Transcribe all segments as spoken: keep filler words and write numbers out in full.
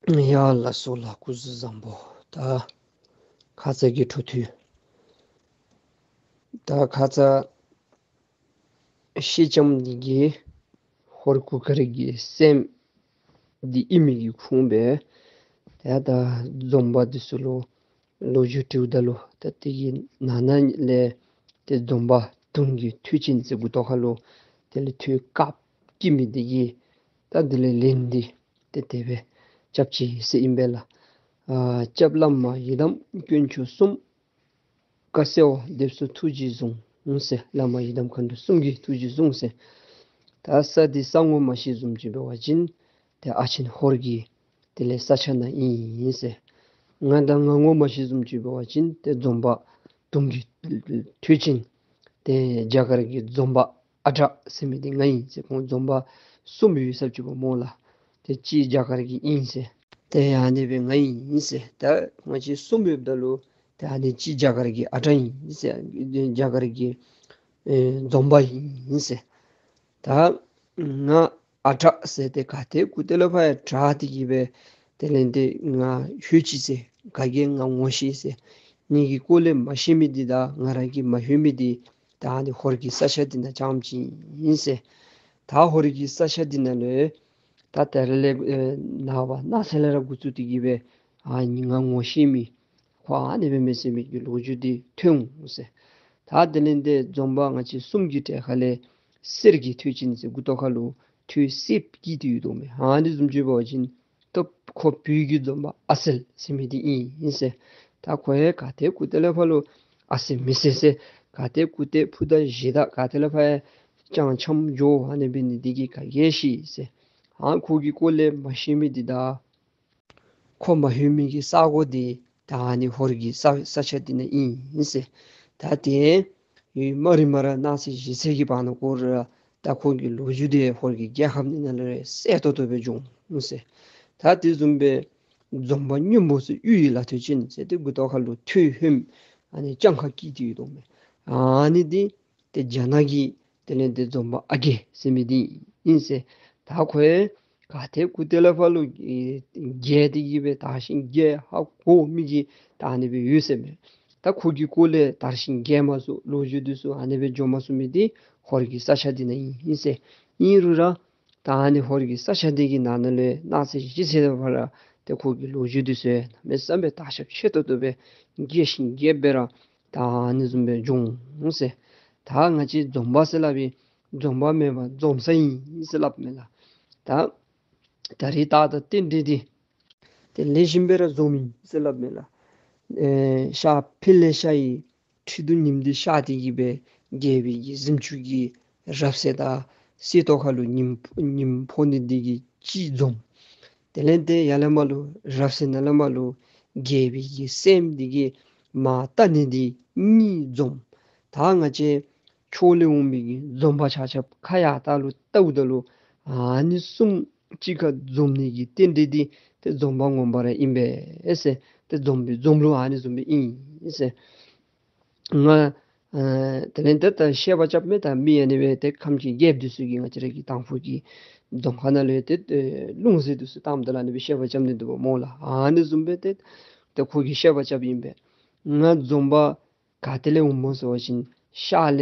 ཡ་ལགས་སོ་ལགས། སྐུ་གཟུགས་བཟང་པོ། ད་ཁ་ཙ་གི་འཕྲོ་མཐུད། ད་ཁ་ཙ་ཤེལ་ལྕམ་འདི་གིས་ཧོར་གུར་དཀར་གྱི་སྲསམོ་འདི་ཨིན་མི་གི་ཁུངས་སྦེ་ཏེ་ད་འཛོམས་པ་འདི་ཚུ་ལུ་ལོ་རྒྱུས་དྲིཝ་ད་ལུ་ད་དེ་གི་ནང་ན་ལས་ཏེ་འཛོམས་པ་དུང་གི་མཐུ་ཅན་ཟེར་མགུ་ཏོ་ཁ་ལུ་དེ་ལས་མཐུ་དཀརཔོ་བཀལ་མི་འདི་གིས་ད་དེ་ལས་ལན་འདི་ཏེ་དེ་སྦེ་རྐྱབ་ཅི་ཟེར་ཨིན་པས་ལགས། ཨ་སྐྱབས་བླ་མ་ཡི་དམ་དཀོན་མཆོག་གསུམ། བཀའ་སྩལ་པ་འདེབས་སོ་ཐུགས་རྗེས་བཟུང་ཟེར། བླ་མ་ཡི་དམ་མཁའ་འགྲོ་གསུམ་གྱི་ཐུགས་རྗེས་བཟུང་ཟེར། ད་ས་འདི་ས་ངོ་མ་ཤེས་བཟུམ་ཅིག་འབད་བ་ཅིན་ཏེ་ཨ་ཆེན་ཧོར་གྱི་དེ་ལས་ས་ཆ་ནང་ཨིན་ཟེར། ང་ད་ང་ངོ་མ་ཤེས་བཟུམ་ཅིག་འབད་བ་ཅིན་ཏེ་འཛོམས་པ་དུང་གི་མཐུ་ཅན་ཏེ་རྒྱ་གར་གྱི་འཛོམས་པ་ཨ་གྲགས་ཟེར་མི་འདི་ང་ཨིན་ཟེར། ཁོང་འཛོམས་པ་གསུམ་ཡོད་ས་ཅིག་འབདཝ་སྨོ་ལགས། ཏེ་གཅིག་རྒྱ་གར་གྱི་ཨིན་ཟེར། ཏེ་ཨ་ནི་སྦེ་ང་ཨིན་ཟེར། ད་ང་བཅས་གསུམ་ཡོདཔ་ད་ལུ་ཏེ་ཨ་ནི་གཅིག་རྒྱ་གར་གྱི་ཨ་གྲགས་ཨིན་ཟེར། རྒྱ་གར་གྱི་ཨེ་འཛོམས་པ་ཨིན་ཟེར། ད་ང་ཨ་གྲགས་ཟེར་ཏེ་ག་ཏེ་གུ་ཏེ་ལས་ཕར་ཡང་གྲགས་ཏེ་གི་སྦེ་དེ་ལས་ཏེ་ང་ལྷོད་ཅི་ཟེར། ག་གིས་ང་ངོ་ཤེས་ཟེར། ངེ་གི་སྐོར་ལས་མ་ཤེས་མི་འདི་དང་ང་ར་གིས་མ་ལྷོད་མི་འདི་ད་ཨ་ནི་ཧོར་གྱི་ས་ཆ་འདི་ནང་རྐྱངམ་ཅིག་ཨིན་ཟེར། ད་ཧོར་གྱི་ས་ཆ་འདི་ནང་ལུ་ད་ད་རེས་ལས་ཨེ་ནངས་པ་གནངས་ཚེ་ལས་ར་འགོ་བཙུགས་ཏེ་གི་སྦེ་ཨ་ནི་ང་ངོ་ཤེས་མི་ཁོ་ཨ་ནི་སྦེ་མས་ཟེར་མི་གི་ལོ་རྒྱུས་འདི་ཐོན་འོང་ཟེར། ད་དེ་ལས་ཏེ་འཛོམས་པ་ང་བཅས་གསུམ་གྱི་གྲས་ཁ་ལས་གསེར་གྱི་མཐུ་ཅན་ཟེར་མགུ་ཏོ་ཁ་ལུ་མཐུ་སེརཔོ་བཀལ་ཏེ་ཡོད་དོ་མས། ཨ་ནི་བཟུམ་ཅིག་འབད་བ་ཅིན་ཏེ་ཁོ་བོད་ཀྱི་འཛོམས་པ་ཨ་གསལ་ཟེར་མི་འདི་ཨིན་ཟེར། ད་ཁོ་ཡང་ག་ཏེ་གུ་ཏེ་ལས་ཕར་ལུ་ཨ་གསལ་མི་གསལ་ཟེར། ག་ཏེ་གུ་ཏེ་ཕུ་དང་གཞི་དང་ག་ཏེ་ལས་ཕར་ཡང་རྐྱངམ་རྐྱངམ་འགྱོ་ཨ་ནི་འབད་ནི་འདི་གིས་ག་གིས་ཤེས་ཟེར། ཨ་ཁོ་གི་སྐོར་ལས་མ་ཤེས་མི་འདི་དང་ཁོ་མ་ལྷོད་མི་གི་ས་གོ་འདི་ད་ཨ་ནི་ཧོར་གྱི་ས་ས་ཆ་འདི་ནང་ཨིན་ཟེར། ད་དེ་ཡུན་མ་རིངམ་ར་གནངས་ཚེ་གཞེས་ཚེ་གི་བར་ན་ཁོ་ར་ད་ཁོ་གི་ལོ་རྒྱུས་འདི་ཧོར་གྱི་རྒྱལ་ཁབ་འདི་ནང་ལུ་ར་གསལ་ཏོག་ཏོ་སྦེ་འབྱུང་འོང་ཟེར། ད་དེ་བཟུམ་སྦེ་འཛོམས་པ་སྔོན་པོ་ཟེར་གཡུ་ཡི་ལ་མཐུ་ཅན་ཟེར་ཏེ་མགུ་ཏོ་ཁ་ལུ་ཐོད་ཧོནམ་ཨ་ནི་སྤྱང་ཁ་བཀལ་ཏེ་ཡོད་དོ་མས། ཨ་ནི་འདི་ཏེ་རྒྱ་ནག་གི་དེ་ལས་ཏེ་འཛོམས་པ་ཨ་རྒས་ཟེར་མི་འདི་ཨིན་ཟེར། ད་ཁོ་ཡང་ག་ཏེ་གུ་ཏེ་ལས་ཕར་ལུ་ཨེ་རྒས་ཏེ་གི་སྦེ་དར་ཞིང་རྒྱས་ཧ་གོ་མི་གི་ད་ཨ་ནི་སྦེ་ཡོད་ཟེར་མས། ད་ཁོ་གི་སྐོར་ལས་དར་ཞིང་རྒྱས་མ་ཚུགས་ལོ་རྒྱུས་འདི་ཚུ་ཨ་ནི་སྦེ་འགྱོ་མ་ཚུགས་མི་འདི་ཧོར་གྱི་ས་ཆ་འདི་ནང་ཨིན་ཟེར། ཨིན་རུང་ར་ད་ཨ་ནི་ཧོར་གྱི་ས་ཆ་འདི་གི་ནང་ན་ལས་གནངས་ཚེ་གཞེས་ཚེ་བར་ལུ་ཏེ་ཁོ་གི་ལོ་རྒྱུས་འདི་ཚུ་གནམ་མེད་ས་མེད་དར་ཁྱབ་ཆེ་ཏོག་ཏོ་སྦེ་རྒྱས་ཤིང་རྒྱས་སྦེ་ར་ད་ཨ་ནི་བཟུམ་སྦེ་འབྱུང་འོང་ཟེར། ད་ང་བཅས་འཛོམས་པ་ཟེར་སླབ་པའི་འཛོམས་པ་མེན་པར་འཛོམས་ས་ཨིན་ཟེར་སླབ་མས་ལགས། ད་ད་རིས་ད་ད་རྟེན་འབྲེལ་འདི་ཏེ་ལེགས་ཤོམ་སྦེ་ར་འཛོམས་ཡི་ཟེར་སླབ་མས་ལགས། ཨེ་ཤར་ཕི་ལེ་ཤ་ཡི་ཁྲི་གདུགས་ཉིམ་འདི་ཤར་ཏེ་གི་སྦེ་རྒྱལ་པོའི་གི་གཟིམ་ཅུང་གི་རབ་གསལ་དང་གསེར་ཏོག་ཁ་ལུ་ཉིམ་ཉིམ་ཕོག་ནི་འདི་གིས་གཅིག་འཛོམས། དེ་ལས་ཏེ་ཡར་ལས་མར་ལུ་རབ་གསལ་ནང་ལས་མར་ལུ་རྒྱལ་པོའི་གི་སྲསམོ་འདི་གིས་མར་བལྟ་ནི་འདི་གཉིས་འཛོམས། ད་ང་བཅས་ཕྱོགས་ལས་འོང་མི་གི་འཛོམས་པ་ཆ་ཁྱབ་ཁ་ཡར་ལྟ་ལུ་བལྟཝ་ད་ལུ་ཨ་ནི་གསུམ་གཅིག་ཁར་འཛོམས་ནི་གི་རྟེན་འབྲེལ་འདི་ཏེ་འཛོམས་པ་ངོ་མ་ར་ཨིན་པས་ཟེར། ཏེ་འཛོམས་པའི་འཛོམས་ལུགས་ཨ་ནི་བཟུམ་སྦེ་ཨིན་ཟེར། ང་ཨ་དེ་ལས་ཏེ་ད་བཤད་པ་རྐྱབ་མས། ད་མི་ཨ་ནི་སྦེ་ཏེ་ཁམས་ཀྱི་རྒྱལཔོ་འདི་ཚུ་གིས་ང་བཅས་ར་གི་དང་ཕུ་གི་རྫོང་ཁ་ནང་ལུ་ཏེ་ལུང་ཟེར་འདི་ཚུ་བཏངམ་ད་ལུ་ཨ་ནི་སྦེ་བཤད་པ་རྐྱབ་ནི་འདུག་པ་སྨོ་ལགས། ཨ་ནི་བཟུམ་སྦེ་ཏེ་ཏེ་ཁོ་གིས་བཤད་པ་རྐྱབ་ཨིན་པས། ང་འཛོམས་པ་ག་ཏེ་ལས་འོངམ་སྨོ་ཟེར་བ་ཅིན་ཤར་ལས་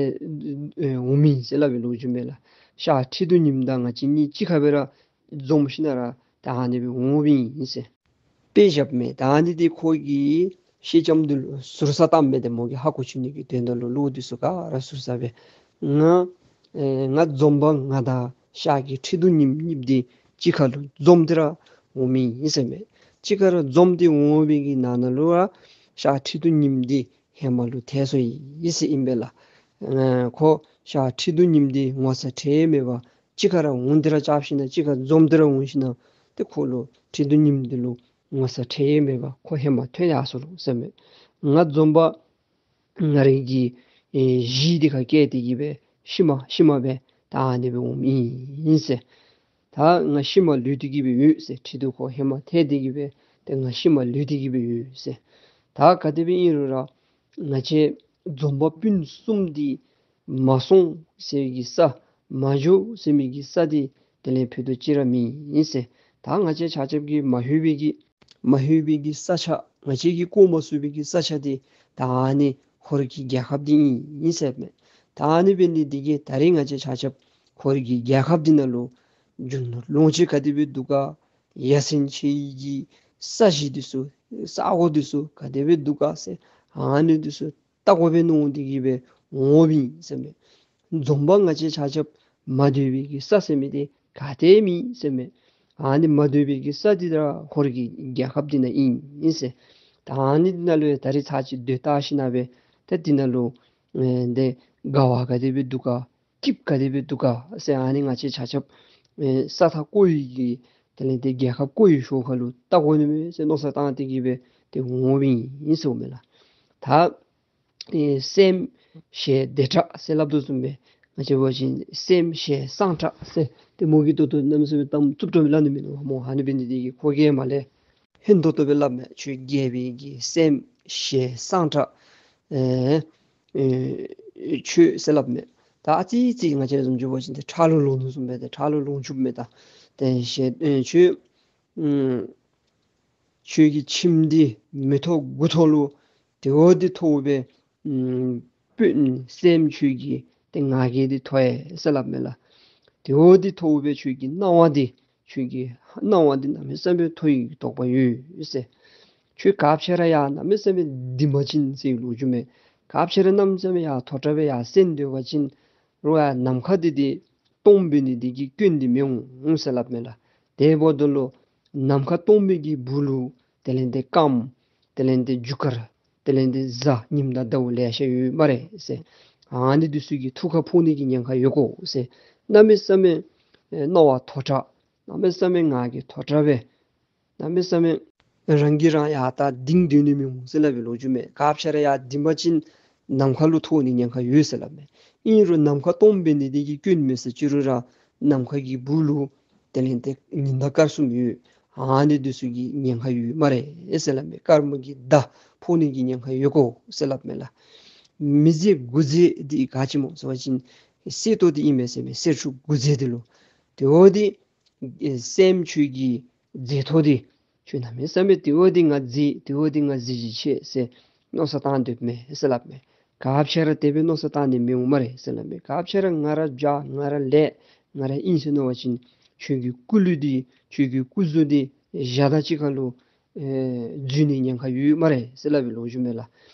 ཨེ་འོངམ་ཨིན་ཟེར་སླབ་པའི་ལོ་རྒྱུས་མས་ལགས། ཤར་ཁྲི་གདུགས་ཉིམ་དང་ང་བཅས་གཉིས་གཅིག་ཁར་སྦེ་ར་འཛོམས་ཞིནམ་ལས་ར་ད་ཨ་ནི་སྦེ་འོངམ་ཨིན་ཟེར་དཔེ་བཞགཔ་མས། ད་ཨ་ནི་འདི་ཁོ་གིས་ཤེལ་ལྕམ་འདི་ལུ་ཟུར་ཟ་བཏངམ་མས། ཏེ་མོ་གིས་ཧ་གོ་བཅུག་ནི་གི་དོན་དག་ལུ་བློ་འདི་ཚུ་ག་ར་ཟུར་ཟ་སྦེ་ང་ཨེ་ང་འཛོམས་པ་ང་དང་ཤར་གྱི་ཁྲི་གདུགས་ཉིམ་གཉིས་འདི་གཅིག་ཁར་ལུ་འཛོམས་ཏེ་ར་འོངམ་ཨིན་ཟེར་མས། གཅིག་ཁར་འཛོམས་ཏེ་འོང་བའི་གི་ནང་ན་ལུ་ར་ཤར་ཁྲི་གདུགས་ཉིམ་འདི་ཧེ་མ་ལུ་ཐལ་སོ་ཡི་ཟེར་ཨིན་པས་ལགས། ཨ་ཁོ་ཤར་ཁྲི་གདུགས་ཉིམ་འདི་ངོ་ཚ་ཁྲེལ་མེད་པར་གཅིག་ཁར་འོང་སྟེ་ར་རྐྱབ་ཞིནམ་ལས་གཅིག་ཁར་འཛོམས་ཏེ་ར་འོང་ཞིནམ་ལས་ཏེ་ཁོ་ལུ་ཁྲི་གདུགས་ཉིམ་འདི་ལུ་ངོ་ཚ་ཁྲེལ་མེད་པར་ཁོ་ཧེ་མ་ཐོན་ཡར་སོ་ལོ་ཟེར་མས། ང་འཛོམས་པ་ང་རའི་གི་ཨེ་གཞི་འདི་ཁར་བཀལ་ཏེ་གི་སྦེ་ཤུལ་མ་ཤུལ་མ་སྦེ་ད་ཨ་ནི་སྦེ་འོངམ་ཨིན་ཟེར། ད་ང་ཤུལ་མ་ལུས་ཏེ་གི་སྦེ་ཡོད་ཟེར། ཁྲི་གདུགས་ཁོ་ཧེ་མ་ཐལ་ཏེ་གི་སྦེ་ཏེ་ང་ཤུལ་མ་ལུས་ཏེ་གི་སྦེ་ཡོད་ཟེར། ད་ག་དེ་སྦེ་ཨིན་རུང་ར་ང་བཅས་འཛོམས་པ་སྤུན་གསུམ་འདི་མ་སོང་ཟེར་བའི་གི་ས་མ་འགྱོ་ཟེར་མི་གི་ས་འདི་དེ་ལས་ཕུད་རྡོག་གཅིག་ར་མེད་ཨིན་ཟེར། ད་ང་བཅས་ཆ་ཁྱབ་ཀྱིས་མ་ལྷོད་པའི་གི་མ་ལྷོད་པའི་གི་ས་ཆ་ང་བཅས་ཀྱིས་བཀོ་མ་ཚུགས་པའི་གི་ས་ཆ་འདི་ད་ཨ་ནི་ཧོར་གྱི་རྒྱལ་ཁབ་འདི་ཨིན་ཨིན་ཟེར་མས། ད་ཨ་ནི་འབད་ནི་འདི་གིས་ད་རིས་ང་བཅས་ཆ་ཁྱབ་ཧོར་གྱི་རྒྱལ་ཁབ་འདི་ནང་ལུ་རྒྱུ་ནོར་ལོངས་སྤྱོད་ག་དེ་སྦེ་འདུག་ག། ཡ་མཚན་ཆེ་བའི་གི་ས་གཞི་འདི་ཚུ་ས་གོ་འདི་ཚུ་ག་དེ་སྦེ་འདུག་ག་ཟེར་ཨ་ནི་འདི་ཚུ་ལྟ་དགོ་པས་མནོ་སྟེ་གིས་སྦེ་འོངམ་ཨིན་ཟེར་མས། འཛོམས་པ་ང་བཅས་ཆ་ཁྱབ་མ་སྡོད་པའི་གི་ས་ཟེར་མི་འདི་ག་ཏེ་མེད་ཟེར་མས། ཨ་ནི་མ་སྡོད་པའི་གི་ས་འདི་ར་ཧོར་གྱི་རྒྱལ་ཁབ་འདི་ནང་ཨིན་ཨིན་ཟེར། ད་ཨ་ནི་འདི་ནང་ལུ་ཡང་ད་རིས་ཚར་གཅིག་སྡོད་བལྟ་ཞིནམ་ལས་ད་འདི་ནང་ལུ་ཨེ་འདི་དགའ་བ་ག་དེ་སྦེ་འདུག་ག། སྐྱིདཔ་ག་དེ་སྦེ་འདུག་ག་ཟེར་ཨ་ནི་ང་བཅས་ཆ་ཁྱབ་ཨེ་ས་ཐག་བཀོ་བའི་གི་དེ་ལས་འདི་རྒྱལ་ཁབ་བཀོ་བའི་ཤུལ་ཁ་ལུ་བལྟ་དགོ་ནི་མས་ཟེར་མནོ་བསམ་བཏང་སྟེ་གིས་སྦེ་ཏེ་འོངམ་ཨིན་ཟེརཝ་མས་ལགས། ད་ཨེ་སེམས་ཞེས་བདེ་དྲགས་ཟེར་སླབ་དོ་བཟུམ་སྦེ་ང་བཅས་འབད་བ་ཅིན་སེམས་ཞེས་སངས་དྲགས་ཟེར་ཏེ་མོ་གིས་ཏོག་ཏོ་གནམ་མེད་ས་མེད་གཏམ་རྩུབ་དྲགས་སྦེ་སླབ་ནི་མེན་ན་སྨོ། ཨ་ནི་འབད་ནི་འདི་གིས་ཁོ་གིས་མར་ལས་ཧན་ཏོང་ཏོ་སྦེ་སླབ་མས། ཁྱོད་རྒྱལ་པོའི་གི་སེམས་ཞེས་སངས་དྲགས་ཨེ་ཨེ་ཁྱོད་ཟེར་སླབ་མས། ད་ཨ་ཙི་ཙི་ང་བཅས་བཟུམ་ཅིག་འབད་བ་ཅིན་ཏེ་ཁྲག་ལུ་ལོང་ནུག་བཟུམ་སྦེ་ཏེ་ཁྲག་ལུ་ལོང་བཅུགཔ་མས། ད་ཏེ་ཞེས་ཨེ་ཁྱོད་ཨུམ་ཁྱོད་ཀྱི་ཁྱིམ་འདི་མི་ཐོག་དགུ་ཐོག་ལུ་དེ་འོ་འདི་ཐོག་སྦེ་ཨུམ་སྤུན་སེམས་ཁྱོད་ཀྱི་ཏེ་ང་རྒྱལ་འདི་ཐོབ་ཡི་ཟེར་སླབ་མས་ལགས། དེ་འོ་འདི་ཐོག་སྦེ་ཁྱོད་ཀྱི་སྣང་བ་འདི་ཁྱོད་ཀྱི་སྣང་བ་འདི་གནམ་མེད་ས་མེད་མཐོ་བའི་དོགས་པ་ཡོད་ཟེར། ཁྱོད་ག་ཅི་ར་ཡར་གནམ་མེད་ས་མེད་ལྡན་པ་ཅིན་ཟེར་ལོ་རྒྱུས་མས། ག་ཅི་ར་གནམ་མེད་ས་མེད་ཡར་མཐོ་དྲགས་སྦེ་ཡར་སེང་སྡོད་པ་ཅིན་རོགས་ཡར་ནམ་མཁའ་འདི་འདི་སྟོངམ་འབད་ནི་འདི་གིས་སྐྱོན་འདི་མི་འོང་ཟེར་སླབ་མས་ལགས། དེ་འབདཝ་ད་ལུ་ནམ་མཁའ་སྟོངམ་གི་སྦུག་ལུ་དེ་ལས་འདི་སྐམ་དེ་ལས་འདི་རྒྱུ་སྐར་དེ་ལས་འདི་གཟའ་ཉིམ་དང་ཟླཝ་ལེ་ཤ་ཡོད་སྨ་རེ་ཟེར། ཨ་ནི་འདི་ཚུ་གི་ཐུགས་ཁར་ཕོག་ནི་གི་ཉེན་ཁ་ཡོད་གོ་ཟེར། གནམ་མེད་ས་མེད་ཨེ་སྣང་བ་མཐོ་དྲགས་གནམ་མེད་ས་མེད་ངང་གིས་མཐོ་དྲགས་སྦེ་གནམ་མེད་ས་མེད་རང་གིས་རང་ཡར་ད་ལྡིང་སྡོད་ནི་མི་འོང་ཟེར་སླབ་པའི་ལོ་རྒྱུས་མས། ག་ཅི་ར་ཡར་ལྡིང་པ་ཅིན་ནམ་མཁའ་ལུ་ཐོགས་ནི་ཉེན་ཁ་ཡོད་ཟེར་སླབ་མས། ཨིན་རུང་ནམ་མཁའ་སྟོངམ་འབད་ནི་འདི་གིས་སྐྱོན་མེད་ཟེར་ཅི་རུང་ར་ནམ་མཁའ་གི་སྦུག་ལུ་དེ་ལས་འདི་ཉི་ཟླ་སྐར་གསུམ་ཡོད། ཨ་ནི་འདི་ཚུ་གི་ཉེན་ཁ་ཡོད་སྨ་རེ་ཟེར་སླབ་མས། སྐར་མ་གི་མདའ་ཕོག་ནི་གི་ཉེན་ཁ་ཡོད་གོ་ཟེར་སླབ་མས་ལགས། མི་བཟད་དགུ་བཟད་འདི་ག་ཅི་སྨོ་ཟེར་བ་ཅིན་གསེར་ཏོག་འདི་ཨིན་མས་ཟེར་མས། གསེར་ཕྲུག་དགུ་བཟད་འདི་ལུ། དེ་འོ་འདི་ཨེ་སེམས་ཁྱོད་ཀྱི་མཛེས་ཐོག་འདི་ཁྱོད་གནམ་མེད་ས་མེད་དེ་འོ་འདི་ང་མཛེས་དེ་འོ་འདི་ང་གཟི་བརྗིད་ཆེ་ཟེར་མནོ་བསམ་བཏང་སྡོདཔ་མས་ཟེར་སླབ་མས། ག་ཅི་ར་དེ་སྦེ་མནོ་བསམ་བཏང་ནི་མི་འོང་སྨ་རེ་ཟེར་སླབ་མས། ག་ཅི་ར་ང་ར་བྱ་ང་ར་ལེགས་ང་ར་ཨིན་ཟེར་མནོ་བ་ཅིན་ཁྱོད་ཀྱི་སྐུ་ལུས་འདི་ཁྱོད་ཀྱི་སྐུ་གཟུགས་འདི་ཞག་དང་གཅིག་ཁར་ལུ་ཨེ་འཛུལ་ནི་ཉེན་ཁ་ཡོད་སྨ་རེ་ཟེར་སླབ་པའི་ལོ་རྒྱུས་མས་ལགས།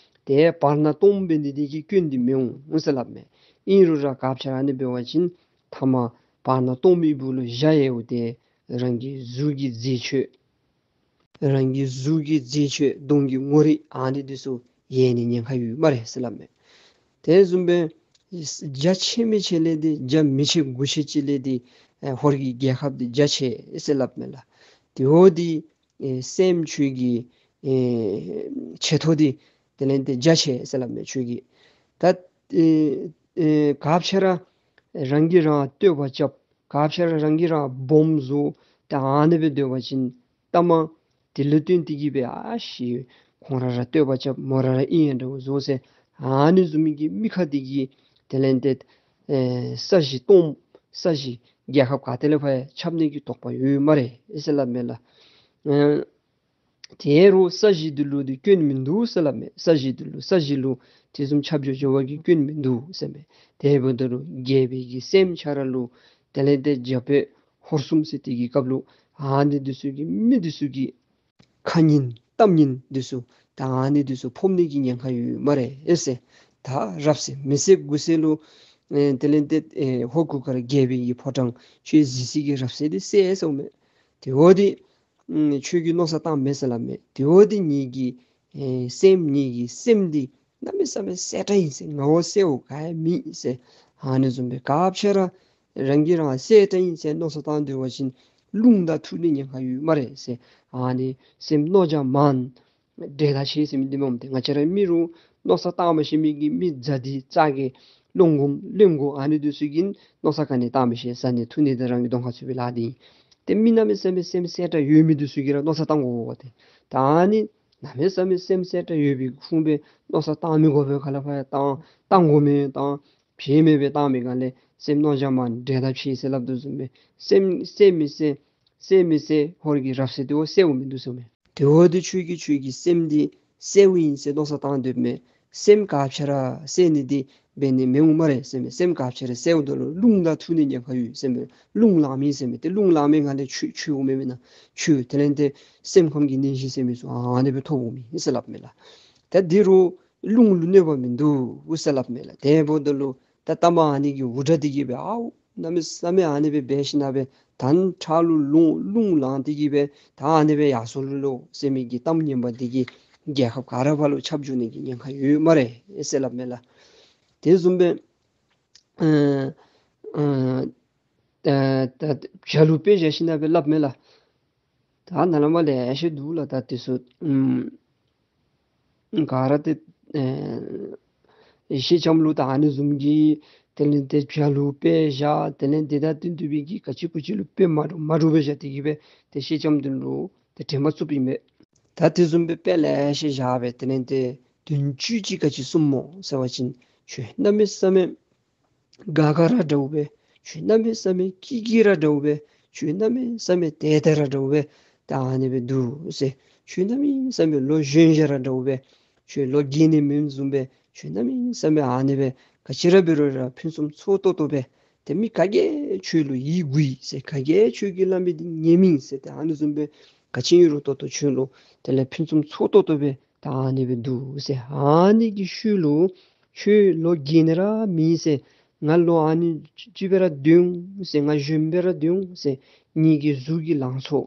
དེ་བར་སྣང་སྟོངམ་འབད་ནི་འདི་གིས་སྐྱོན་འདི་མི་འོང་ཟེར་སླབ་མས། ཨིན་རུང་ར་ག་ཅི་ར་ཨ་ནི་འབད་བ་ཅིན་མཐའ་མ་བར་སྣང་སྟོངམ་གི་སྦུག་ལུ་བཞག་ཡོད་དེ་རང་གི་གཟུགས་ཀྱི་མཛེས་ཆོས་རང་གི་གཟུགས་ཀྱི་མཛེས་ཆོས་གདོང་གི་ངོ་རིས་ཨ་ནི་འདི་ཚུ་ཡལ་ནི་ཉེན་ཁ་ཡོད་སྨ་རེ་ཟེར་སླབ་མས། དེ་བཟུམ་སྦེ་རྒྱ་ཆེ་མི་ཆེ་ལས་འདི་རྒྱ་མི་ཆེ་དགུ་ཆེ་ཅིག་ལས་འདི་ཨེ་ཧོར་གྱི་རྒྱལ་ཁབ་འདི་རྒྱ་ཆེ་ཟེར་སླབ་མས་ལགས། དེ་འོ་འདི་ཨེ་སེམས་ཁྱོད་ཀྱི་ཨེ་ཆེ་ཐོག་འདི་དེ་ལས་འདི་རྒྱ་ཆེ་ཟེར་སླབ་མས་ཁྱོད་ཀྱི། ད་ཨེ་ཨེ་ག་ཅི་ར་རང་གིས་རང་བསྟོད་པ་རྐྱབ། ག་ཅི་ར་རང་གིས་རང་སྦོམ་བཟོ། ད་ཨ་ནི་སྦེ་སྡོད་པ་ཅིན་མཐའ་མ་དེ་ལུ་བརྟེན་ཏེ་གིས་སྦེ་ཨ་ཤི་ཁོང་ར་ར་བསྟོད་པ་རྐྱབ་མོ་ར་ར་ཨིན་ཡང་འདྲཝ་བཟོ་ཟེར་ཨ་ནི་བཟུམ་མའི་གི་མི་ཁ་འདི་གིས་དེ་ལས་འདི་ཨེ་ས་གཞི་སྟོངམ་ས་གཞི་རྒྱལ་ཁབ་ག་ཏེ་ལས་ཕར་ཡང་ཁྱབ་ནི་གི་དོགས་པ་ཡོད་སྨ་རེ་ཟེར་སླབ་མས་ལགས། ཨེ་དེ་རུང་ས་གཞི་འདི་ལུ་འདི་སྐྱོན་མིན་འདུག་ཟེར་སླབ་མས། ས་གཞི་འདི་ལུ་ས་གཞི་ལུ་དེ་བཟུམ་ཁྱབ་འགྱོ་འགྱོ་བ་གི་སྐྱོན་མིན་འདུག་ཟེར་མས། དེ་འབདཝ་ད་ལུ་རྒྱལ་པོའི་གི་སེམས་ཆ་ར་ལུ་དེ་ལས་འདི་རྒྱ་བོད་ཧོར་གསུམ་ཟེར་དེ་གི་སྐབས་ལུ་ཨ་ནི་འདི་ཚུ་གི་མི་འདི་ཚུ་གི་ཁ་ཉན་གཏམ་ཉན་འདི་ཚུ་ད་ཨ་ནི་འདི་ཚུ་ཕོག་ནི་གི་ཉེན་ཁ་ཡོད་སྨ་རེ་ཨེ་ཟེར། ད་རབ་གསལ་མི་གསལ་དགུ་གསལ་ལུ་ཨེ་དེ་ལས་འདི་ཨེ་ཧོར་གུར་དཀར་རྒྱལ་པོའི་གི་ཕོ་བྲང་ཁྱོད་གཟིགས་ས་གི་རབ་གསལ་འདི་གསལ་སོང་མས། དེ་འོ་འདི་ཨུམ་ཁྱོད་ཀྱིས་མནོ་བསམ་བཏངམ་མས་ཟེར་སླབ་མས། དེ་འོ་འདི་ངེ་གི་ཨེ་སེམས་ངེ་གི་སེམས་འདི་གནམ་མེད་ས་མེད་གསལ་དྲགས་ཨིན་ཟེར། ངོ་བོ་གསལཝ་ག་ཡང་མེད་ཟེར། ཨ་ནི་བཟུམ་སྦེ་ག་ཅི་ར་རང་གིས་རང་གསལ་དྲགས་ཨིན་ཟེར་མནོ་བསམ་བཏང་སྡོད་པ་ཅིན་རླུང་དང་འཐུག་ནི་ཉེན་ཁ་ཡོད་སྨ་རེ་ཟེར། ཨ་ནི་སེམས་རྣོ་རྒྱ་མང་འབྲེལ་ཟླ་ཆེ་ཟེར་མི་འདི་སྨོ། ཏེ་ང་བཅས་ར་མི་རུང་མནོ་བསམ་བཏང་མ་ཤེས་མི་གི་མི་ཛ་དྲག་ཙ་གི་བློ་ངོམ་བློ་ངོ་ཨ་ནི་འདི་ཚུ་གིས་མནོ་བསམ་ག་ནི་བཏང་མི་ཤེས། བཟའ་ནི་འཐུང་ནི་འདི་རང་གི་གདོང་ཁར་ཚུད་པའི་ལཱ་འདི་ཨིན། ཏེ་མི་གནམ་མེད་ས་མེད་སེམས་གསལ་དྲགས་ཡོད་མི་འདི་ཚུ་གིས་ར་མནོ་བསམ་བཏང་དགོ་གོ་ཏེ། ད་ཨ་ནི་གནམ་མེད་ས་མེད་སེམས་གསལ་དྲགས་ཡོད་པའི་ཁུངས་སྦེ་མནོ་བསམ་བཏང་མི་དགོ་པའི་ཁ་ལས་ཕར་ཡང་བཏང་བཏང་དགོ་མི་བཏང་བྱེད་མི་སྦེ་བཏང་མི་ག་ལས་སེམས་རྣོ་རྒྱ་མང་འབྲེལ་ཟླ་ཆེ་ཟེར་སླབ་དོ་བཟུམ་སྦེ་སེམས་གསལ་མི་གསལ་ གསལ་མི་གསལ་ཧོར་གྱི་རབ་གསལ་དེ་བ་གསལཝ་མིན་འདུག་ཟེརཝ་མས། དེ་བ་དེ་ཁྱོད་ཀྱིས་ཁྱོད་ཀྱི་སེམས་འདི་གསལཝ་ཨིན་ཟེར་མནོ་བསམ་བཏང་སྡོདཔ་མས། སེམས་ག་ཅི་ར་གསལ་ནི་འདི་འབད་ནི་མི་འོང་སྨ་རེ་ཟེརཝ་མས། སེམས་ག་ཅི་ར་གསལཝ་ད་ལུ་རླུང་ལ་ཐུག་ནི་ཉེན་ཁ་ཡོད་ཟེརཝ་མས། རླུང་ལངས་མི་ཟེརཝ་མས། ཏེ་རླུང་ལངས་མི་ངང་ལས་ཆོས་ཆོས་འོང་མི་མེན་ན། ཆོས་དེ་ལས་ཏེ་སེམས་ཁམས་ཀྱི་གནས་གཞི་ཟེར་མི་ཚུ་ཨ་ནི་སྦེ་ཐོབ་འོང་མི་ཟེར་སླབ་མས་ལགས། ད་འདི་རུ་རླུང་ལུ་གནོད་པ་མིན་འདུག་ཟེར་སླབ་མས་ལགས། དེ་འབདཝ་ད་ལུ་ད་ལྟ་མ་ཨ་ནི་གི་འུར་སྒྲ་འདི་གིས་སྦེ་ཨའུ་གནམ་མེད་ས་མེད་ཨ་ནི་སྦེ་འབད་ཞིནམ་སྦེ་དང་ཁྲག་ལུ་རླུང་རླུང་ལངས་ཏེ་གིས་སྦེ་ད་ཨ་ནི་སྦེ་ཡར་སོང་ལོ་ལོ་ཟེར་མི་གི་གཏམ་ངན་པ་འདི་གིས་རྒྱལ་ཁབ་ག་ར་ཕར་ལུ་ཁྱབ་འགྱོ་ནི་གི་ཉེན་ཁ་ཡོད་སྨ་རེ་ཟེར་སླབ་མས་ལགས། དེ་བཟུམ་སྦེ་ཨ་ཨ་ད་ད་བྱ་ལུ་དཔེ་བཞག་ཞིནམ་སྦེ་སླབ་མས་ལགས། ད་ནཱ་ལས་མར་ལེ་ཤ་འདུག་ལགས། ད་དེ་ཚུ་ཨམ་ག་ར་ཏེ་ཨེ་ཤེལ་ལྕམ་ལུ་ད་ཨ་ནི་བཟུམ་གྱི་དེ་ལས་ཏེ་བྱ་ལུ་དཔེ་བཞག། དེ་ལས་ཏེ་ད་དེ་དེ་སྦེ་གི་ག་ཅི་གུ་ཅི་ལུ་དཔེ་མ་འདྲཝ་མ་འདྲཝ་སྦེ་བཞག་སྟེ་གིས་སྦེ་ཏེ་ཤེལ་ལྕམ་དེ་ལུ་ཏེ་དྲན་པ་བཙུགསཔ་ཨིན་པས། ད་དེ་བཟུམ་སྦེ་དཔེ་ལེ་ཤ་བཞག་སྦེ་དེ་ལས་ཏེ་དོན་བཅུད་ཅིག་ག་ཅི་གསུངམ་སྨོ་ཟེར་བ་ཅིན་ཁྱོད་གནམ་མེད་ས་མེད་དགའ་དགའ་ར་འདྲཝ་སྦེ། ཁྱོད་གནམ་མེད་ས་མེད་སྐྱིད་སྐྱིད་ར་འདྲཝ་སྦེ། ཁྱོད་གནམ་མེད་ས་མེད་དད་དད་ར་འདྲཝ་སྦེ། ད་ཨ་ནི་སྦེ་འདུག་ཟེར། ཁྱོད་གནམ་མེད་ས་མེད་ལོ་གཞོན་ཤོས་ར་འདྲཝ་སྦེ། ཁྱོད་ལོ་རྒས་ནི་མེནམ་བཟུམ་སྦེ། ཁྱོད་གནམ་མེད་ས་མེད་ཨ་ནི་སྦེ་ག་ཅི་ར་འབད་རུང་ར་ཕུན་སུམ་ཚོགས་ཏོག་ཏོ་སྦེ། ཏེ་མི་ག་གིས་ཁྱོད་ལུ་ཡིད་མགུ་ཡི་ཟེར། ག་གིས་ཁྱོད་ཀྱིས་སླབ་མི་འདི་ཉན་མི་ཟེར། ཏེ་ཨ་ནི་བཟུམ་སྦེ་ག་ཅི་ཨིན་རུང་ཏོག་ཏོ་ཁྱོད་ལུ་དེ་ལས་ཕུན་སུམ་ཚོགས་ཏོག་ཏོ་སྦེ་ད་ཨ་ནི་སྦེ་འདུག་ཟེར། ཨ་ནི་གི་ཤུལ་ལུ་ཁྱོད་ལོ་རྒས་ནི་ར་མེད་ཟེར། ང་ལོ་ཨ་ནི་ཅིག་སྦེ་ར་སྡོད་འོང་ཟེར། ང་གཞོནམ་སྦེ་ར་སྡོད་འོང་ཟེར། ངེ་གི་གཟུགས་ཀྱི་ལང་ཚོ་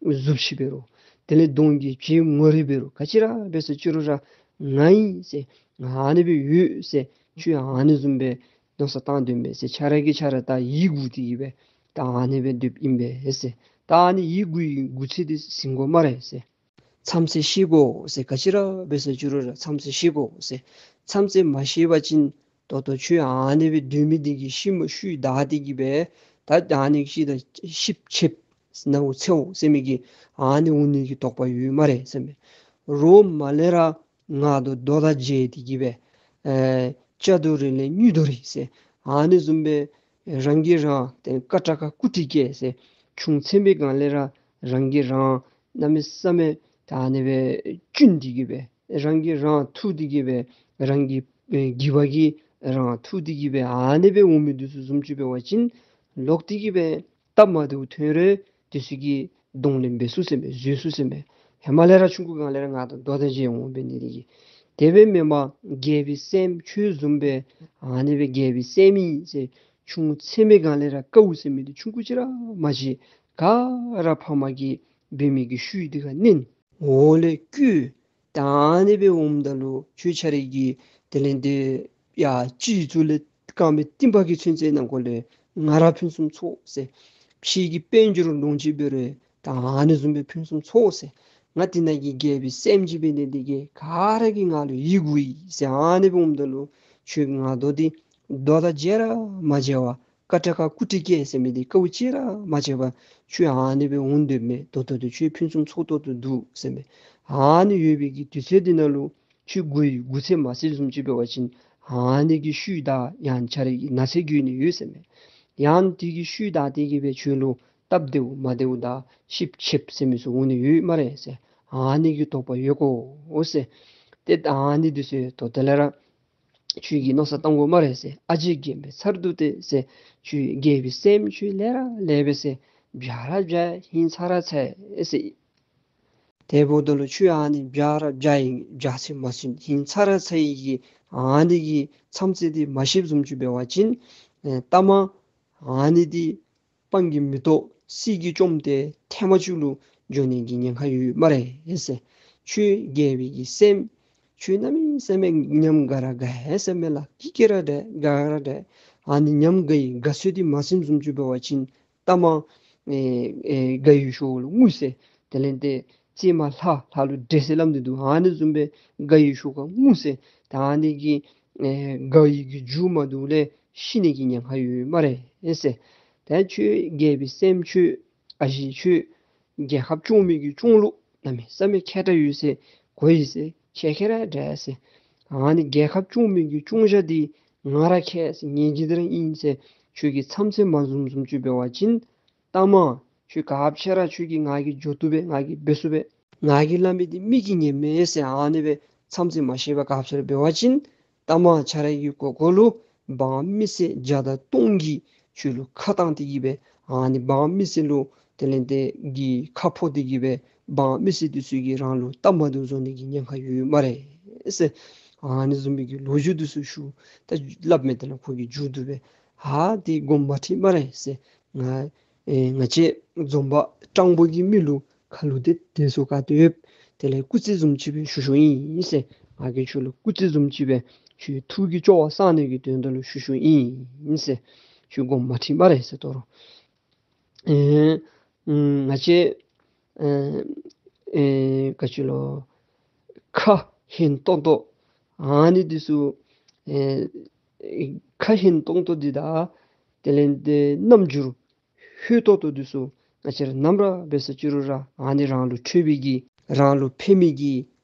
གཟུགས་གཞི་འབད་རུང་དེ་ལས་གདོང་གི་བྱད་ངོ་རིས་འབད་རུང་ག་ཅི་ར་འབད་ཟེར་ཅི་རུང་ར་ང་ཨིན་ཟེར། ང་ཨ་ནི་སྦེ་ཡོད་ཟེར། ཁྱོད་ཨ་ནི་བཟུམ་སྦེ་མནོ་བསམ་བཏང་སྡོད་མས་ཟེར། ཁྱོད་ར་གིས་ཁྱོད་ར་ད་ཡིད་མགུ་སྟེ་གིས་སྦེ་ད་ཨ་ནི་སྦེ་སྡོདཔ་ཨིན་པས་ཟེར། ད་ཨ་ནི་ཡིད་མགུ་ཡི་མགུ་ཚད་འདི་ཟིན་དགོ་སྨ་རེ་ཟེར། མཚམས་ཚད་ཤེས་དགོ་ཟེར། ག་ཅི་ར་འབད་ཟེར་ཅི་རུང་ར་མཚམས་ཚད་ཤེས་དགོ་ཟེར། མཚམས་ཚད་མ་ཤེས་པ་ཅིན་ད་ལྟོ་ཁྱོད་ཨ་ནི་སྦེ་སྡོད་མི་འདི་གིས་ཤུལ་མ་ཤུལ་བདའ་སྟེ་གིས་སྦེ་ད་ཨ་ནི་ཤི་ད་ཤི་ཆེབ་ནཝ་འཚེརཝ་ཟེར་མི་གི་ཨ་ནི་འོང་ནི་གི་དོགས་པ་ཡོད་སྨ་རེ་ཟེར་མས། རོགས་མ་ལས་ར་ང་དང་རྡོ་དང་མཇལ་ཏེ་གིས་སྦེ་ཨེ་ལྕགས་རྡོ་རེ་ལས་དངུལ་རྡོ་རེ་ཟེར། ཨ་ནི་བཟུམ་སྦེ་རང་གིས་རང་ཏེ་ཀ་ཏྲ་ཀ་ཀུ་ཏྲི་ཀེ་ཟེར། ཆུང་འཚེར་བའི་སྒང་ལས་ར་རང་གིས་རང་གནམ་མེད་ས་མེད་ད་ཨ་ནི་སྦེ་བཅུན་ཏེ་གིས་སྦེ་རང་གིས་རང་འཐུ་སྟེ་གིས་སྦེ་རང་གི་ཨེ་སྒྱིད་པ་གིས་རང་འཐུ་སྟེ་གིས་སྦེ་ཨ་ནི་སྦེ་འོང་མི་འདི་ཚུ་བཟུམ་ཅིག་འབད་བ་ཅིན་ལོག་སྟེ་གིས་སྦེ་སྟབས་མ་བདེཝ་ཐོན་རུང་དེ་ཚུ་གི་གདོང་ལེན་འབད་ཚུགས་ཟེར་མས། བཟོད་ཚུགས་ཟེར་མས། ཧེ་མ་ལས་ར་ཆུང་ཀུ་སྒང་ལས་ར་ང་དང་རྡོ་དང་མཇལ་འོང་འབད་ནི་དེ་གིས། དེ་སྦེ་མེན་པར་རྒྱལ་པོའི་སྲསམོ་ཁྱོད་བཟུམ་སྦེ་ཨ་ནི་སྦེ་རྒྱལ་པོའི་སྲསམོ་ཨིན་ཟེར་ཆུང་འཚེར་མི་སྒང་ལས་ར་དཀའཝ་ཟེར་མི་འདི་ཆུང་ཀུ་ཅིག་ར་མ་མཇལ། ག་ར་ཕ་མ་གིས་འབད་མི་གི་ཤུལ་འདི་ཁར་མནན། འོག་ལས་བརྐུས། ད་ཨ་ནི་སྦེ་འོངམ་ད་ལུ་ཁྱོད་ཁྱོད་ར་གི་དེ་ལས་ཏེ་ཡ་སྤྱི་གཙུག་ལས་དཀར་མེ་སྟོན་པ་གི་ཚུན་ཚོད་ནང་འཁོད་ལས་ང་ར་ཕུན་སུམ་ཚོགས་ཟེར། ཕྱི་གི་དཔལ་འབྱོར་ལོངས་སྤྱོད་འབད་རུང་ད་ཨ་ནི་བཟུམ་སྦེ་ཕུན་སུམ་ཚོགས་ཟེར། ང་འདི་ནང་གི་རྒྱལ་པོའི་སྲསམོ་ཅིག་འབད་ནི་འདི་གིས་ག་ར་གིས་ང་ལུ་ཡིད་མགུ་ཡི་ཟེར། ཨ་ནི་སྦེ་འོངམ་ད་ལུ་ཁྱོད་ང་དང་འདི་རྡོ་དང་མཇལ་ར་མ་མཇལ་བར་ཀ་ཏྲ་ཀ་ཀུ་ཏྲི་ཀེ་ཟེར་མི་འདི་དཀའཝ་ཅིག་ར་མ་སྤྱད་པར་ཁྱོད་ཨ་ནི་སྦེ་འོང་སྡོདཔ་མས། ད་ལྟོ་ད་ཁྱོད་ཕུན་སུམ་ཚོགས་ཏོག་ཏོ་འདུག་ཟེར་མས། ཨ་ནི་ཡོད་པའི་གི་དུས་ཚོད་འདི་ནང་ལུ་ཁྱོད་མགུ་ཡི་མགུ་ཚད་མ་ཟིན་བཟུམ་ཅིག་འབད་བ་ཅིན་ཨ་ནི་གི་ཤུལ་བདའ་ཡང་ཁྱོད་ར་གི་ན་ཚ་འགོས་ནི་ཡོད་ཟེར་མས། ཡང་དེ་གི་ཤུལ་བདའ་སྟེ་གིས་སྦེ་ཁྱོད་ལུ་སྟབས་བདེཝ་མ་བདེཝ་དང་ཤི་ཆེབ་ཟེར་མི་ཚུ་འོང་ནི་ཡོད་སྨ་རེ་ཟེར། ཨ་ནི་གི་དོགས་པ་ཡོད་གོ་ཟེར། ཏེ་ཨ་ནི་འདི་ཚུ་ད་ལྟོ་ལས་ར་ཁྱོད་ཀྱིས་མནོ་བསམ་བཏང་དགོ་སྨ་རེ་ཟེར། ཨ་ཅེ་རྒན་པོའི་མཚར་སྡུག་སྟེ་ཟེར། ཁྱོད་རྒྱལ་པོའི་སྲསམོ་ཁྱོད་ལེགས་ར་ལེགས་པས་ཟེར། འཇའ་ར་འཇའ་ཧིང་ཚ་ར་ཚ་ཡི་ཟེར། དེ་འབདཝ་ད་ལུ་ཁྱོད་ཨ་ནི་འཇའ་ར་འཇའ་ཡི་འཇའ་ཚོན་མ་ཚོན་ཧིང་ཚ་ར་ཚ་ཡི་གི་ཨ་ནི་གི་མཚམས་ཚད་འདི་མ་ཤེསཔ་བཟུམ་ཅིག་འབད་བ་ཅིན་ཨེ་ལྟ་མ་ཨ་ནི་འདི་སྤང་གི་མེ་ཏོག་སད་ཀྱིས་བཅོམ་སྟེ་ཐེངས་མ་གཅིག་ལུ་འགྱོ་ནི་གི་ཉེན་ཁ་ཡོད་སྨ་རེ་ཟེར། ཁྱོད་རྒྱལ་པོའི་གི་སྲསམོ་ཁྱོད་གནམ་མེད་ས་མེད་ཉམས་དགའ་ར་དགའ་ཡི་ཟེར་མས་ལགས། སྐྱིད་སྐྱིད་ར་དྲག་དགའ་ར་དྲག། ཨ་ནི་ཉམས་དགའ་ཡི་དགའ་ཚོད་འདི་མ་ཟིན་བཟུམ་ཅིག་འབད་བ་ཅིན་ལྟ་མ་ཨེ་ཨེ་དགའ་ཡི་ཤོག་ལུ་ངུ་ཟེར། དེ་ལས་ཏེ་ཙིག་མ་ལྷ་ལྷ་ལུ་འདྲེ་ཟེར་སླབ་ནི་འདུག། ཨ་ནི་བཟུམ་སྦེ་དགའ་ཡི་ཤོག་ཁར་ངུ་ཟེར། ད་ཨ་ནི་གི་ཨེ་དགའ་ཡི་གི་མཇུག་མ་བསྡུ་ལས་ཤི་ནི་གི་ཉེན་ཁ་ཡོད་སྨ་རེ་ཟེར། ད་ཁྱོད་རྒྱལ་པོའི་སྲསམོ་ཁྱོད་ཨ་ཞེ་ཁྱོད་རྒྱལ་ཁབ་སྐྱོང་མི་གི་སྐྱོང་ལུགས་གནམ་མེད་ས་མེད་མཁས་དྲགས་ཡོད་ཟེར་གོ་ཡི་ཟེར། མཁས་མཁས་ར་དྲགས་ཟེར། ཨ་ནི་རྒྱལ་ཁབ་སྐྱོང་མི་གི་སྐྱོང་བྱ་འདི་ང་ར་མཁས་ཟེར། ངེ་གི་འདི་ར་ཨིན་ཟེར། ཁྱོད་ཀྱིས་མཚམས་ཚད་མ་བཟུང་བཟུམ་ཅིག་འབད་བ་ཅིན་ལྟ་མ་ ཁྱོད་ག་ཅི་ར་ཁྱོད་ཀྱིས་ང་གིས་འགྱོ་བཏུབ་པས། ང་གིས་འབད་ཚུགས་པས། ང་གིས་སླབ་མི་འདི་མི་གིས་ཉན་མས་ཟེར་ཨ་ནི་སྦེ་མཚམས་ཚད་མ་ཤེས་པར་ག་ཅི་ར་འབད་བ་ཅིན་ལྟ་མ་ཆ་ར་གི་གོ་གོ་ལུ་འབངས་མི་སེར་བརྒྱ་དང་སྟོང་གིས་ཁྱོད་ལུ་ཁ་བཏང་སྟེ་གི་སྦེ་ཨ་ནི་འབངས་མི་སེར་ལུ་དེ་ལས་དེ་གི་ཁ་ཕོག་སྟེ་གི་སྦེ་འབངས་མི་སེར་འདི་ཚུ་གིས་རང་ལུ་ལྟ་མ་འདི་བཟོ་ནི་གི་ཉེན་ཁ་ཡོད་སྨ་རེ་ཟེར། ཨ་ནི་བཟུམ་མའི་གི་ལོ་རྒྱུས་འདི་ཚུ་ཞུ་ད་སླབ་མས། དེ་ལས་ཁོ་གིས་མཇུག་བསྡུ་སྦེ་ཧ་འདི་དགོངསམ་མ་ཁྲེལ་སྨ་རེ་ཟེར། ང་ཨེ་ང་བཅས་འཛོམས་པ་སྤྲང་པོ་གི་མི་ལུ་ཁ་ལུ་དེ་དེ་ཚུ་ག་ཏེ་ཡོད། དེ་ལས་སྐུ་རྩེད་བཟུམ་ཅིག་སྦེ་ཞུ་ཞུཝ་ཨིན་ཟེར། ང་གིས་ཁྱོད་ལུ་སྐུ་རྩེད་བཟུམ་ཅིག་སྦེ་ཁྱོད་ཐུགས་ཀྱི་སྐྱོ་བ་སངས་ནི་གི་དོན་དག་ལུ་ཞུ་ཞུཝ་ཨིན་ཟེར། ཁྱོད་དགོངསམ་མ་ཁྲེལ་སྨ་རེ་ཟེར། དོ་རུང་ཨེ་ཨུམ་ང་བཅས་ཨེ་ཨེ་ག་ཅི་ལོ་ཁ་ཧན་ཏོང་ཏོ་ཨ་ནི་འདི་ཚུ་ཨེ་ཁ་ཧན་ཏོང་ཏོ་འདི་དང་དེ་ལས་དེ་རྣམ་འགྱུར་ཧོད་ཏོག་ཏོ་འདི་ཚུ་ང་བཅས་ར་ནམ་ར་འབད་ས་ཅི་རུང་ར་ཨ་ནི་རང་ལུ་འཕྲོད་པའི་གི་རང་ལུ་ཕན་མི་གི་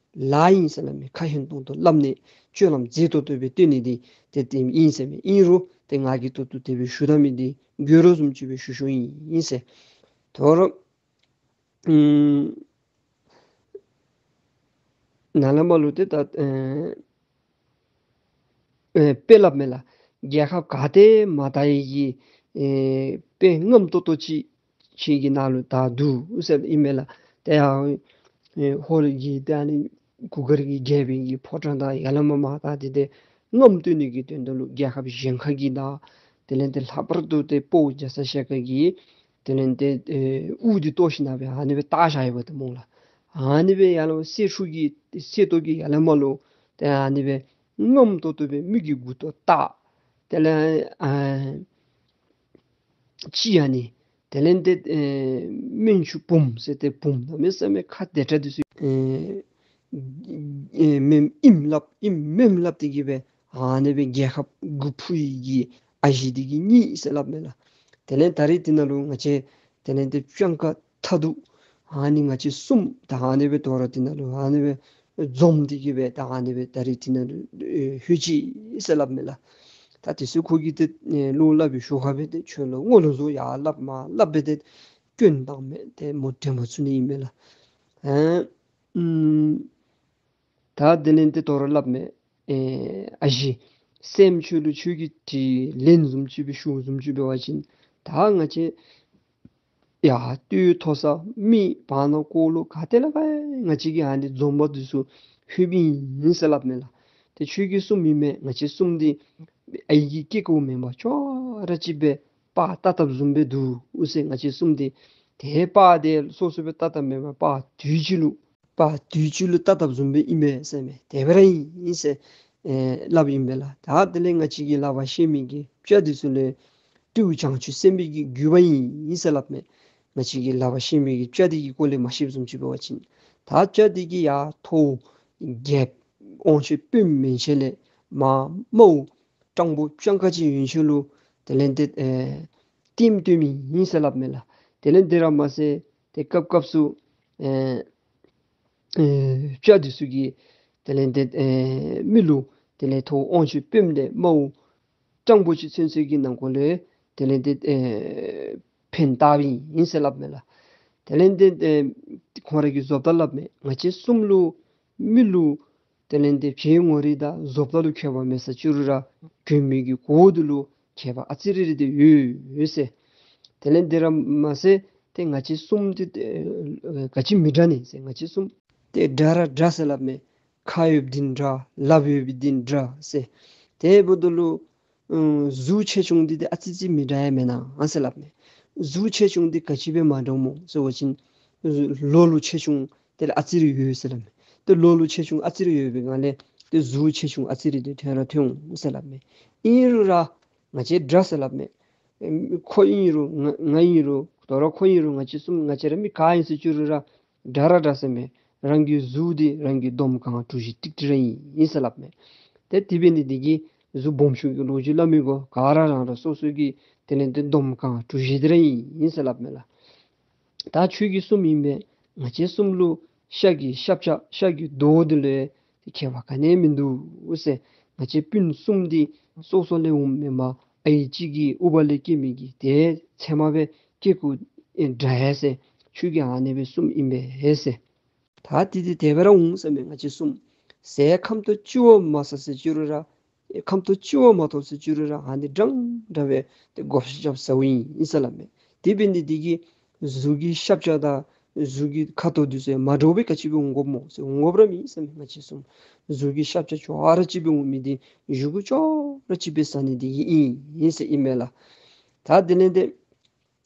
ལཱ་ཨིན་ཟེར་སླབ་མས། ཁ་ཧན་ཏོང་ཏོ་སླབ་ནི་སྤྱོད་ལམ་མཛེས་ཏོག་ཏོ་སྦེ་སྟོན་ནི་འདི་དེ་དེ་ཨིན་ཟེར་མས། ཨིན་རུང་དེ་ང་གིས་ཏོག་ཏོ་དེ་སྦེ་ཞུ་ད་མི་འདི་དགོད་བྲོ་བཟུམ་ཅིག་སྦེ་ཞུ་ཞུཝ་ཨིན་ཟེར། དོ་རུང་ཨུམ་ནཱ་ལས་མར་ལུ་ཏེ་ད་ཨེ་ཨེ་དཔེ་སླབ་མས་ལགས། རྒྱལ་ཁབ་ག་ཏེ་མ་དར་བའི་གི་ཨེ་དཔེ་རྔམ་ཏོག་ཏོ་ཅིག་ཅིག་གི་ནང་ལུ་ད་འདུག་ཟེར་ཨིན་མས་ལགས། ཏེ་ཡང་ཨེ་ཧོར་གྱི་ཏེ་ཨ་ནི་གུར་དཀར་གྱི་རྒྱལ་པོའི་གི་ཕོ་བྲང་དང་ཡར་ལས་མར་མར་ད་ཏེ་ཏེ་རྔམ་སྟོན་ནི་གི་དོན་དག་ལུ་རྒྱལ་ཁབ་གཞན་ཁ་གི་དང་དེ་ལས་ཏེ་ལྷག་པར་དུ་ཏེ་དཔའ་བོ་རྒྱ་ཚ་ཞལ་དཀར་གྱི་དེ་ལས་ཏེ་ཨེ་དབུ་འདི་བཏོག་ཞིནམ་སྦེ་ཨ་ནི་སྦེ་བཏགས་བཞག་ཡོདཔ་ད་སྨོ་ལགས། ཨ་ནི་སྦེ་ཡར་ལས་སེར་ཕྲུག་གི་སེར་ཏོག་གི་ཡར་ལས་མར་ལུ་ཏེ་ཨ་ནི་སྦེ་རྔམ་ཏོག་ཏོ་སྦེ་མི་གི་མགུ་ཏོ་བཏགས། དེ་ལས་ཨ་ཅི་ཨ་ནི་དེ་ལས་ཏེ་ཨེ་སྨན་ཆུ་བུམ་ཟེར་ཏེ་བུམ་གནམ་མེད་ས་མེད་ཁ་བདེ་དྲགས་འདི་ཚུ་ཨེ་ཨེ་མེནམ་ཨིནམ་སླབ་ཨིནམ་མེནམ་སླབ་སྟེ་གི་སྦེ་ཨ་ནི་སྦེ་རྒྱལ་ཁབ་དགུ་ཕུ་ཡི་གི་ཨ་ཞེ་འདི་གིས་རྙེད་ཟེར་སླབ་མས་ལགས། དེ་ལས་ད་རིས་འདི་ནང་ལུ་ང་བཅས་དེ་ལས་ཏེ་སྤྱང་ཀ་ཐ་དུ་ཨ་ནི་ང་བཅས་གསུམ་ད་ཨ་ནི་སྦེ་དོ་རུང་འདི་ནང་ལུ་ཨ་ནི་སྦེ་འཛོམས་ཏེ་གི་སྦེ་ད་ཨ་ནི་སྦེ་ད་རིས་འདི་ནང་ལུ་ཨེ་ལྷོད་ཅི་ཟེར་སླབ་མས་ལགས། ད་དེ་ཚུ་ཁོ་གིས་ཏེ་ཨེ་ལོག་སླབ་པའི་ཤུལ་ཁ་སྦེ་ཏེ་ཁྱོད་ལུ་ངོ་ལོག་བཟོ་ཡར་སླབ་མར་སླབ་སྦེ་ཏེ་སྐྱོན་བཏང་མས། ཏེ་མོ་དྲན་མ་ཚུགས་ནི་ཨིན་མས་ལགས། ཨེ་ཨུམ་ད་དེ་ལས་ཏེ་དོ་རུང་སླབ་མས། ཨེ་ཨ་ཞེ་སྲསམོ་ཁྱོད་ལུ་ཁྱོད་ཀྱིས་དྲི་ལན་བཟུམ་ཅིག་སྦེ་ཞུ་བཟུམ་ཅིག་འབད་བ་ཅིན་ད་ང་བཅས་ཡར་སྟོད་མཐོ་ས་མི་བར་ན་ཀོ་ལུ་ག་ཏེ་ལས་ག་ང་བཅས་ཀྱི་ཨ་ནི་འཛོམས་པ་འདི་ཚུ་ལྷོདཔ་ཨིན་ཟེར་སླབ་མས་ལགས། ཏེ་ཁྱོད་ཀྱི་གསུམ་ཨིན་མས། ང་བཅས་གསུམ་འདི་ཨའི་གི་སྐྱེ་དགུ་མེན་པར་ཅོག་ར་གཅིག་སྦེ་པར་བཏབ་བཏབ་བཟུམ་སྦེ་འདུག་ཟེར། ང་བཅས་གསུམ་འདི་ཏེ་པར་འདི་སོ་སོ་སྦེ་བཏབ་བཏབ་མེན་པར་པར་དུས་གཅིག་ལུ་པར་དུས་གཅིག་ལུ་བཏབ་བཏབ་བཟུམ་སྦེ་ཨིན་མས་ཟེར་མས། དེ་སྦེ་ར་ཨིན་ཟེར་ཨེ་སླབ་ཨིན་པས་ལགས། ད་དེ་ལས་ང་བཅས་ཀྱི་ལག་པར་བཤེད་མི་གི་སྤྱ་འདི་ཚུ་ལས་སྤྲེའུ་བྱང་ཆུབ་སེམས་དཔའི་གི་བརྒྱུད་པ་ཨིན་ཟེར་སླབ་མས། ང་བཅས་ཀྱི་ལག་པར་བཤེད་མི་གི་སྤྱ་འདི་གི་སྐོར་ལས་མ་ཤེསཔ་བཟུམ་ཅིག་འབད་བ་ཅིན་ད་སྤྱ་འདི་གིས་ཡར་མཐོ་རྒྱལཔོ་དབང་ཕྱུག་དཔོནམ་མེན་ཆད་ལས་མར་དམའཝ་སྤྲང་པོ་སྤྱང་ཀ་ཅིག་ཡན་ཆད་ལུ་དེ་ལས་ཏེ་ཨེ་ལྟདམོ་སྟོནམ་ཨིན་ཟེར་སླབ་མས་ལགས། དེ་ལས་དེ་ར་མ་ཚད་ཏེ་སྐབས་སྐབས་སུ་ཨེ་ཨེ་སྤྱ་འདི་ཚུ་གིས་དེ་ལས་ཏེ་ཨེ་མི་ལུ་དེ་ལས་མཐོ་དབང་ཕྱུག་དཔོནམ་ལས་དམའཝ་སྤྲང་པོ་ཅིག་ཚུན་ཚོད་ཀྱི་ནང་འཁོད་ལས་དེ་ལས་ཏེ་ཨེ་ཕན་བཏགས་པའི་ཨིན་ཟེར་སླབ་མས་ལགས། དེ་ལས་ཏེ་ཨེ་ཁོང་ར་གིས་བཟོ་ལྟ་སླབ་མས། ང་བཅས་གསུམ་ལུ་མི་ལུ་དེ་ལས་ཏེ་བྱད་ངོ་རིས་དང་བཟོ་ལྟ་ལུ་ཁྱད་པར་མེད་ས་ཅི་རུང་ར་གྱོན་མི་གི་གོ་འདི་ལུ་ཁྱད་པར་ཨ་ཙི་རེ་རེ་འདི་ཡོད་ཡོད་ཟེར། དེ་ལས་དེ་ར་མ་ཚད་ཏེ་ང་བཅས་གསུམ་འདི་ཏེ་ཨེ་ག་ཅི་མི་འདྲ་ནི་ཟེར། ང་བཅས་གསུམ་ཏེ་འདྲ་ར་འདྲ་ཟེར་སླབ་མས། ཁ་ཡོདཔ་འདི་འདྲ་ལགཔ་ཡོདཔ་འདི་འདྲ་ཟེར། དེ་འབདཝ་ད་ལུ་ཨུམ་གཟུགས་ཆེ་ཆུང་འདི་ཏེ་ཨ་ཙི་ཅིག་མི་འདྲ་ཡང་མེན་ན་ཟེར་སླབ་མས། གཟུགས་ཆེ་ཆུང་འདི་ག་ཅི་སྦེ་མ་འདྲཝ་སྨོ་ཟེར་བ་ཅིན་ལོ་ལུ་ཆེ་ཆུང་དེ་ལས་ཨ་ཙི་རེ་ཡོད་ཟེར་སླབ་མས། ཏེ་ལོ་ལུ་ཆེ་ཆུང་ཨ་ཙི་རེ་ཡོད་པའི་སྒང་ལས་ཏེ་གཟུགས་ཆེ་ཆུང་ཨ་ཙི་རེ་འདི་ཐོན་ར་ཐོན་འོང་ཟེར་སླབ་མས། ཨིན་རུང་ར་ང་བཅས་འདྲ་ཟེར་སླབ་མས། ཨེ་ཁོ་ཨིན་རུང་ང་ང་ཨིན་རུང་དོ་རུང་ཁོ་ཨིན་རུང་ང་བཅས་གསུམ་ང་བཅས་ར་མི་ག་ཨིན་ཟེར་ཅི་རུང་ར་འདྲ་ར་འདྲ་ཟེར་མས། རང་གི་གཟུགས་འདི་རང་གི་འདོམ་གང་གྲུ་བཞི་ཏིག་ཏིག་ར་ཨིན་ཟེར་སླབ་མས། ཏེ་དེ་འབད་ནི་འདི་གིས་གཟུགས་སྦོམ་ཆུང་གི་ལོ་རྒྱུས་སླབ་མི་དགོ། ག་ར་རང་རང་སོ་སོ་གི་དེ་ལས་ཏེ་འདོམ་གང་གྲུ་བཞི་འདི་ར་ཨིན་ཟེར་སླབ་མས་ལགས། ད་ཁྱོད་ཀྱི་གསུམ་ཨིན་མས། ང་བཅས་གསུམ་ལུ་ཤ་གི་ཤ་བྱ་ཤ་གི་མདོག་འདི་ལུ་ཁྱད་པར་ག་ནི་མིན་འདུག་ཟེར། ང་བཅས་སྤུན་གསུམ་འདི་སོ་སོ་ལས་འོངམ་མེན་པར་ཨའི་གཅིག་གི་ཨུ་པ་ལས་སྐྱེས་མི་གི་དེ་ཚད་མ་སྦེ་སྐྱེ་དགུ་ ཨེ་འདྲ་ཡ་ཟེར། ཁྱོད་ཀྱིས་ཨ་ནི་སྦེ་གསུངམ་ཨིན་པས་ཟེར། ད་དེ་དེ་དེ་སྦེ་ར་འོང་ཟེར་མས། ང་བཅས་གསུམ་ཟས་ཁམ་ཏོག་ཅིག་བ་མ་ཟ་ཟེར་ཅི་རུང་ར་ཁམ་ཏོག་ཅིག་བ་མ་ཐོབ་ཟེར་ཅི་རུང་ར་ཨ་ནི་འདྲན་འདྲ་སྦེ་ཏེ་བགོ་བཤའ་རྐྱབ་ཟཝ་ཨིན་ཟེར་སླབ་མས། དེ་འབད་ནི་དེ་གིས་གཟུགས་ཀྱི་ཤ་ཆ་དང་གཟུགས་ཀྱི་ཁ་དོག་དེ་ཚུ་མ་འདྲཝ་སྦེ་ག་ཅི་སྦེ་འོང་དགོཔ་སྨོ་ཟེར། འོང་དགོཔ་ར་མེད་ཟེར་མས། ང་བཅས་གསུམ་གཟུགས་ཀྱི་ཤ་ཆ་ཅོག་ར་གཅིག་སྦེ་འོང་མི་དེ་བཞེས་སྒོ་ཅོག་ར་གཅིག་སྦེ་ཟ་ནི་དེ་གིས་ཨིན་ཟེར་ཨིན་མས་ལགས། ད་དེ་ལས་ཏེ་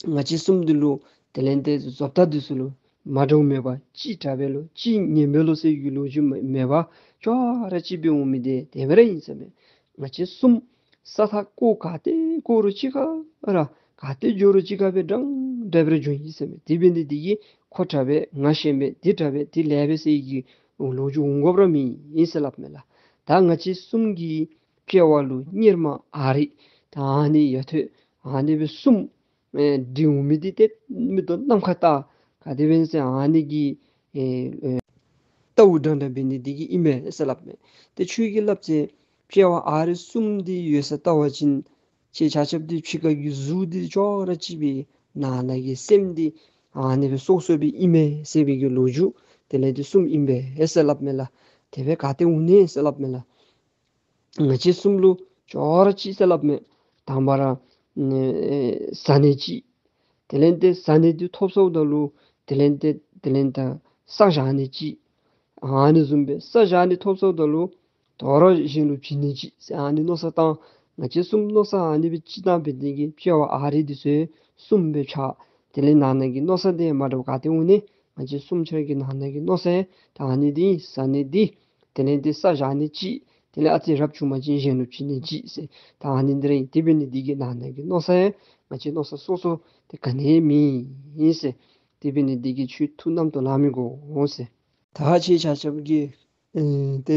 ང་བཅས་གསུམ་འདི་ལུ་དེ་ལས་ཏེ་བཟོ་ལྟ་འདི་ཚུ་ལུ་མ་འདྲཝ་མེད་པར་གཅིག་དྲག་པས་ལོ་གཅིག་ངན་པས་ལོ་ཟེར་གྱི་ལོ་རྒྱུས་མ་མེད་པར་ཅོག་ར་གཅིག་སྦེ་འོང་མི་དེ་དེ་སྦེ་ར་ཨིན་ཟེར་མས། ང་བཅས་གསུམ་ས་ཐག་བཀོ་ག་ཏེ་བཀོ་རུང་གཅིག་ཁར་ར་ག་ཏེ་འགྱོ་རུང་གཅིག་ཁར་སྦེ་འདྲན་འདྲ་སྦེ་ར་འགྱོཝ་ཨིན་ཟེར་མས། དེ་འབད་ནི་དེ་གིས་ཁོ་དྲག་པས་ང་ཞན་པས་འདི་དྲག་པས་འདི་ལེགས་པས་ཟེར་གྱི་ལོ་རྒྱུས་འོང་དགོཔ་ར་མེད་ཨིན་ཟེར་སླབ་མས་ལགས། ད་ང་བཅས་གསུམ་གྱི་དཔྱལ་བ་ལུ་གཉེར་མ་ཨ་རི་ད་ཨ་ནི་ཡ་ཐོད་ཨ་ནི་སྦེ་གསུམ་ཨེ་འདི་འོང་མི་འདི་ཏེ་མིག་ཏོ་ནམ་མཁའ་ལྟ་ག་དེ་སྦེ་ཟེར་ཨ་ནི་གི་ཨེ་ཨེ་ལྟཝ་འདྲན་འདྲ་འབད་ནི་འདི་གིས་ཨིན་མས་ཟེར་སླབ་མས། ཏེ་ཁྱོད་ཀྱིས་སླབ་ཚེ་དཔྱལ་བ་ཨ་རི་གསུམ་འདི་ཡོད་ས་ལྟ་བ་ཅིན་ཁྱེད་ཆ་ཁྱབ་འདི་ཕྱི་ཁ་གི་གཟུགས་འདི་ཅོག་ར་གཅིག་པའི་ནང་ན་གི་སེམས་འདི་ཨ་ནི་སྦེ་སོ་སོ་སྦེ་ཨིན་མས་ཟེར་བའི་གི་ལོ་རྒྱུས་དེ་ལས་འདི་གསུམ་ཨིན་པས་ཟེར་སླབ་མས་ལགས། དེ་སྦེ་ག་ཏེ་འོང་ནི་ཟེར་སླབ་མས་ལགས། ང་བཅས་གསུམ་ལུ་ཅོག་ར་གཅིག་ཟེར་སླབ་མས། དང་པ་ར་ཨེ་ཟ་ནི་གཅིག། དེ་ལས་ཏེ་ཟ་ནི་འདི་ཐོབ་སོཝ་ད་ལུ་དེ་ལས་ཏེ་དེ་ལས་ད་ས་བཞག་ནི་གཅིག། ཨ་ནི་བཟུམ་སྦེ་ས་བཞག་ནི་ཐོབ་སོཝ་ད་ལུ་དོ་རུང་གཞན་ལུ་བྱིན་ནི་གཅིག་ཟེར་ཨ་ནི་མནོ་བསམ་བཏང་། ང་བཅས་གསུམ་མནོ་བསམ་ཨ་ནི་སྦེ་གཅིག་བཏང་འབད་ནི་དེ་གིས་དཔྱལ་བ་ཨ་རི་འདི་ཚུ་གསུམ་སྦེ་ཆགས། དེ་ལས་ནང་ན་གི་མནོ་བསམ་འདི་མ་འདྲཝ་ག་ཏེ་འོང་ནི། ང་བཅས་གསུམ་ཆ་ར་གི་ནང་ན་གི་མནོ་བསམ་ད་ཨ་ནི་འདི་ཟ་ནི་འདི་དེ་ལས་འདི་ས་བཞག་ནི་གཅིག། དེ་ལས་ཨ་ཙི་རབ་བྱུང་པ་ཅིན་གཞན་ལུ་བྱིན་ནི་གཅིག་ཟེར་ད་ཨ་ནི་འདི་ར་ཨིན། དེ་འབད་ནི་འདི་གིས་ནང་ན་གི་མནོ་བསམ་ང་བཅས་མནོ་བསམ་སོ་སོ་འདི་ག་ནི་མེད་ཨིན་ཟེར། དེ་འབད་ནི་འདི་གིས་ཁྱོད་ཐུགས་རྣམ་རྟོག་ལང་མི་དགོ་ཟེར། ད་ཁྱེད་ཆ་ཁྱབ་ཀྱིས་ཨེ་ཏེ་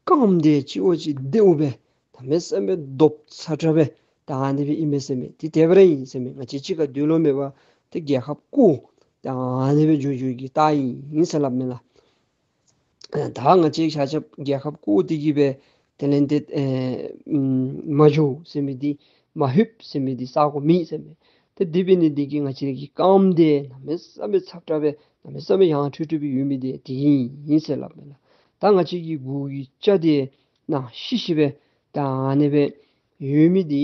རྐངམ་དེ་གཅིག་བ་གཅིག་བདེཝ་སྦེ་གནམ་མེད་ས་མེད་སྡུག་ཚ་དྲགས་སྦེ་ད་ཨ་ནི་སྦེ་ཨིན་མས་ཟེར་མས། ཏེ་དེ་སྦེ་ར་ཨིན་ཟེར་མས། ང་བཅས་གཅིག་ཁར་སྡོད་ལོང་མེད་པར་ཏེ་རྒྱལ་ཁབ་བསྐོར་ད་ཨ་ནི་སྦེ་འགྱོ་འགྱོ་གི་རྟགས་ཨིན་ཟེར་སླབ་མས་ལགས། ད་ང་བཅས་ཆ་ཁྱབ་རྒྱལ་ཁབ་བསྐོར་ཏེ་གི་སྦེ་དེ་ལས་ཏེ་ཨེ་མ་འགྱོ་ཟེར་མི་འདི་མ་ལྷོད་ཟེར་མི་འདི་ས་གོ་མེད་ཟེར་མས། ཏེ་དེ་འབད་ནི་འདི་གིས་ང་བཅས་ཀྱི་རྐངམ་དེ་གནམ་མེད་ས་མེད་ཚབ་དྲགས་སྦེ་གནམ་མེད་ས་མེད་ཡང་ཁྲུ་ཁྲུ་སྦེ་ཡོད་མི་དེ་དེ་ཨིན་ཟེར་སླབ་མས་ལགས། ད་ང་བཅས་ཀྱི་མགུ་གི་སྐྱ་དེ་ནང་ཤི་ཤི་སྦེ་ད་ཨ་ནི་སྦེ་ཡོད་མི་དེ་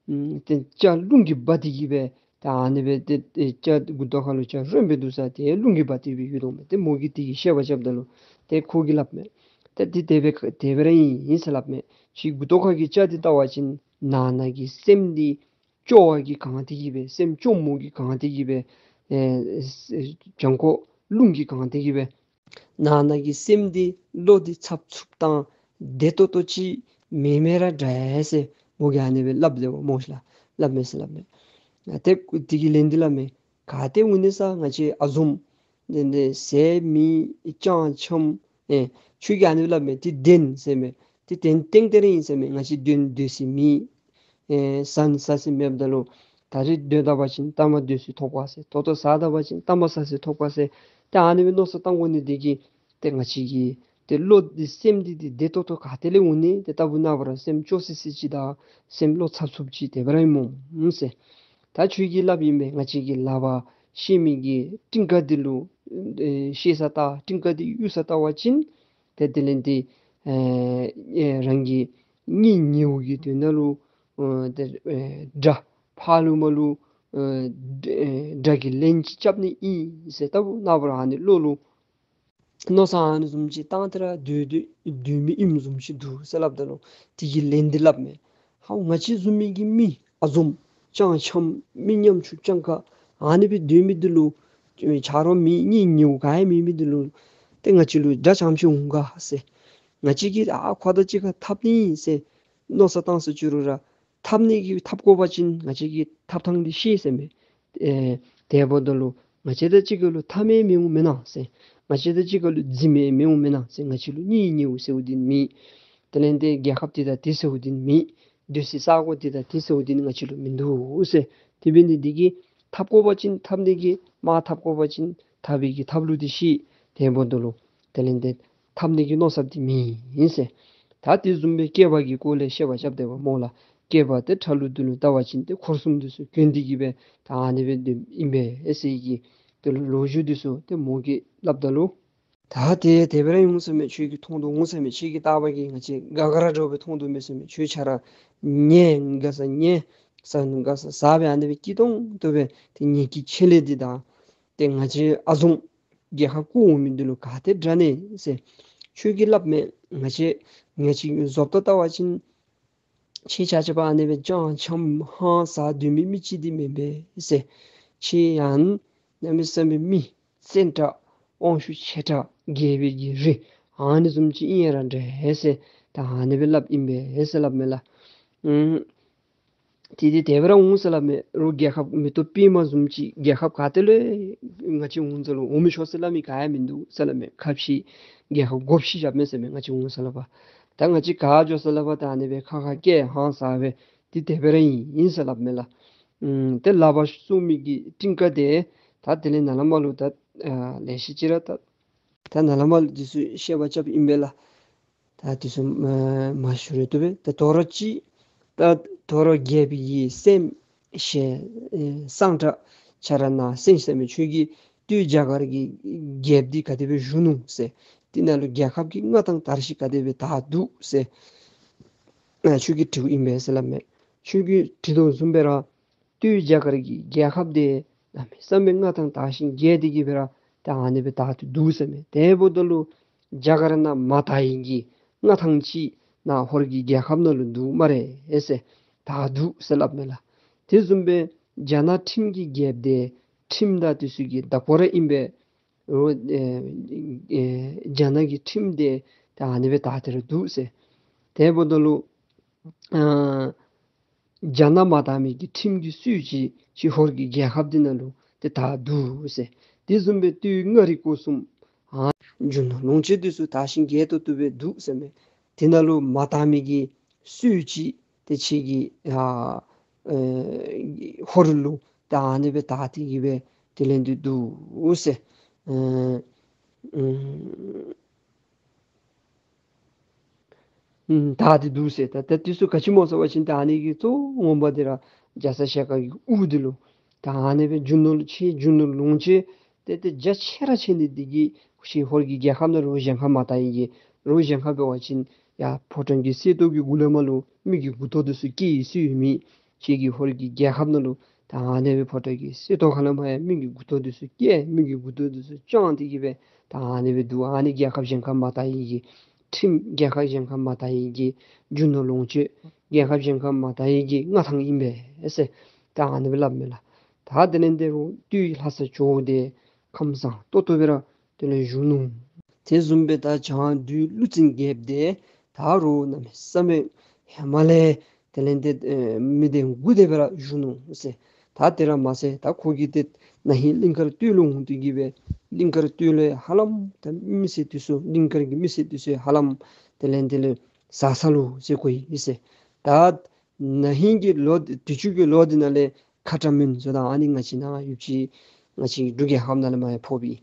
ཨམ་ཏེ་སྐྱ་རླུང་གིས་འབག་སྟེ་གི་སྦེ་ད་ཨ་ནི་སྦེ་ཏེ་ཏེ་སྐྱ་མགུ་ཏོ་ཁ་ལུ་སྐྱ་རོན་སྦེ་འདུག་ས་དེ་རླུང་གིས་འབག་སྟེ་སྦེ་ཡོད་དོ་མས། ཏེ་མོ་གིས་དེ་གི་བཤད་པ་རྐྱབ་ད་ལུ་ཏེ་ཁོ་གིས་སླབ་མས། ཏེ་དེ་དེ་སྦེ་དེ་སྦེ་ར་ཨིན་ཟེར་སླབ་མས། ཁྱོད་མགུ་ཏོ་ཁ་གི་སྐྱ་དེ་བལྟ་བ་ཅིན་ནང་ན་གི་སེམས་འདི་སྐྱོ་བ་གིས་གང་སྟེ་གི་སྦེ་སེམས་སྐྱོ་མོ་གིས་གང་སྟེ་གི་སྦེ་ཨེ་ཨེ་བྱང་ཁོག་རླུང་གིས་གང་སྟེ་གི་སྦེ་ནང་ན་གི་སེམས་འདི་བློ་འདི་འཚབ་འཚུབ་དང་བདེ་ཏོག་ཏོ་ཅིག་མེད་མེད་ར་འདྲ་ཟེར་མོ་གིས་ཨ་ནི་སྦེ་སླབ་ལེ་བ་མོ་ཤ་ལགས། སླབ་མས་ཟེར་སླབ་མས། ཏེ་དེ་གི་ལན་འདི་སླབ་མས། ག་ཏེ་འོང་ནི་ཟེར་ང་བཅས་ཨ་བཟུམ་ཏེ་ཏེ་ཟས་མེད་ཅང་ཆམ་ཨེ་ཁྱོད་ཀྱིས་ཨ་ནི་སླབ་མས། ཏེ་བདེན་ཟེར་མས། ཏེ་བདེན་ཏན་ཏན་ར་ཨིན་ཟེར་མས། ང་བཅས་དོན་སྡོད་ས་མེད། ཨེ་ཟ་ཟ་ས་མེདཔ་ད་ལུ་ད་རེས་སྡོད་ད་པ་ཅིན་ལྟ་མ་སྡོད་ས་ཐོབ་ག་ཟེར། ད་ལྟོ་ཟ་ད་པ་ཅིན་ལྟ་མ་ཟ་ས་ཐོབ་ག་ཟེར། ཏེ་ཨ་ནི་སྦེ་མནོ་བསམ་བཏང་དགོ་ནི་འདི་གིས་ཏེ་ང་བཅས་ཀྱི་ཏེ་བློ་འདི་སེམས་འདི་འདི་བདེ་ཏོག་ཏོ་ག་ཏེ་ལས་འོང་ནི། ཏེ་ལྟ་བུ་ན་བུ་ར་སེམས་སྐྱོ་སི་སི་ཅིག་དང་སེམས་བློ་འཚབ་འཚུབ་ཅིག་དེ་སྦེ་ར་ཨིན་སྨོ་ཟེར། ད་ཁྱོད་ཀྱིས་སླབ་ཨིན་པས། ང་བཅས་ཀྱི་ལག་པར་བཤེད་མི་གི་ཀྲིང་ཀ་འདི་ལུ་ཨེ་བཤེད་ས་ལྟ་ཀྲིང་ཀ་འདི་གཡུག་ས་ལྟ་བ་ཅིན་ཏེ་དེ་ལས་འདི་ཨེ་ཨེ་རང་གི་གཉེན་ཉེཝ་གི་དོན་ལུ་ཨེ་ཏེ་ཨེ་དགྲ་ཕར་ལུ་མར་ལུ་ཨེ་ཨེ་དགྲ་གི་ལན་ཅིག་རྐྱབ་ནི་ཨིན་ཟེར་ལྟ་བུ་ན་བུ་ར་ཨ་ནི་བློ་ལུ་མནོ་བསམ་ཨ་ནི་བཟུམ་ཅིག་བཏང་སྟེ་ར་སྡོད་སྡོད་སྡོད་མི་ཨིནམ་བཟུམ་ཅིག་འདུག་ཟེར་སླབ་ད་ལུ་དེ་གི་ལན་འདི་སླབ་མས། ཧ་ང་བཅས་བཟུམ་མའི་གི་མི་ཨ་བཟུམ་ཅང་ཆམ་མི་ཉམ་ཆུང་སྤྱང་ཀ་ཨ་ནི་སྦེ་སྡོད་མི་འདི་ལུ་ཆ་རོགས་མེད་གཉེན་ཉེཝ་ག་ཡང་མེད་མི་འདི་ལུ་ཏེ་ང་བཅས་ལུ་དགྲ་རྐྱངམ་ཅིག་འོང་ག་ཟེར། ང་བཅས་ཀྱིས་ཨ་ཁོ་དང་གཅིག་ཁར་འཐབ་ནི་ཨིན་ཟེར་མནོ་བསམ་བཏང་ཟེར་ཅི་རུང་ར་འཐབ་ནི་གི་འཐབ་དགོ་པ་ཅིན་ང་བཅས་ཀྱིས་འཐབ་ཐངས་འདི་ཤེས་ཟེར་མས། ཨེ་དེ་འབདཝ་ད་ལུ་ང་བཅས་དང་གཅིག་ཁར་ལུ་འཐབ་མི་མི་འོང་མེན་ན་ཟེར། ང་བཅས་དང་གཅིག་ཁར་ལུ་འཛིང་མི་མི་འོང་མེན་ན་ཟེར། ང་བཅས་ལུ་གཉེན་ཉེཝ་ཟེརཝ་འདི་མེད། དེ་ལས་འདི་རྒྱལ་ཁབ་འདི་དང་འདི་ཟེརཝ་འདི་མེད། སྡོད་སའི་ས་གོ་འདི་དང་འདི་ཟེརཝ་འདི་ནི་ང་བཅས་ལུ་མིན་འདུག་ཟེར། དེ་འབད་ནི་འདི་གིས་འཐབ་དགོ་པ་ཅིན་འཐབ་ནི་གི་དམག་འཐབ་དགོ་པ་ཅིན་འཐབ་པའི་གི་ཐབས་ལུགས་འདི་ཤེས། དེ་འབདཝ་ད་ལུ་དེ་ལས་འདི་འཐབ་ནི་གི་མནོ་བསམ་འདི་མེད་ཟེར། ད་དེ་བཟུམ་སྦེ་སྐྱེས་པ་གི་སྐོར་ལས་བཤད་པ་རྐྱབ་སྟེ་བ་སྨོ་ལགས། སྐྱེས་པ་ཏེ་ཁྲ་ལུ་དུ་ལུ་བལྟ་བ་ཅིན་ཏེ་འཁོར་གསུམ་འདི་ཚུ་གྱོན་ཏེ་གི་སྦེ་ད་ཨ་ནི་སྦེ་སྡོདཔ་ཨིན་པས་ཟེར་གི་དེ་ལུ་ལོ་རྒྱུས་འདི་ཚུ་ཏེ་མོ་གིས་སླབ་ད་ལུ། ད་དེ་དེ་སྦེ་ར་འོང་ཟེར་མས། ཁྱོད་ཀྱིས་མཐོང་དོ་འོང་ཟེར་མས། ཁྱོད་ཀྱི་ལྟ་བ་གིས་ང་བཅས་དགའ་དགའ་ར་འདྲཝ་སྦེ་མཐོང་དོ་མས་ཟེར་མས། ཁྱོད་ཆ་ར་ཉལ་དགའ་ས་ཉལ་ཟ་དགའ་ས་ཟ་སྦེ་ཨ་ནི་སྦེ་སྐྱིད་ཏོང་ཏོ་སྦེ་ཏེ་ཉལ་གྱི་ཆེ་ལེ་འདི་དང་ཏེ་ང་བཅས་ཨ་ཟུང་རྒྱལ་ཁབ་བསྐོར་འོང་མི་འདི་ལུ་ག་ཏེ་འདྲ་ནི་ཟེར། ཁྱོད་ཀྱིས་སླབ་མས། ང་བཅས་ང་བཅས་བཟོ་ལྟ་བལྟ་བ་ཅིན་ཁྱེད་ཆ་ཁྱབ་ཨ་ནི་སྦེ་ཅང་ཆམ་ཧང་ཟ་སྡོད་མི་མི་ཅིག་འདི་མེན་པས་ཟེར། ཁྱེད་ཡང་གནམ་མེད་ས་མེད་མི་བཙན་དྲགས་དབང་ཤུགས་ཆེ་དྲགས་རྒྱལ་པོའི་གི་རིགས་ཨ་ནི་བཟུམ་ཅིག་ཨིན་ཡ་ར་འདྲ་ཟེར། ད་ཨ་ནི་སྦེ་སླབ་ཨིན་པས་ཟེར་སླབ་མས་ལགས། ཨུམ། དེ་དེ་དེ་སྦེ་ར་འོང་ཟེར་སླབ་མས། རོགས་རྒྱལ་ཁབ་མེ་ཏོག་པདྨ་བཟུམ་ཅིག་རྒྱལ་ཁབ་ག་ཏེ་ལས་ང་བཅས་འོང་ཟེར་ལོ་འོང་མི་ཆོག་ཟེར་སླབ་མི་ག་ཡང་མིན་འདུག་ཟེར་སླབ་མས། ཁ་ཕྱེ་རྒྱལ་ཁབ་སྒོ་ཕྱེ་བཞག་མས་ཟེར་མས། ང་བཅས་འོང་ཟེར་སླབ་པ་ད་ང་བཅས་ག་འགྱོ་ཟེར་སླབ་པ་ད་ཨ་ནི་སྦེ་ཁ་ཁ་སྐད་ཧང་ཟ་སྦེ་དེ་དེ་སྦེ་ར་ཨིན་ཨིན་ཟེར་སླབ་མས་ལགས། ཨུམ། ཏེ་ལག་པར་བཙུགས་མི་གི་ཊིང་ཀ་དེ་ད་དེ་ལས་ནཱ་ལས་མར་ལུ་ད་ཨ་ལེ་ཤ་ཅིག་ར་ད་ད་ནཱ་ལས་མར་ལུ་འདི་ཚུ་བཤད་པ་རྐྱབ་ཨིན་པས་ལགས། ད་འདི་ཚུ་མ་མ་ཞུ་རུང་བཏུབ་པས། ད་དོ་རུང་ཅིག་ད་དོ་རུང་རྒྱལ་པོའི་གི་སྲསམོ་ཞལ་ཨེ་གསང་གྲགས་ཆ་ར་ནཱ་གསན་ཟེར་མས། ཁྱོད་ཀྱིས་སྟོད་རྒྱ་གར་གྱི་རྒྱལཔོ་འདི་ག་དེ་སྦེ་བཞུགས་ནུག་ཟེར། དེ་ནང་ལུ་རྒྱལ་ཁབ་ཀྱི་མངའ་ཐང་དར་ཞིང་ག་དེ་སྦེ་དར་འདུག་ཟེར་ཨ་ཁྱོད་ཀྱིས་དྲིཝ་ཨིན་པས་ཟེར་སླབ་མས། ཁྱོད་ཀྱིས་དྲི་དོ་བཟུམ་སྦེ་ར་སྟོད་རྒྱ་གར་གྱི་རྒྱལ་ཁབ་དེ་གནམ་མེད་ས་མེད་མངའ་ཐང་དར་ཞིང་རྒྱས་ཏེ་གི་སྦེ་ར་ད་ཨ་ནི་སྦེ་དར་ཏེ་འདུག་ཟེར་མས། དེ་འབདཝ་ད་ལུ་རྒྱ་གར་ནང་མ་དར་བའི་གི་མངའ་ཐང་ཅིག་ནཱ་ཧོར་གྱི་རྒྱལ་ཁབ་ནང་ལུ་འདུག་སྨ་རེ་ཟེར། དར་འདུག་ཟེར་སླབ་མས་ལགས། དེ་བཟུམ་སྦེ་རྒྱ་ནག་ཁྲིམས་ཀྱི་རྒྱལཔོ་དེ་ཁྲིམས་དང་འདི་ཚུ་གི་བདག་པོ་ར་ཨིན་པས། རོགས་ཨེ་ཨེ་རྒྱ་ནག་གི་ཁྲིམས་དེ་ད་ཨ་ནི་སྦེ་དར་ཏེ་ར་འདུག་ཟེར། དེ་འབདཝ་ད་ལུ་ཨ་རྒྱ་ནག་མ་དར་མི་གི་ཁྲིམས་ཀྱི་སྲོལ་ཅིག་ཅིག་ཧོར་གྱི་རྒྱལ་ཁབ་འདི་ནང་ལུ་ཏེ་དར་འདུག་ཟེར། དེ་བཟུམ་སྦེ་སྟོད་མངའ་རིས་སྐོར་གསུམ་ཨ་རྒྱུ་ནོར་ལོངས་སྤྱོད་འདི་ཚུ་དར་ཞིང་རྒྱས་ཏོག་ཏོ་སྦེ་འདུག་ཟེར་མས། དེ་ནང་ལུ་མ་དར་མི་གི་སྲོལ་ཅིག་ཏེ་ཁྱེད་ཀྱི་ཨ་ཨེ་ཧོར་ལུ་ད་ཨ་ནི་སྦེ་དར་ཏེ་གི་སྦེ་དེ་ལས་འདི་འདུག་ཟེར། ཨེ་ཨེ་ཨུམ་དར་ཏེ་འདུག་ཟེར། ད་ད་འདི་ཚུ་ག་ཅི་སྨོ་ཟེར་བ་ཅིན་ད་ཨ་ནི་གི་གཙོ་བོ་ངོ་མ་འདི་ར་རྒྱ་ཚ་ཞལ་དཀར་གྱི་དབུ་འདི་ལུ་ད་ཨ་ནི་སྦེ་རྒྱུ་ནོར་ཆེ་རྒྱུ་ནོར་ལོངས་སྤྱོད་ཏེ་ཏེ་རྒྱ་ཆེ་ར་ཆེ་ནི་འདི་གིས་ཁྱེད་ཧོར་གྱི་རྒྱལ་ཁབ་ནང་ལུ་གཞན་ཁར་མ་དར་བའི་གི་རོགས་གཞན་ཁར་འབད་བ་ཅིན་ཡ་ཕོ་བྲང་གི་གསེར་ཏོག་གི་གུ་ལས་མར་ལུ་མི་གི་མགུ་ཏོ་འདི་ཚུ་སྐྱེ་ཡི་སྲོལ་ཡོད་མི་ཁྱེད་ཀྱི་ཧོར་གྱི་རྒྱལ་ཁབ་ནང་ལུ་ད་ཨ་ནི་སྦེ་ཕོ་བྲང་གི་གསེར་ཏོག་ཁ་ལས་མར་ཡང་མི་གི་མགུ་ཏོ་འདི་ཚུ་སྐྱེ་མི་གི་མགུ་ཏོ་འདི་ཚུ་བཅང་སྟེ་གི་སྦེ་ད་ཨ་ནི་སྦེ་འདུག། ཨ་ནི་རྒྱལ་ཁབ་གཞན་ཁར་མ་དར་བའི་གི་ཁྲིམས་རྒྱལ་ཁབ་གཞན་ཁར་མ་དར་བའི་གི་རྒྱུ་ནོར་ལོངས་སྤྱོད་རྒྱལ་ཁབ་གཞན་ཁར་མ་དར་བའི་གི་མངའ་ཐང་ཨིན་པས་ཟེར་ད་ཨ་ནི་སྦེ་སླབ་མས་ལགས། ད་དེ་ལས་འདི་རུང་སྟོད་ལྷ་ས་ཇོ་བོ་དེ་ཁམས་བཟང་ཏོག་ཏོ་སྦེ་ར་དེ་ལས་བཞུགས་ནུག། དེ་བཟུམ་སྦེ་ད་བྱང་བདུད་ཀླུ་བཙན་རྒྱལཔོ་དེ་ད་རུང་གནམ་མེད་ས་མེད་ཧེ་མ་ལས་དེ་ལས་འདི་ཨེ་མི་དེ་མགུ་དེ་སྦེ་ར་བཞུགས་ནུག་ཟེར། ད་དེ་ར་མ་ཚད་ད་ཁོ་གིས་ཏེ་ན་ཧིང་གླིང་དཀར་སྟོད་ལུ་འོང་སྟེ་གི་སྦེ་གླིང་དཀར་སྟོད་ལུ་ཧ་ལམ་ད་མི་སེར་འདི་ཚུ་གླིང་དཀར་གྱི་མི་སེར་འདི་ཚུ་ཧ་ལམ་དེ་ལས་འདི་ལས་ཟ་ས་ལུ་ཟེར་གོ་ཡི་ཟེར། ད་ན་ཧིང་གི་ལོ་དུས་ཅི་གི་ལོ་འདི་ནང་ལས་ཁ་ཏྲ་མོན་ཟེར་ད་ཨ་ནི་ང་བཅས་ནཱ་ཡོད་ཅི་ང་བཅས་ཀྱི་འབྲུག་རྒྱལ་ཁབ་ནང་ལས་མར་ཡང་ཕོག་པའི་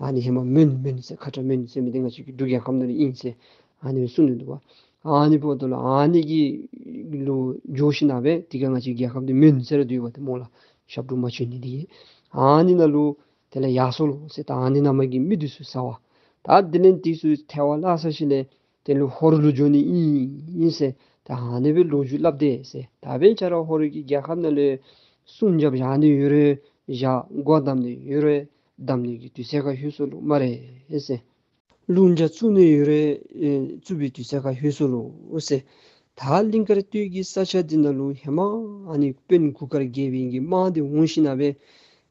ཨ་ནི་ཧེ་མ་མོན་མོན་ཟེར་ཁ་ཏྲ་མོན་ཟེར་མི་འདི་ང་བཅས་ཀྱི་འབྲུག་རྒྱལ་ཁབ་ནང་ལས་ཨིན་ཟེར་ཨ་ནི་གསུངས་ནི་འདུག་པ། ཨ་ནི་འབདཝ་ད་ལུ་ཨ་ནི་གི་ལུ་འགྱོ་ཞིནམ་ལས་འདི་ག་ང་བཅས་རྒྱལ་ཁབ་འདི་མོན་ཟེར་ར་འདུག་པ། ཏེ་མོ་ལགས་ཞབས་དྲུང་མ་བྱོན་ནི་འདི་གིས་ཨ་ནི་ནང་ལུ་དེ་ལས་ཡར་སོང་ལོ་ཟེར། ད་ཨ་ནི་ནང་མ་གི་མི་འདི་ཚུ་ཟ་བ་ད་དེ་ལས་འདི་ཚུ་ཐལ་བར་བརླག་ཚར་ཞིནམ་ལས་དེ་ལུ་ཧོར་ལུ་འགྱོ་ནི་ཨིན་ཨིན་ཟེར་ད་ཨ་ནི་སྦེ་ལོ་རྒྱུས་སླབ་དེས་ཟེར། ད་འབདན་ཁྱེད་ར་ཧོར་གྱི་རྒྱལ་ཁབ་ནང་ལས་སྲུང་སྐྱོབ་བཞག་ནི་ཡོད་རུང་བཞག། སྒོ་བསྡམ་ནི་ཡོད་རུང་བསྡམ་ནི་གི་དུས་ཚོད་ཁར་ལྷོད་སོང་ལོ་སྨ་རེ་ཟེར། རླུང་རྒྱག་བཙུགས་ནི་ཡོད་རུང་ཨེ་བཙུགས་པའི་དུས་ཚོད་ཁར་ལྷོད་སོང་ལོ་ཟེར། ད་གླིང་དཀར་སྟོད་ཀྱི་ས་ཆ་འདི་ནང་ལུ་ཧེ་མ་ཨ་ནི་དཔོན་གུར་དཀར་རྒྱལ་པོའི་གི་དམག་འདི་འོང་ཞིནམ་ལས་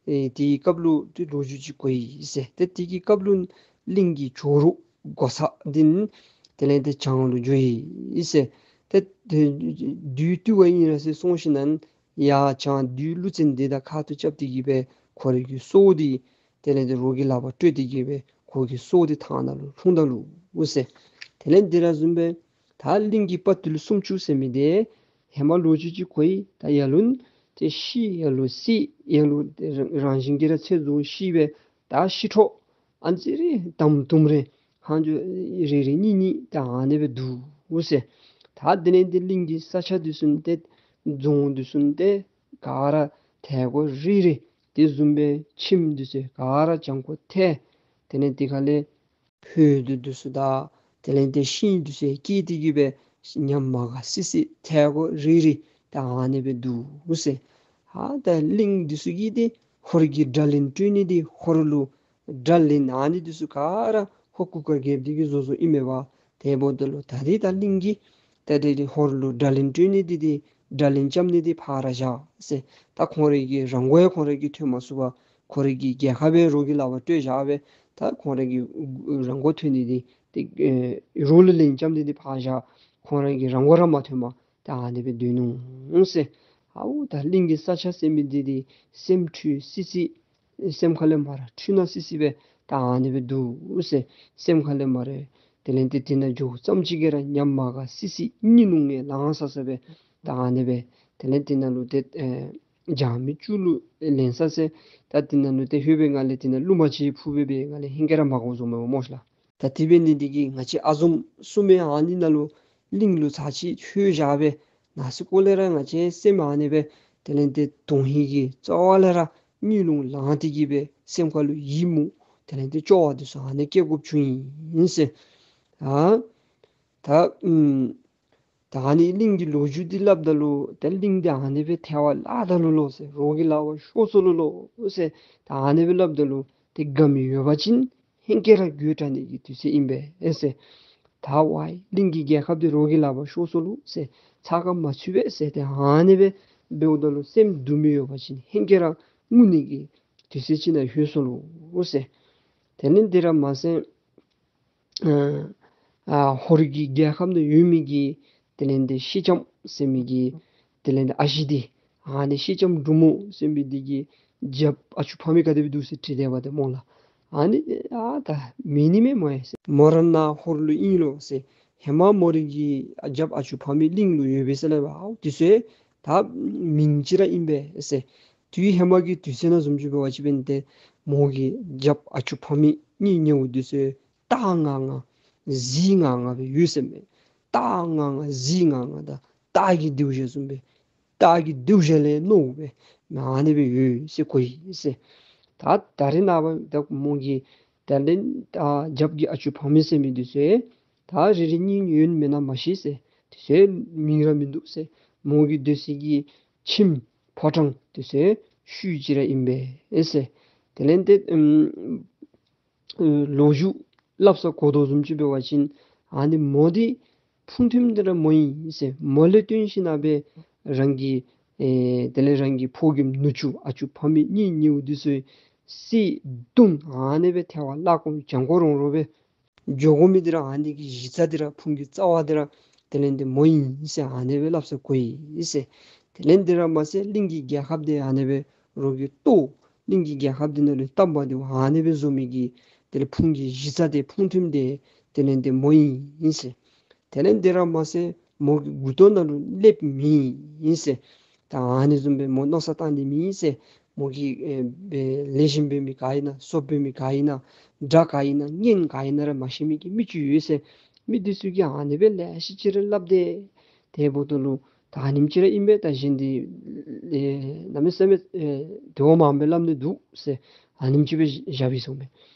ཨེ་དེའི་སྐབས་ལུ་ཏེ་ལོ་རྒྱུས་ཅིག་གོ་ཡི་ཟེར། ཏེ་དེ་གི་སྐབས་ལུ་གླིང་གི་ཇོ་རུ་འགོག་ས་འདི་ནི་དེ་ལས་ཏེ་བྱང་ལུ་འགྱོ་ཡི་ཟེར། ཏེ་དེ་བདུད་བཏུལ་བ་ཨིན་ར་ཟེར་སོང་ཞིནམ་ལས་ཡར་བྱང་བདུད་ཀླུ་བཙན་འདི་དང་ཁ་ཐུག་རྐྱབ་སྟེ་གི་སྦེ་ཁོ་རའི་གི་སྲོག་འདི་དེ་ལས་ཏེ་རོགས་ཀྱི་ལག་པར་སྤྲོད་དེ་གི་སྦེ་ཁོ་གི་སྲོག་འདི་ཐང་ནང་ལུ་ལྷུང་ད་ལོ་ཟེར། དེ་ལས་འདི་ར་བཟུམ་སྦེ་ད་གླིང་གི་དཔའ་བརྟུལ་སུམ་ཅུ་ཟེར་མི་འདི་ཧེ་མ་ལོ་རྒྱུས་ཅིག་གོ་ཡི། ད་ཡར་ལུ་ཏེ་ཤི་ཡར་ལུ་བསད་ཡར་ལུ་རང་བཞིན་གྱིས་ར་ཚེ་རྫོགས་ཤི་སྦེ་ད་ཤི་ཁྲོ་ཨ་ཙི་རེ་དམ་དུམ་རེ་ཧང་ཇོ་རེ་རེ་གཉིས་གཉིས་ད་ཨ་ནི་སྦེ་འདུག་ཟེར། ད་དེ་ལས་ཏེ་གླིང་གི་ས་ཆ་འདི་ཚུ་ཏེ་ རྫོང་འདི་ཚུ་ཏེ་ག་ར་ཐལ་གོ་རི་རི། དེ་བཟུམ་སྦེ་ཁྱིམ་འདི་ཚུ་ག་ར་གྱང་གོ་ཐལ། དེ་ལས་དེ་ཁ་ལས་ཕོ་འདི་འདི་ཚུ་དང་དེ་ལས་ཏེ་ཤིང་འདི་ཚུ་སྐྱེས་ཏེ་གི་སྦེ་ཉམས་མ་དགའ་སི་སི་ཐལ་གོ་རི་རི་ད་ཨ་ནི་སྦེ་འདུག་ཟེར། ཨ་ད་གླིང་འདི་ཚུ་གིས་ཏེ་ཧོར་གྱི་དགྲ་ལན་སྤྲོད་ནི་འདི་ཧོར་ལུ་དགྲ་ལན་ཨ་ནི་འདི་ཚུ་ག་ར་ཧོར་གུར་དཀར་རྒྱལཔོ་འདི་གིས་བཟོ་བཟོཝ་ཨིན་མས་པ། དེ་འབདཝ་ད་ལུ་ད་འདི་ད་གླིང་གིས་ད་འདི་འདི་ཧོར་ལུ་དགྲ་ལན་སྤྲོད་ནི་འདི་འདི་དགྲ་ལན་རྐྱབ་ནི་འདི་ཕར་བཞག་ཟེར། ད་ཁོང་རའི་གི་རང་མགོ་ཡང་ཁོང་རའི་གིས་ཐོན་མ་ཚུགས་པར་ཁོང་རའི་གི་རྒྱལ་ཁབ་སྦེ་རོགས་ཀྱི་ལག་པར་སྤྲོད་བཞག་སྦེ་ད་ཁོང་རའི་གི་རང་མགོ་ཐོན་ནི་འདི་ཏེ་ཨེ་རོགས་ལུ་ལན་རྐྱབ་ནི་འདི་ཕར་བཞག། ཁོང་རའི་གི་རང་མགོ་ར་མ་ཐོན་པར་ད་ཨ་ནི་སྦེ་སྡོད་ནུག་ཟེར། ཨའུ་ད་གླིང་གི་ས་ཆ་ཟེར་མི་འདི་འདི་སེམས་འཁྲུལ་སི་སི། སེམས་ཁ་ལས་མར་འཁྲུལ་སྣང་སི་སི་སྦེ་ད་ཨ་ནི་སྦེ་འདུག་ཟེར། སེམས་ཁ་ལས་མར་དེ་ལས་ཏེ་དེ་ནང་འགྱོ་ཙམ་ཅིག་གིས་ར་ཉམས་མ་དགའ་སི་སི་གཉིད་ལུང་ཡང་ལངས་ས་ས་སྦེ་ད་ཨ་ནི་སྦེ་དེ་ལས་དེ་ནང་ལུ་ཏེ་ཨེ་བྱང་མི་བཅུ་ལུ་ལེན་ས་ཟེར། ད་དེ་ནང་ལུ་ཏེ་ལྷོད་པའི་ངང་ལས་དེ་ནང་རླུང་མ་ཅིག་འཕུ་སྦེ་འབད་ངང་ལས་ཧེང་སྐལ་ར་མ་གོཝ་བཟུམ་སྦེ་སྨོ་ཤ་ལགས། ད་དེ་འབད་ནི་འདི་གིས་ང་བཅས་ཨ་བཟུམ་སུ་མེན་ཨ་ནི་ནང་ལུ་གླིང་ལུ་ཚར་ཅིག་ལྷོད་བཞག་སྦེ་ནང་སེམས་ཁ་ལས་ར་ང་བཅས་སེམས་ཨ་ནི་སྦེ་དེ་ལས་ཏེ་དོན་ཧིང་གི་རྩ་བ་ལས་ར་གཉིད་ལུང་ལངས་ཏེ་གི་སྦེ་སེམས་ཁ་ལུ་ཡིད་མུག་དེ་ལས་ཏེ་སྐྱོ་བ་འདི་ཚུ་ཨ་ནི་སྐྱེ་དགོཔ་བྱུང་ཡི་ཟེར། ཨ་ད་ཨམ་ད་ཨ་ནི་གླིང་གི་ལོ་རྒྱུས་འདི་སླབ་ད་ལུ་ཏེ་གླིང་འདི་ཨ་ནི་སྦེ་ཐལ་བར་བརླག་ད་ལུ་ལོ་ཟེར། རོགས་ཀྱི་ལག་པར་ཤོར་སོ་ལོ་ལོ་ཟེར། ད་ཨ་ནི་སྦེ་སླབ་ད་ལུ་ཏེ་དགའ་མི་ཡོད་པ་ཅིན་ཧེང་སྐལ་ར་དགོད་བྲ་ནི་གི་དུས་ཚོད་ཨིན་པས་ཨེ་ཟེར། ད་ཝའི་གླིང་གི་རྒྱལ་ཁབ་འདི་རོགས་ཀྱི་ལག་པར་ཤོར་སོ་ལོ་ཟེར། ཚགས་ཁར་མ་ཚུད་པས་ཟེར། ཏེ་ཨ་ནི་སྦེ་འབདཝ་ད་ལུ་སེམས་སྡུག་མི་ཡོད་པ་ཅིན་ཧེང་སྐལ་ར་ངུ་ནི་གི་དུས་ཚོད་ཅིག་ནང་ལྷོད་སོ་ལོ་ཟེར། དེ་ལས་འདི་ར་མ་ཟད་ཨ་ཨ་ཧོར་གྱི་རྒྱལ་ཁབ་ནང་ཡོད་མི་གི་དེ་ལས་ཏེ་སེང་ལྕམ་ཟེར་མི་གི་དེ་ལས་ཏེ་ཨ་ཞེ་འདི་ཨ་ནི་སེང་ལྕམ་འབྲུག་མོ་ཟེར་མི་འདི་གི་རྒྱབ་ཨ་ཅོ་ཕ་མེས་ག་དེ་སྦེ་འདུག་ཟེར་དྲིས་དེས་པ་ཏེ་སྨོ་ལགས། ཨ་ནི་ཨ་ད་མེད་ནི་མས་སྨོ་ཡ་ཟེར། མོ་ར་ནཱ་ཧོར་ལུ་ཨིན་ལོ་ཟེར། ཧེ་མ་མོ་རའི་གི་རྒྱབ་ཨ་ཅོ་ཕ་མེས་གླིང་ལུ་ཡོད་པས་ཟེར་སླབ་པས། ཨའུ་དེ་ཚུ་ད་མིང་ཅིག་ར་ཨིན་པས་ཟེར། དུས་ཧེ་མ་གི་དུས་ཚོད་ནང་བཟུམ་ཅིག་འབད་བ་ཅིན་འབདན་ཏེ་མོ་གི་རྒྱབ་ཨ་ཅོ་ཕ་མེས་གཉེན་ཉེཝ་འདི་ཚུ་སྟག་ང་ང་གཟིག་ང་ང་སྦེ་ཡོད་ཟེར་མས། སྟག་ང་ང་གཟིག་ང་ང་དང་སྟག་གི་རྡེའུ་བཞི་བཟུམ་སྦེ་སྟག་གི་རྡེའུ་བཞི་ལས་རྣོཝ་སྦེ་ཨ་ནི་སྦེ་ཡོད་ཟེར་གོ་ཡི་ཟེར། ད་ད་རེས་ནངས་པ་ད་མོ་གི་དེ་ལས་ད་རྒྱབ་ཀྱི་ཨ་ཅོ་ཕ་མེས་ཟེར་མི་འདི་ཚུ་ད་རེ་རེ་གཉིས་གཉིས་ཡོད་མེན་ན་མ་ཤེས་ཟེར། དེ་ཚུ་མིང་ར་མིན་འདུག་ཟེར། མོ་གི་སྡོད་ས་གི་ཁྱིམ་ཕོ་བྲང་དེ་ཚུ་ཤུལ་ཅིག་ར་ཨིན་པས་ཟེར། དེ་ལས་ཏེ་ཨམ་ལོ་རྒྱུས་སླབ་ས་གོ་དོ་བཟུམ་ཅིག་འབད་བ་ཅིན་ཨ་ནི་མོ་འདི་ཕུང་མཐུན་འདི་ར་མོ་ཨིན་ཟེར། མོ་ལས་བརྟེན་ཞིན་ན་སྦེ་རང་གི་ཨེ་དེ་ལས་རང་གི་ཕོ་རྒནམ་ནུ་གཅུང་ཨ་ཅོ་ཕ་མེས་གཉེན་ཉེཝ་འདི་ཚུ་སྲིད་དུམ་ཨ་ནི་སྦེ་ཐལ་བར་བརླག་དགོ་གྱང་གོ་རོང་རོང་སྦེ་འགྱོ་དགོ་མི་འདི་ར་ཨ་ནི་གི་གཞི་རྩ་འདི་ར་ཕུང་གི་རྩ་བ་འདི་ར་དེ་ལས་ཏེ་མོ་ཨིན་ཟེར་ཨ་ནི་སྦེ་སླབ་ས་གོ་ཡི་ཟེར། དེ་ལས་འདི་ར་མ་ཟད་གླིང་གི་རྒྱལ་ཁབ་འདི་ཨ་ནི་སྦེ་རོགས་ཀྱིས་གཏོར། གླིང་གི་རྒྱལ་ཁབ་འདི་ནང་ལུ་སྟབས་མ་བདེཝ་ཨ་ནི་སྦེ་བཟོ་མི་གི་དེ་ལས་ཕུང་གི་གཞི་རྩ་འདི་ཕུང་མཐུན་འདི་དེ་ལས་ཏེ་མོ་ཨིན་ཟེར། དེ་ལས་འདི་ར་མ་ཟད་མོ་གི་མགུ་ཏོ་ནང་ལུ་ཀླདཔ་མེད་ཨིན་ཟེར། ད་ཨ་ནི་བཟུམ་སྦེ་མོ་མནོ་བསམ་བཏང་ནི་མེད་ཟེར། མོ་གི་ཨེ་སྦེ་ལེགས་ཤོམ་འབད་མི་ག་ཨིན་ན་སོ་འབད་མི་ག་ཨིན་ན་དགྲ་ག་ཨིན་ན་གཉེན་ག་ཨིན་ན་ར་མ་ཤེས་མི་གི་མི་ཅིག་ཡོད་ཟེར། མི་འདི་ཚུ་གིས་ཨ་ནི་སྦེ་ལེ་ཤ་ཅིག་ར་སླབ་དེས། དེ་འབདཝ་ད་ལུ་ད་ཨ་ནེམ་ཅིག་ར་ཨིན་པས། ད་གཞན་འདི་ཨེ་གནམ་མེད་ས་མེད་ཨེ་དེ་བ་མང་སྦེ་སླབ་ནི་འདུག་ཟེར། ཨ་ནེམ་ཅིག་སྦེ་བཞག་པས་གསུངས་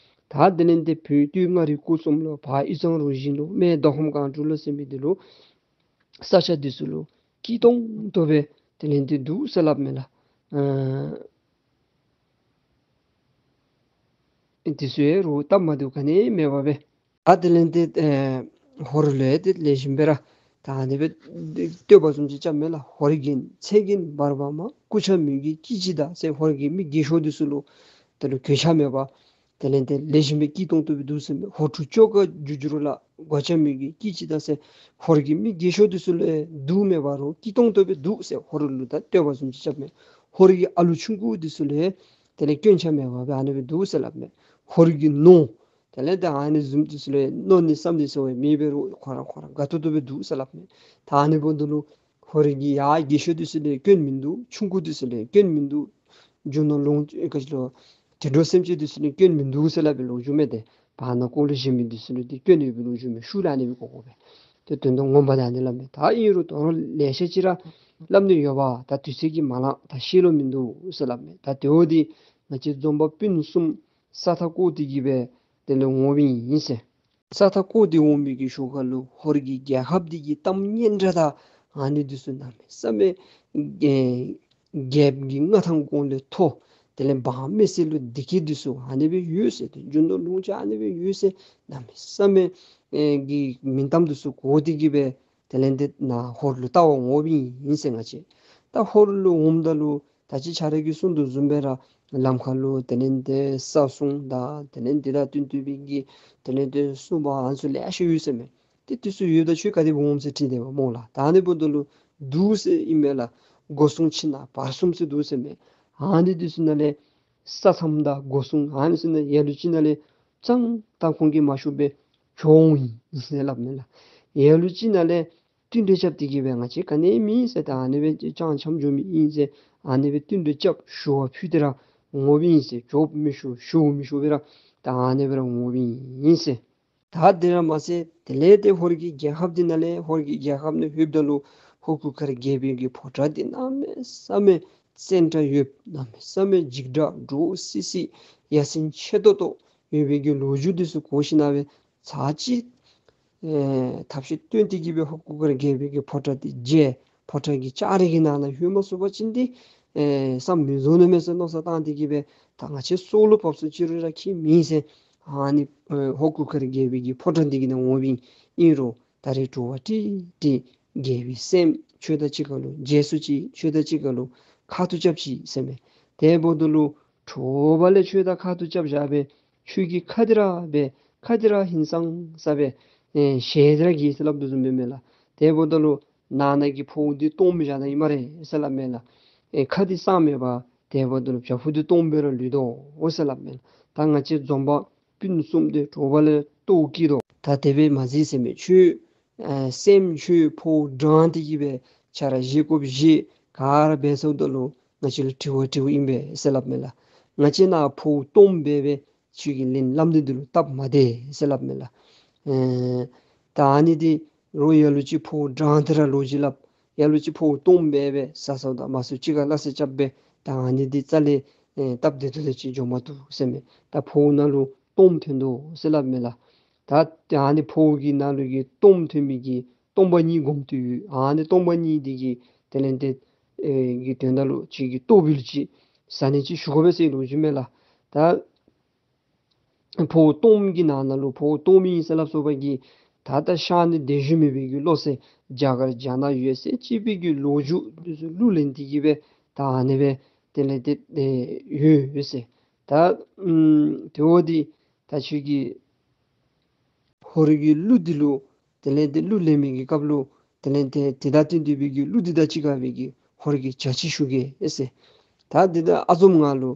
པས། ད་དེ་ལས་ཏེ་བོད་སྟོད་མངའ་རིས་སྐོར་གསུམ་ལུ་བར་དབུས་གཙང་རུ་བཞི་ལུ་སྨད་མདོ་ཁམས་སྒང་དྲུག་ལུ་ཟེར་མི་འདི་ལུ་ས་ཆ་འདི་ཚུ་ལུ་སྐྱིད་ཏོང་ཏོ་སྦེ་དེ་ལས་ཏེ་འདུག་ཟེར་སླབ་མས་ལགས། ཨ་འདི་ཚུ་ཡང་རོགས་སྟབས་མ་བདེཝ་ག་ནི་མེད་པར་སྦེ། ཨ་དེ་ལས་ཏེ་ཨེ་ཧོར་ལུ་ཡང་ཏེ་ལེགས་ཤོམ་སྦེ་ར་ད་ཨ་ནི་སྦེ་བསྟོད་པ་བཟུམ་ཅིག་རྐྱབ་མས་ལགས། ཧོར་གྱི་ཚེ་རྒྱན་འབར་བ་མ། སྐུ་ཆ་མི་དགེ་སྐྱིད་ཅིག་གདའ་ཟེར། ཧོར་གྱི་མི་རྒས་ཤོས་འདི་ཚུ་ལུ་དེ་ལུ་གོད་ཆག་མེད་པར་དེ་ལས་ཏེ་ལེགས་ཤོམ་སྦེ་སྐྱིད་ཏོང་ཏོ་སྦེ་འདུག་ཟེར་མས། ཧོར་ཕྲུག་ཅོག་འགའ་རྒྱུ་འགྱུར་ལ། གོད་ཆག་མི་དགེ་སྐྱིད་ཅིག་གདའ་ཟེར། ཧོར་གྱི་མི་རྒས་ཤོས་འདི་ཚུ་ལུ་ཡང་སྡུག་མེད་པར་རོགས་སྐྱིད་ཏོང་ཏོ་སྦེ་འདུག་ཟེར་ཧོར་ལུ་ད་བསྟོད་པ་བཟུམ་ཅིག་རྐྱབ་མས། ཧོར་གྱི་ཨ་ལུ་ཆུང་ཀུ་འདི་ཚུ་ལུ་ཡང་དེ་ལས་སྐྱོན་ཆ་མེད་པར་སྦེ་ཨ་ནི་སྦེ་འདུག་ཟེར་སླབ་མས། ཧོར་གྱི་ནོར་དེ་ལས་ད་ཨ་ནི་བཟུམ་འདི་ཚུ་ལུ་ཡང་མནོ་ནི་བསམ་ནི་ཟེར་བ་མེད་པར་རོགས་ཁོ་ར་ཁོ་ར་དགའ་ཏོག་ཏོ་སྦེ་འདུག་ཟེར་སླབ་མས། ད་ཨ་ནི་འབདཝ་ད་ལུ་ཧོར་གྱི་ཡ་རྒས་ཤོས་འདི་ཚུ་ལུ་ཡང་སྐྱོན་མིན་འདུག། ཆུང་ཀུ་འདི་ཚུ་ལུ་ཡང་སྐྱོན་མིན་འདུག། རྒྱུ་ནོར་ལོངས་སྤྱོད་ག་ཅི་ལོ་དུད་འགྲོ་སེམས་ཅན་འདི་ཚུ་ལུ་སྐྱོན་མིན་འདུག་ཟེར་སླབ་པའི་ལོ་རྒྱུས་མས། ཏེ་བར་ན་ཀོ་ལུ་བཞེས་མི་འདི་ཚུ་ལུ་ཏེ་སྐྱོན་ཡོད་པའི་ལོ་རྒྱུས་མས། ཤུལ་ལས་ཨ་ནི་སྦེ་གོ་དགོ་པས། ཏེ་དོན་དག་ངོ་མ་འདི་ཨ་ནི་སླབ་མས། ད་ཨིན་རུང་དོ་རུང་ལེ་ཤ་ཅིག་ར་ སླབ་ནི་ཡོད་པ། ད་དུས་ཚོད་ཀྱིས་མ་ལང་། ད་ཤེས་ལོང་མིན་འདུག་ཟེར་སླབ་མས། ད་དེ་འོ་འདི་ང་བཅས་འཛོམས་པ་སྤུན་གསུམ་ས་མཐའ་བསྐོར་ཏེ་གི་སྦེ་དེ་ལས་འོངམ་ཨིན་ཟེར། ས་མཐའ་བསྐོར་ཏེ་འོང་མི་གི་ཤུལ་ཁ་ལུ་ཧོར་གྱི་རྒྱལ་ཁབ་འདི་གི་གཏམ་སྙན་གྲགས་དང་ཨ་ནི་འདི་ཚུ་གནམ་མེད་ས་མེད་ཨེ་རྒྱལཔོ་གི་མངའ་ཐང་གོང་ལས་མཐོ། དེ་ལས་འབངས་མི་སེར་ལུ་བདེ་སྐྱིད་འདི་ཚུ་ཨ་ནི་སྦེ་ཡོད་ཟེར། ཏེ་རྒྱུ་ནོར་ལོངས་སྤྱོད་ཨ་ནི་སྦེ་ཡོད་ཟེར། གནམ་མེད་ས་མེད་ཨེ་གི་མིང་གཏམ་འདི་ཚུ་གོ་སྟེ་གི་སྦེ་དེ་ལས་འདི་ནཱ་ཧོར་ལུ་བལྟ་བར་འོངམ་ཨིན་ཟེར། ང་བཅས་ད་ཧོར་ལུ་འོངམ་ད་ལུ་ད་ཅི་ཁྱོད་ར་གིས་གསུངས་དོ་བཟུམ་སྦེ་ར་ལམ་ཁ་ལུ་དེ་ལས་འདི་ས་སྲུང་དང་དེ་ལས་འདི་དང་བསྟུན་ཏེ་སྦེ་གི་དེ་ལས་འདི་སྲུང་མ་ཨ་ནི་ཚུ་ལེ་ཤ་ཡོད་ཟེར་མས། ཏེ་དེ་ཚུ་ཡོདཔ་ད་ཁྱོད་ག་དེ་སྦེ་འོངམ་ཟེར་དྲིས་ཏེ་འབདཝ་སྨོ་ལགས། ད་ཨ་ནི་འབདཝ་ད་ལུ་འདུག་ཟེར་ཨིན་མས་ལགས། སྒོ་སྲུང་ཕྱི་ནང་བར་གསུམ་ཟེར་འདུག་ཟེར་མས། ཨ་ནི་འདི་ཚུ་ནང་ལས་ས་མཚམས་དང་སྒོ་སྲུང་ཨ་ནི་ཚུ་ནང་ལས་ལ་ལུ་ཅིག་ནང་ལས་ཙང་ད་ཁོང་གིས་མ་ཞུ་སྦེ་བྱོག་འོང་ཡི་ཟེར་སླབ་མས་ལགས། ལ་ལུ་ཅིག་ནང་ལས་བསྟུན་གྲོས་རྐྱབ་སྟེ་གི་སྦེ་ང་བཅས་ག་ནི་མེད་ཟེར། ད་ཨ་ནི་སྦེ་ཅང་འཆམ་འགྱོ་མི་ཨིན་ཟེར། ཨ་ནི་སྦེ་བསྟུན་གྲོས་རྐྱབ་ཞུ་བ་ཕུལ་ཏེ་ར་འོངམ་ཨིན་ཟེར། བྱོག་མི་ཞུ་ཞུ་མི་ཞུ་སྦེ་ར་ད་ཨ་ནི་སྦེ་ར་འོངམ་ཨིན་ཟེར། ད་དེ་ར་མ་ཚད་དེ་ལས་ཏེ་ཧོར་གྱི་རྒྱལ་ཁབ་འདི་ནང་ལས་ཧོར་གྱི་རྒྱལ་ཁབ་ནང་ལྷོདཔ་ད་ལུ་ཧོར་གུར་དཀར་རྒྱལ་པོའི་གི་ཕོ་བྲང་འདི་གནམ་མེད་ས་མེད་བཙན་དྲག་ཡོདཔ་གནམ་མེད་ས་མེད་འཇིགས་སྐྲག་འདྲོག་སི་སི་ཡ་མཚན་ཆེ་ཏོག་ཏོ་ཡོད་པའི་གི་ལོ་རྒྱུས་འདི་ཚུ་གོ་ཞིནམ་ལས་ཚར་གཅིག་ཨེ་ཐབས་ཤེས་བཏོན་ཏེ་གི་སྦེ་ཧོར་གུར་དཀར་རྒྱལ་པོའི་གི་ཕོ་བྲང་འདི་མཇལ། ཕོ་བྲང་གི་ལྕགས་རི་གི་ནང་ན་ལྷོད་མ་ཚུགས་པ་ཅིན་འདི་ཨེ་བསམ་མི་བཟོ་ནི་མས་ཟེར་མནོ་བསམ་བཏང་སྟེ་གི་སྦེ་ད་ང་བཅས་སྲོག་ལུ་བབས་སོ་ཅི་རུང་ར་ཁྱད་མེད་ཟེར། ཨ་ནི་ཨེ་ཧོར་གུར་དཀར་རྒྱལ་པོའི་གི་ཕོ་བྲང་འདི་གི་ནང་འོངམ་ཨིན་རུང་ད་རེས་དྲོ་པ་ཏིག་ཏིག་རྒྱལ་པོའི་སྲསམོ་ཁྱོད་དང་གཅིག་ཁར་ལུ་མཇལ་སུ་ཅིག་ཁྱོད་དང་གཅིག་ཁར་ལུ་ཁ་ཐུག་རྐྱབ་ཅིག་ཟེར་མས། དེ་འབདཝ་ད་ལུ་དྲོ་པ་ལས་ཁྱོད་དང་ཁ་ཐུག་རྐྱབ་བཞག་སྦེ་ཁྱོད་ཀྱི་ཁ་འདི་ར་སྦེ་ཁ་འདི་ར་ཧིང་སངས་ས་སྦེ་ཨེ་ཞལ་འདི་ར་དགྱེས་ཟེར་སླབ་དོ་བཟུམ་སྦེ་མས་ལགས། དེ་འབདཝ་ད་ལུ་ནང་ན་གི་ཕོཝ་འདི་སྟོངམ་བཞག་ད་ཨིན་སྨ་རེ་ཟེར་སླབ་མས་ལགས། ཨེ་ཁ་འདི་སངས་མེད་པར་དེ་འབདཝ་ད་ལུ་བྱག་ཕུག་འདི་སྟོངམ་སྦེ་ར་ལུས་དོ་ཟེར་སླབ་མས་ལགས། ད་ང་བཅས་འཛོམས་པ་སྤུན་གསུམ་འདི་དྲོ་པ་ལས་ལྟོཝ་བཀྱེས་དོ། ད་དེ་སྦེ་མ་མཛད་ཟེར་མས། ཁྱོད་ཨེ་སྲསམོ་ཁྱོད་ཕོཝ་འགྲངས་ཏེ་གི་སྦེ་ཆ་ར་བཞེས་དགོཔ་བཞེས། ག་ར་འབད་ཚརཝ་ད་ལུ་ང་བཅས་ལུ་དྲི་བ་དྲིཝ་ཨིན་པས་ཟེར་སླབ་མས་ལགས། ང་བཅས་ནཱ་ཕོཝ་སྟོངམ་སྦེ་སྦེ་ཁྱོད་ཀྱིས་ལན་སླབ་ནི་འདི་ལུ་སྟབས་མ་བདེ་ཟེར་སླབ་མས་ལགས། ཨེ་ད་ཨ་ནི་འདི་རོགས་ལ་ལུ་ཅིག་ཕོཝ་འགྲངས་ཏེ་ར་ལོ་རྒྱུས་སླབ། ལ་ལུ་ཅིག་ཕོཝ་སྟོངམ་སྦེ་སྦེ་ཟ་ཟཝ་ད་མ་ཚུགས་ཅིག་ཁར་སླ་བསྲེ་རྐྱབ་སྦེ་ད་ཨ་ནི་འདི་རྩ་ལས་ཨེ་སྟབས་བདེ་ཏོག་ཏོ་ཅིག་འགྱོ་མ་བཏུབ་ཟེར་མས། ད་ཕོཝ་ནང་ལུ་སྟོངམ་ཐོན་དོ་ཟེར་སླབ་མས་ལགས། ད་ཨ་ནི་ཕོཝ་གི་ནང་ལུ་གི་སྟོངམ་ཐོན་མི་གི་སྟོང་པ་གཉིས་སྒོམ་དུས་ཨ་ནི་སྟོང་པ་གཉིས་འདི་གིས་དེ་ལས་ཏེ་ཨེ་གི་དོན་དག་ལུ་ཁྱོད་ཀྱིས་ལྟོ་བུལ་ཅིག་ཟ་ནི་ཅིག་ཞུ་དགོ་པས་ཟེར་ལོ་རྒྱུས་མས་ལགས། ད་ཕོཝ་སྟོངམ་གི་ནང་ན་ལུ་ཕོཝ་སྟོངམ་ཨིན་ཟེར་སླབ་སོ་པ་གི་ད་ད་ཤ་ནི་དེ་བཞིན་མེད་པའི་གི་བློ་ཟེར་རྒྱ་གར་རྒྱ་ནག་ཡོད་ཟེར་ཅིག་པའི་གི་ལོ་རྒྱུས་འདི་ཚུ་གླུ་ལེན་ཏེ་གི་སྦེ་ད་ཨ་ནི་སྦེ་དེ་ལས་ཏེ་ཨེ་ཡོད་ཡོད་ཟེར། ད་ཨམ་དེ་འོ་འདི་ད་ཁྱོད་ཀྱིས་ཧོར་གྱི་གླུ་འདི་ལུ་དེ་ལས་ཏེ་གླུ་ལེན་མི་གི་སྐབས་ལུ་དེ་ལས་ཏེ་དེ་དང་བསྟུན་ཏེ་སྦེ་གི་གླུ་འདི་དང་གཅིག་ཁར་སྦེ་གི་ཧོར་གྱི་བྱ་ཅིག་ཞུ་གེ་ཟེར། ད་འདི་ད་ཨ་ཛོམ་ང་ལུ་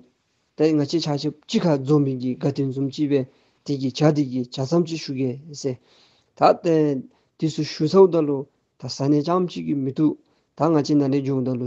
ད་ང་བཅས་ཆ་ཁྱབ་གཅིག་ཁར་འཛོམས་མི་གི་དགའ་སྟོན་བཟུམ་ཅིག་སྦེ་དེ་གི་བྱ་དེ་གི་བྱ་ཙམ་ཅིག་ཞུ་གེ་ཟེར། ད་ཏེ་དེ་ཚུ་ཞུ་ཚརཝ་ད་ལུ་ད་ཟ་ནི་རྐྱངམ་ཅིག་གིས་མི་བཏུབ། ད་ང་བཅས་ནཱ་ལས་འགྱོཝ་ད་ལུ་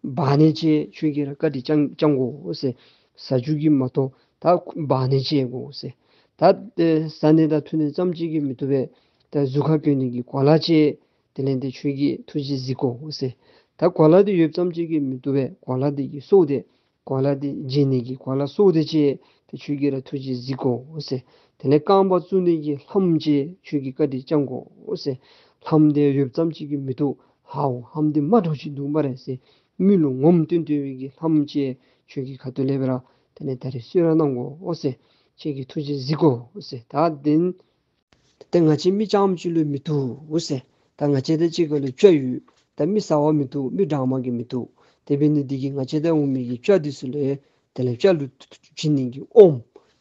འབག་ནི་ཅིག་ཁྱོད་ཀྱིས་ར་བཀའ་དྲིན་བསྐྱང་བསྐྱང་དགོ་ཟེར། ཟ་རྒྱུ་གིས་མ་གཏོགས་ད་འབག་ནི་ཅིག་དགོ་ཟེར། ད་ཏེ་ཟ་ནི་དང་འཐུང་ནི་ཙམ་ཅིག་གིས་མི་བཏུབ་པས། ད་གཟུགས་ཁར་གྱོན་ནི་གི་གོ་ལ་ཅིག་དེ་ལས་ཏེ་ཁྱོད་ཀྱིས་ཐུགས་རྗེས་གཟིགས་དགོ་ཟེར། ད་གོ་ལ་འདི་ཡོདཔ་ཙམ་ཅིག་གིས་མི་བཏུབ་པས། གོ་ལ་འདི་གི་སོ་དེ་གོ་ལ་འདི་བརྗེ་ནི་གི་གོ་ལ་སོ་དེ་ཅིག་ཏེ་ཁྱོད་ཀྱིས་ར་ཐུགས་རྗེས་གཟིགས་དགོ་ཟེར། དེ་ལས་རྐང་པ་བཙུགས་ནི་གི་ལྷམ་ཅིག་ཁྱོད་ཀྱིས་བཀའ་དྲིན་བསྐྱང་དགོ་ཟེར། ལྷམ་དེ་ཡོདཔ་ཙམ་ཅིག་གིས་མི་བཏུབ། ཧའོ་ལྷམ་འདི་དམར་དྲགས་ཅིག་འདུག་སྨ་རེ་ཟེར། མི་ལུ་ངོམ་སྟོན་སྟོན་པའི་གི་ལྷམ་ཅིག་ཁྱོད་ཀྱི་ཁ་ཐུག་ལས་སྦེ་ར་དེ་ལས་ད་རེས་གསོལ་ར་གནང་དགོ་ཟེར། ཁྱོད་ཀྱིས་ཐུགས་རྗེས་གཟིགས་དགོ་ཟེར། ད་དེ་ཏེ་ང་བཅས་མི་རྐྱངམ་ཅིག་ལུ་མི་བཏུབ་ཟེར། ད་ང་བཅས་དང་གཅིག་ཁར་ལུ་སྤྱ་ཡོད། ད་མི་ཟ་བ་མི་བཏུབ། མི་འདྲ་མ་གིས་མི་བཏུབ། དེ་འབད་ནི་འདི་གིས་ང་བཅས་དང་འོང་མི་གི་སྤྱ་འདི་ཚུ་ལུ་དེ་ལས་སྤྱ་ལུ་བྱིན་ནི་གི་ཨོམ་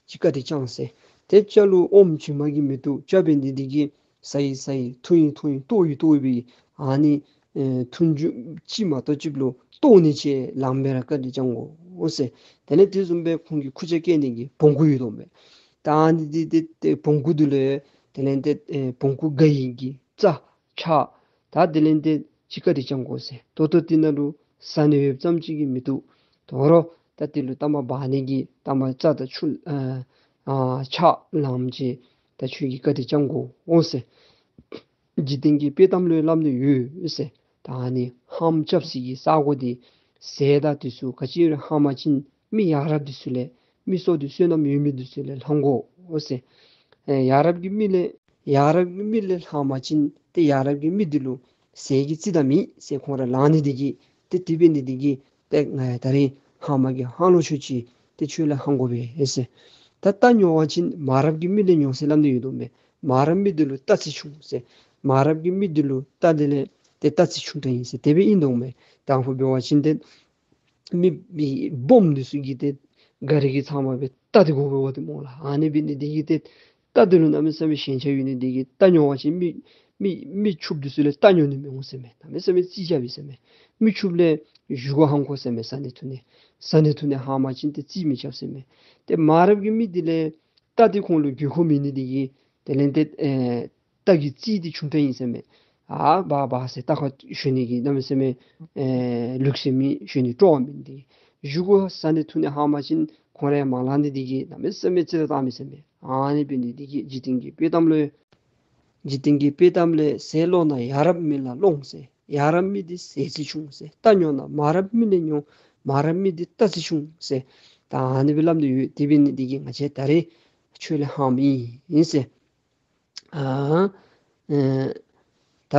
ཅིག་བཀའ་དྲིན་བསྐྱང་ཟེར། ཏེ་སྤྱ་ལུ་ཨོམ་བྱིན་མ་གིས་མི་བཏུབ། སྤྱ་འབད་ནི་འདི་གིས་ཟ་ཡི་ཟ་ཡི་འཐུང་ཡི་འཐུང་ཡི་ལྟོ་ཡི་ལྟོ་ཡི་སྦེ་ཨ་ནི་ཨེ་འཐུང་རྒྱུ་ཅིག་མ་གཏོགས་ཅིག་ལུ་ལྟོ་ནི་ཅིག་ལངམ་སྦེ་ར་བཀའ་དྲིན་བསྐྱང་དགོ་ཟེར། དེ་ལས་དེ་བཟུམ་སྦེ་ཁོང་གི་ཁུར་ཆ་བཀལ་ནི་གི་བོང་ཀུ་ཡོད་དོ་མས། ད་ཨ་ནི་འདི་འདི་ཏེ་བོང་ཀུ་འདི་ལུ་དེ་ལས་ཏེ་ཨེ་བོང་ཀུ་དགའ་ཡི་གི་རྩྭ་ཆག་ད་དེ་ལས་ཏེ་ཅིག་བཀའ་དྲིན་བསྐྱང་དགོ་ཟེར། ད་ལྟོ་འདི་ནང་ལུ་ཟ་ནི་ཡོདཔ་ཙམ་ཅིག་གིས་མི་བཏུབ། དོ་རུང་ད་འདི་ལུ་ཐ་མ་འབག་ནི་གི་ཐ་མ་རྩྭ་དང་ཆུ་ཨ་ཨ་ཆག་ལངམ་ཅིག་ད་ཁྱོད་ཀྱིས་བཀའ་དྲིན་བསྐྱང་དགོ་འོང་ཟེར། འཇིག་རྟེན་གྱི་དཔེ་གཏམ་ལུ་སླབ་ནི་ཡོད་ཟེར། ད་ཨ་ནི་ལྷངམ་རྐྱབ་ས་གི་ས་གོ་འདི་ཟས་དང་འདི་ཚུ་ག་ཅི་ར་ལྷང་པ་ཅིན་མི་ཡ་རབས་འདི་ཚུ་ལས་མི་སྲོག་འདི་བསོད་ནམས་ཡོད་མི་འདི་ཚུ་ལས་ལྷང་དགོ་ཟེར། ཨེ་ཡ་རབས་ཀྱི་མི་ལས་ཡ་རབས་ཀྱི་མི་ལས་ལྷང་པ་ཅིན་ཏེ་ཡ་རབས་ཀྱི་མི་འདི་ལུ་ཟས་ཀྱི་རྩིས་དང་མེད་ཟེར། ཁོང་ར་ལང་ནི་འདི་གིས་ཏེ་དེ་འབད་ནི་འདི་གིས་ཏེ་ང་ཡང་ད་རིས་ལྷང་པ་གིས་ལྷང་ལོ་ཆོད་ཅི། ཏེ་ཁྱོད་ལས་ལྷང་དགོ་པས་ཟེར། ད་རྟ་ཉོ་བ་ཅིན་མ་རབས་ཀྱི་མི་ལས་ཉོ་ཟེར་སླབ་ནི་ཡོད་དོ་མས། མ་རབས་མི་འདི་ལུ་རྟ་རྩིས་ཆུང་ཟེར། མ་རབས་ཀྱི་མི་འདི་ལུ་རྟ་འདི་ལས་ཏེ་རྟ་རྩིས་ཆུང་དྲགས་ཨིན་ཟེར། དེ་སྦེ་ཨིན་དོ་མས། དང་ཕུ་འབད་བ་ཅིན་ཏེ་མི་མི་སྦོམ་འདི་ཚུ་གིས་ཏེ་ག་ར་གིས་ཚང་མ་སྦེ་རྟ་འདི་དགོ་པས་འོ་དེ་སྨོ་ལགས། ཨ་ནི་འབད་ནི་འདི་གིས་ཏེ་རྟ་འདི་ལུ་གནམ་མེད་ས་མེད་ཞེན་ཆགས་ཡོད་ནི་འདི་གིས་རྟ་ཉོ་བ་ཅིན་མི་མི་མི་ཕྱུགཔོ་འདི་ཚུ་ལས་རྟ་ཉོ་ནི་མི་འོང་ཟེར་མས། གནམ་མེད་ས་མེད་རྩིས་རྐྱབ་ཨིན་ཟེར་མས། མི་ཕྱུགཔོ་ལས་བཞེས་སྒོ་ལྷང་དགོ་ཟེར་མས། བཟའ་ནི་འཐུང་ནི་བཟའ་ནི་འཐུང་ནི་ལྷང་པ་ཅིན་ཏེ་རྩིས་མི་རྐྱབ་ཟེར་མས། ཏེ་མ་རབས་ཀྱི་མི་འདི་ལས་རྟ་འདི་ཁོང་ལུ་དགོས་མཁོ་མེད་ནི་འདི་གིས་དེ་ལས་ཏེ་ཨེ་རྟ་གི་རྩིས་འདི་ཆུང་དྲགས་ཨིན་ཟེར་མས། ཨ་བ་བ་ཟེར་རྟ་ཁར་ཞོན་ནི་གི་གནམ་མེད་ས་མེད་ཨེ་ལུགས་སྲོལ་མེད། ཞོན་ནི་སྤྲོ་བ་མེད་ནི་འདི་གིས། བཞེས་སྒོ་བཟའ་ནི་འཐུང་ནི་ལྷང་པ་ཅིན་ཁོང་ར་ཡང་མ་ལང་ནི་འདི་གིས་གནམ་མེད་ས་མེད་རྩིས་ར་བཏང་མས་ཟེར་མས། ཨ་ནི་འབད་ནི་འདི་གིས་འཇིག་རྟེན་གྱི་དཔེ་གཏམ་ལུ་འཇིག་རྟེན་གྱི་དཔེ་གཏམ་ལས་ཟས་ལོངས་ན་ཡ་རབས་མི་ལ་ལོངས་ཟེར། ཡ་རབས་མི་འདི་ཟས་རྩིས་ཆུང་ཟེར། རྟ་ཉོ་ན་མ་རབས་མི་ལས་ཉོ། མ་རབས་མི་འདི་རྟ་རྩིས་ཆུང་ཟེར། ད་ཨ་ནི་སྦེ་སླབ་ནི་ཡོད། དེ་འབད་ནི་འདི་གིས་ང་བཅས་ད་རིས་ཁྱོད་ལས་ལྷངམ་ཨིན་ཟེར། ཨ་ཨེ་ད་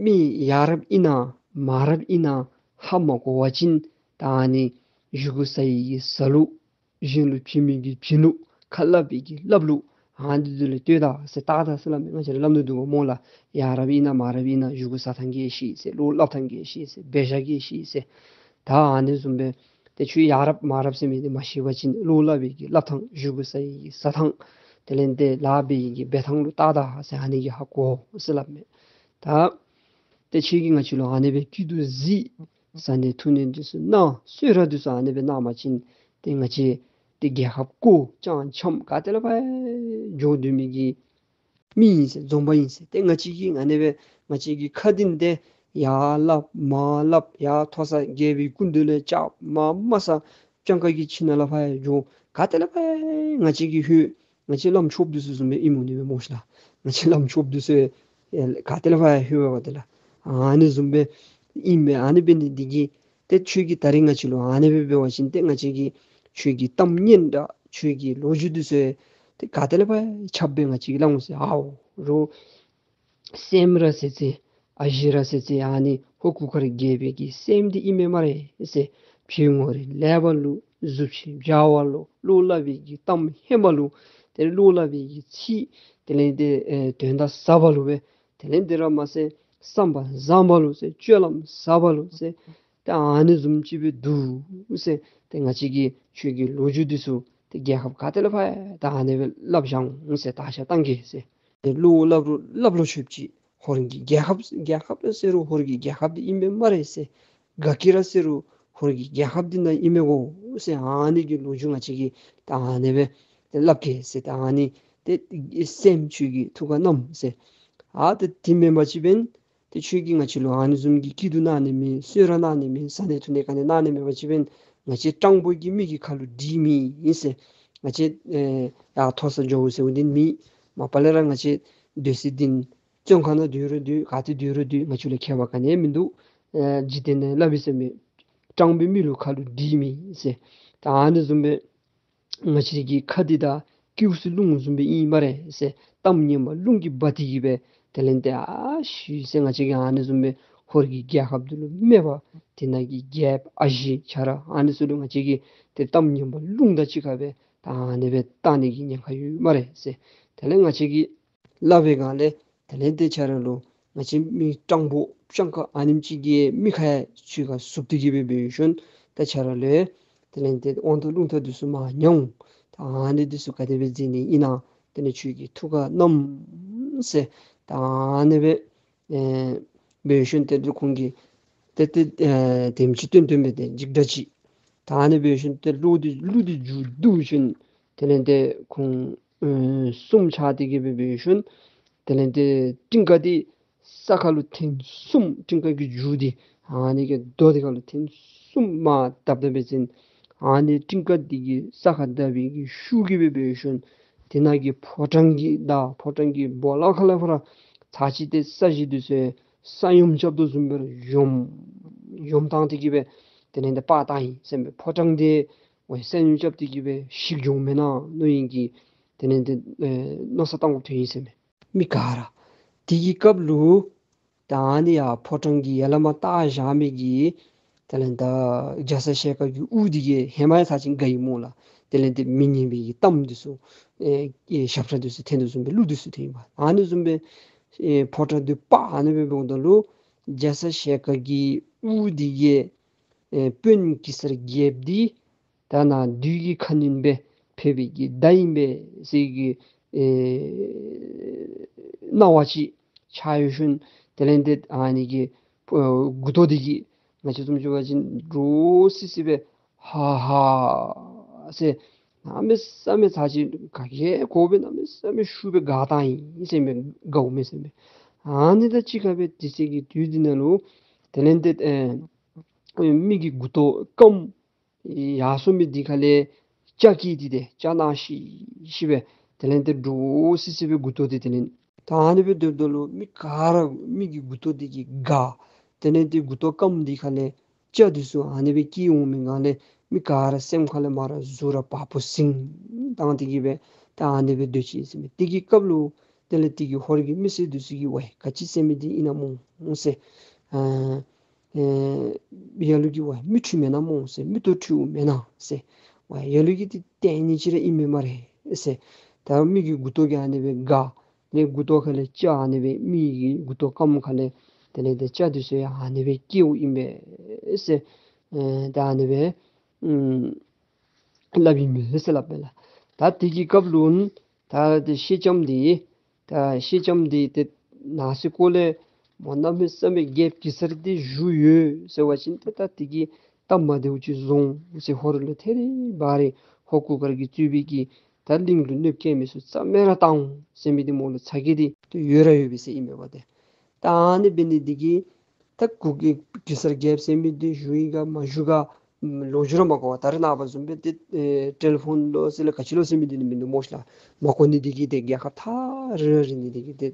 མི་ཡ་རབས་ཨིན་ན་མ་རབས་ཨིན་ན་ཧ་མ་གོ་བ་ཅིན་ད་ཨ་ནི་བཞེས་སྒོ་བཟའ་ཡི་གི་བཟའ་ལུགས། གཞན་ལུ་བྱིན་མི་གི་བྱིན་ལུགས། ཁ་སླབ་པའི་གི་སླབ་ལུགས། ཨ་ནི་འདི་ལུ་ལྟོས་ད་ཟེར། བལྟ་ད་ཟེར་སླབ་མས། ང་བཅས་ར་སླབ་ནི་འདུག་གོ་སྨོ་ལགས། ཡ་རབས་ཨིན་ན་མ་རབས་ཨིན་ན་བཞེས་སྒོ་བཟའ་ཐངས་གིས་ཤེས་ཟེར། བློ་སླབ་ཐངས་གིས་ཤེས་ཟེར། འབད་བཞག་གིས་ཤེས་ཟེར། ད་ཨ་ནི་བཟུམ་སྦེ་ཏེ་ཁྱོད་ཡ་རབས་མ་རབས་ཟེར་མི་འདི་མ་ཤེས་པ་ཅིན་བློ་སླབ་པའི་གི་སླབ་ཐངས། བཞེས་སྒོ་བཟའ་ཡི་གི་བཟའ་ཐངས། དེ་ལས་ཏེ་ལཱ་འབད་ཡི་གི་འབད་ཐངས་ལུ་བལྟ་ད་ཟེར། ཨ་ནི་གིས་ཧ་གོ་ཟེར་སླབ་མས། ད་ཏེ་ཁྱོད་ཀྱིས་ང་བཅས་ལུ་ཨ་ནི་སྦེ་སྐྱིད་སྡུག་གཟིགས། བཟའ་ནི་འཐུང་ནི་འདི་ཚུ་གནང་། གསོལ་རས་འདི་ཚུ་ཨ་ནི་སྦེ་གནང་བ་ཅིན་ཏེ་ང་བཅས་ཏེ་རྒྱལ་ཁབ་བསྐོར་ཅང་འཆམ་ག་ཏེ་ལས་ཕར་འགྱོ་སྡོད་མི་གི་མི་ཨིན་ཟེར། འཛོམས་པ་ཨིན་ཟེར། ཏེ་ང་བཅས་ཀྱིས་ཨ་ནི་སྦེ་ང་བཅས་ཀྱི་ཁ་འདི་ཏེ་ཡར་སླབ་མར་སླབ། ཡར་མཐོ་ས་རྒྱལ་པོའི་སྐུ་མདུན་ལས་བཅར། མར་དམའ་ས་སྤྱང་ཀ་གི་ཁྱིམ་ནང་ལས་ཕར་འགྱོ་ག་ཏེ་ལས་ཕར་ང་བཅས་ཀྱིས་ལྷོད། ང་བཅས་བླམ་ཆོསཔ་འདི་ཚུ་བཟུམ་སྦེ་ཨིནམ་འོང་ནི་སྦེ་སྨོ་ཤིག་ལགས། ང་བཅས་བླམ་ཆོསཔ་འདི་ཚུ་ཡང་ག་ཏེ་ལས་ཕར་ལྷོད་པས་ཏེ་ལགས། ཨ་ནི་བཟུམ་སྦེ་ཨིན་པས། ཨ་ནི་འབད་ནི་འདི་གིས་ཏེ་ཁྱོད་ཀྱིས་ད་རིས་ང་བཅས་ལུ་ཨ་ནི་སྦེ་འབད་བ་ཅིན་ཏེ་ང་བཅས་ཀྱིས་ཁྱོད་ཀྱི་གཏམ་སྙན་གྲགས་ཁྱོད་ཀྱི་ལོ་རྒྱུས་འདི་ཚུ་ཏེ་ག་ཏེ་ལས་ཕར་ཁྱབ་སྦེ་ང་བཅས་ཀྱིས་སླབ་འོང་ཟེར། ཨའོ་རོགས་སྲསམོ་ར་ཟེར་ཅི་ཨ་ཞེ་ར་ཟེར་ཅི་ཨ་ནི་ཧོར་གུར་དཀར་རྒྱལ་པོའི་གི་སྲསམོ་འདི་ཨིན་མས་སྨ་རེ་ཟེར། ཕྱི་ངོ་རེ་ལེགས་པ་ལུ་གཟུགས་བྱད་འཇའ་བ་ལུ་བློ་སླབ་པའི་གི་གཏམ་སྙན་པ་ལུ་ཏེ་བློ་སླབ་པའི་གི་ཚིག་དེ་ལས་ཏེ་ཨེ་དོན་དག་ཟབ་པ་ལུ་སྦེ་དེ་ལས་ཏེ་ར་མ་ཟད་བསམ་པ་བཟང་པ་ལུ་ཟེར། སྤྱོད་ལམ་ཟབ་པ་ལུ་ཟེར། ཏེ་ཨ་ནི་བཟུམ་ཅིག་སྦེ་འདུག་ཟེར། ཏེ་ང་བཅས་ཀྱིས་ཁྱོད་ཀྱི་ལོ་རྒྱུས་འདི་ཚུ་ཏེ་རྒྱལ་ཁབ་ག་ཏེ་ལས་ཕར་ད་ཨ་ནི་སྦེ་སླབ་བཞག་འོང་ཟེར། བརྟག་དཔྱད་བཏང་གེ་ཟེར། ཏེ་བློ་སླབ་རུང་སླབ་ལོ་ཆོདཔ་ཅིག། ཧོར་གྱི་རྒྱལ་ཁབ་རྒྱལ་ཁབ་ར་ཟེར་རུང་ཧོར་གྱི་རྒྱལ་ཁབ་འདི་ཨིན་པས་སྨ་རེ་ཟེར། ག་གིས་ར་ཟེར་རུང་ཧོར་གྱི་རྒྱལ་ཁབ་འདི་ནང་ཨིན་མས་གོ་ཟེར། ཨ་ནི་གི་ལོ་རྒྱུས་ང་བཅས་ཀྱིས་ད་ཨ་ནི་སྦེ་ཏེ་སླབ་གེ་ཟེར། ད་ཨ་ནི་ཏེ་སྲསམོ་ཁྱོད་ཀྱིས་ཐུགས་ཁར་བསྣམས་ཟེར། ཨ་ཏེ་དེ་མེན་པ་ཅིན་འབདན་ཏེ་ཁྱོད་ཀྱིས་ང་བཅས་ལུ་ཨ་ནི་བཟུམ་གྱི་སྐྱིད་སྡུག་གནང་ནི་མེད། གསོལ་རས་གནང་ནི་མེད། བཟའ་ནི་འཐུང་ནི་ག་ནི་གནང་ནི་མེད་པ་ཅིན་འབདན་ང་བཅས་སྤྲང་པོ་གི་མི་གི་ཁ་ལུ་འདི་མེད་ཟེར། ང་བཅས་ཨེ་ཡར་མཐོ་ས་འགྱོ་ཟེར་འོང་ནི་མེད། མ་པ་ལས་ར་ང་བཅས་སྡོད་ས་འདི་བཙོན་ཁང་ནང་སྡོད་རུང་སྡོད་ག་ཏེ་སྡོད་རུང་སྡོད་ང་བཅས་ལུ་ཁྱད་པར་ག་ནི་ཡང་མིན་འདུག། ཨེ་འཇིག་རྟེན་ནང་སླབ་ཨིན་ཟེར་མས། སྤྲང་པོའི་མི་ལུ་ཁ་ལུ་འདི་མེད་ཟེར། ད་ཨ་ནི་བཟུམ་སྦེ་ང་བཅས་ཀྱི་ཁ་འདི་ད་སྐྱེ་བོ་སི་རླུང་བཟུམ་སྦེ་ཨིན་སྨ་རེ་ཟེར། གཏམ་སྙན་པ་རླུང་གིས་འབག་སྟེ་གི་སྦེ་དེ་ལས་ཏེ་ཨ་ཤི་ཟེར། ང་བཅས་ཀྱིས་ཨ་ནི་བཟུམ་སྦེ་ཧོར་གྱི་རྒྱལ་ཁབ་འདི་ལུ་སྨད་པ་དེ་ནང་གི་རྒྱལཔོ་ཨ་ཞེ་ཁྱོད་ར་ཨ་ནི་ཚུ་ལུ་ང་བཅས་ཀྱིས་ཏེ་གཏམ་སྙན་པ་རླུང་དང་གཅིག་ཁར་སྦེ་ད་ཨ་ནི་སྦེ་བཏང་ནི་གི་ཉེན་ཁ་ཡོད་སྨ་རེ་ཟེར། དེ་ལས་ང་བཅས་ཀྱིས་སླབ་པའི་སྒང་ལས་དེ་ལས་ཏེ་ཁྱོད་ར་ལུ་ང་བཅས་མི་སྤྲང་པོ་སྤྱང་ཀ་ཨ་ནེམ་ཅིག་གིས་མི་ཁ་ཡང་ཁྱོད་ཁར་ཟུག་སྟེ་གི་སྦེ་འབད་ཞིནམ་ད་ཁྱོད་ར་ལུ་དེ་ལས་ཏེ་དབང་ཐང་རླུང་རྟ་འདི་ཚུ་མར་ཉམས་འོང་། ད་ཨ་ནི་འདི་ཚུ་ག་དེ་སྦེ་མཛད་ནི་ཨིན་ན་དེ་ལས་ཁྱོད་ཀྱིས་ཐུགས་ཁར་བསྣམས་ཟེར། ད་ཨ་ནི་སྦེ་ཨེ་འབད་ཞིནམ་ཏེ་འདི་ཁོང་གིས་ཏེ་ཏེ་ཨེ་དེམ་ཅིག་སྟོན་སྟོན་སྦེ་ཏེ་འཇིགས་སྐྲག་ཅིག། ད་ཨ་ནི་འབད་ཞིནམ་ཏེ་གླུ་འདི་གླུ་འདི་མཇུག་བསྡུ་ཞིནམ་དེ་ལས་ཏེ་ཁོང་ཨེ་གསུམ་ཆགས་ཏེ་གི་སྦེ་འབད་ཞིནམ་དེ་ལས་ཏེ་སྤྲིན་དཀར་འདི་ས་ཁ་ལུ་ཐེངས་གསུམ་སྤྲིན་དཀར་གྱི་མཇུག་འདི་ཨ་ནི་གི་རྡོ་འདི་ཁ་ལུ་ཐེངས་གསུམ་མར་བརྡབ་བརྡབ་འབད་བ་ཅིན་ཨ་ནི་སྤྲིན་དཀར་འདི་གིས་ས་ཁར་བརྡབ་པའི་གི་ཤུགས་ཀྱིས་སྦེ་འབད་ཞིནམ་དེ་ནང་གི་ཕོ་བྲང་གི་བདག་ཕོ་བྲང་གི་སྦོ་ལོགས་ཁ་ལས་ཕར་ཚར་གཅིག་ཏེ་ས་གཞི་འདི་ཚུ་ ས་ཡོམ་རྐྱབ་དོ་བཟུམ་སྦེ་ཡོམ་ཡོམ་བཏང་སྟེ་གི་སྦེ་དེ་ལས་འདི་སྤར་བཏང་ཡི་ཟེར་མས། ཕོ་བྲང་འདི་ཝའི་ས་ཡོམ་རྐྱབ་སྟེ་གི་སྦེ་བཤིག་འགྱོཝ་མེན་ན་མནོ་ནི་གི་དེ་ལས་འདི་ཨེ་མནོ་བསམ་བཏང་དགོཔ་ཐོན་ཡི་ཟེར་མས། མི་ག་ར་དེ་གི་སྐབས་ལུ་ད་ཨ་ནི་ཡར་ཕོ་བྲང་གི་ཡར་ལས་མར་བཏགས་བཞག་མི་གི་དེ་ལས་ད་རྒྱ་ཚ་ཞལ་དཀར་གྱི་དབུ་འདི་གིས་ཧེ་མ་ཡང་ཚར་གཅིག་དགའ་ཡི་སྨོ་ལགས། དེ་ལས་འདི་མི་སྙན་པའི་གཏམ་འདི་ཚུ་ཨེ་ཨེ་ཞབས་ཁྲ་འདི་ཚུ་འཐེན་དོ་བཟུམ་སྦེ་གླུ་འདི་ཚུ་འཐེན་ཡི་པ། ཨ་ནི་བཟུམ་སྦེ་ཨེ་ཕོ་བྲང་འདི་སྤར་ཨ་ནི་སྦེ་འབདཝ་ད་ལུ་རྒྱ་ཚ་ཞལ་དཀར་གྱི་དབུ་འདི་གིས་ཨེ་དཔོན་གེ་སར་རྒྱལཔོ་འདི་ད་ནཱ་བདུད་ཀྱི་ཁ་གནོན་སྦེ་ཕེབས་པའི་གི་མདའ་ཨིན་པས་ཟེར་གྱི་ཨེ་སྣང་བ་ཅིག་ཆགས་ཡོད་ཤོང་། དེ་ལས་འདི་ཨ་ནི་གི་ཨེ་མགུ་ཏོ་འདི་གིས་ང་བཅས་བཟུམ་ཅིག་འབད་བ་ཅིན་འདྲོག་སི་སི་སྦེ་ཧ་ཧ་ཟེར་གནམ་མེད་ས་མེད་ཚར་གཅིག་ག་གིས་གོ་སྦེ་གནམ་མེད་ས་མེད་ཤུགས་སྦེ་དགའ་བཏང་ཡི་ཟེར་མས། དགའཝ་མས་ཟེར་མས། ཨ་ནི་དང་གཅིག་ཁར་སྦེ་དེ་ཚེ་གི་དུས་འདི་ནང་ལུ་དེ་ལས་འདི་ཨེ་མི་གི་མགུ་ཏོ་སྐམ་ཡར་སོང་མི་འདི་ཁ་ལས་སྐྱ་སྐྱེས་ཏེ་སྐྱ་ནག་ཤིག་ཤིག་སྦེ་དེ་ལས་འདི་འདྲོག་སི་སི་སྦེ་མགུ་ཏོ་འདི་དེ་ལས་ད་ཨ་ནི་སྦེ་སྡོདཔ་ད་ལུ་མི་ག་ར་མི་གི་མགུ་ཏོ་འདི་གིས་དགའ། དེ་ལས་འདི་མགུ་ཏོ་སྐམ་འདི་ཁ་ལས་སྐྱ་འདི་ཚུ་ཨ་ནི་སྦེ་སྐྱེས་འོང་མི་སྒང་ལས་མི་ག་ར་སེམས་ཁ་ལས་མར་གཟུགས་ར་བ་སྤུ་ཟིང་བཏང་སྟེ་གི་སྦེ་ད་ཨ་ནི་སྦེ་སྡོད་ཅི་ཟེར་མས། དེ་གི་སྐབས་ལུ་དེ་ལས་དེ་གི་ཧོར་གྱི་མི་སེར་འདི་ཚུ་གིས་ཝའི་ག་ཅི་ཟེར་མི་འདི་ཨིན་ན་སྨོ་ཟེར། ཨ་ཨེ་ཡ་ལུ་གིས་ཝའི་མི་འཁྲུགས་མེན་ན་སྨོ་ཟེར། མི་ལྟོ་འཁྲུགསཔ་མེན་ན་ཟེར། ཝའི་ཡ་ལུ་གིས་འདི་ལྟས་ངན་ཅིག་ར་ཨིན་མས་སྨ་རེ་ཟེར། ད་མི་གི་མགུ་ཏོ་གིས་ཨ་ནི་སྦེ་དགའ། ལས་མགུ་ཏོ་ཁ་ལས་སྐྱ་ཨ་ནི་སྦེ་མི་གི་མགུ་ཏོ་སྐམ་ཁ་ལས་དེ་ལས་འདི་སྐྱ་འདི་ཚུ་ཡང་ཨ་ནི་སྦེ་སྐྱེཝ་ཨིན་པས་ཟེར། ཨེ་ད་ཨ་ནི་སྦེ་ཨུམ་སླབ་ཨིན་མས་ཟེར་སླབ་མས་ལགས། ད་དེ་གི་སྐབས་ལུ་ད་དེ་ཤེལ་ལྕམ་འདི་ད་ཤེལ་ལྕམ་འདི་ཏེ་ནང་སེམས་ཁ་ལས་སྨོ་གནམ་མེད་ས་མེད་རྒྱལཔོ་གེ་སར་འདི་བཞུགས་ཡོད་ཟེར་བ་ཅིན་ཏེ་ད་དེ་གིས་སྟབས་མ་བདེཝ་ཅིག་བཟོ་འོང་ཟེར། ཧོར་ལུ་ཐད་རི་བ་རི་ཧོར་གུར་དཀར་གྱིས་གཙོས་པའི་གི་ད་གླིང་ལུ་གནོདཔ་བཀལ་མི་ཚུ་རྩ་མེད་ར་བཏང་འོང་ཟེར་མི་འདི་མོ་ལུ་ཚ་གྱང་འདི་ཏེ་ཡོད་ར་ཡོད་པས་ཟེར་ཨིན་མས་པ་ཏེ། ད་ཨ་ནི་འབད་ནི་འདི་གིས་ད་གུ་གེ་གེ་སར་རྒྱལཔོ་ཟེར་མི་འདི་བཞུགས་ཡི་ག་མ་བཞུགས་ག་ལོ་རྒྱུས་ར་མ་གོ་བར་ད་རེས་ནངས་པ་བཟུམ་སྦེ་ཏེ་ཨེ་ཊེ་ལི་ཕོན་ལོ་ཟེར་ལགས་ག་ཅི་ལོ་ཟེར་མི་འདི་ནི་མིན་འདུག་སྨོ་ཤ་ལགས། མ་གོ་ནི་འདི་གིས་ཏེ་རྒྱལ་ཁབ་ཐག་རིང་རིང་ནི་འདི་གིས་ཏེ་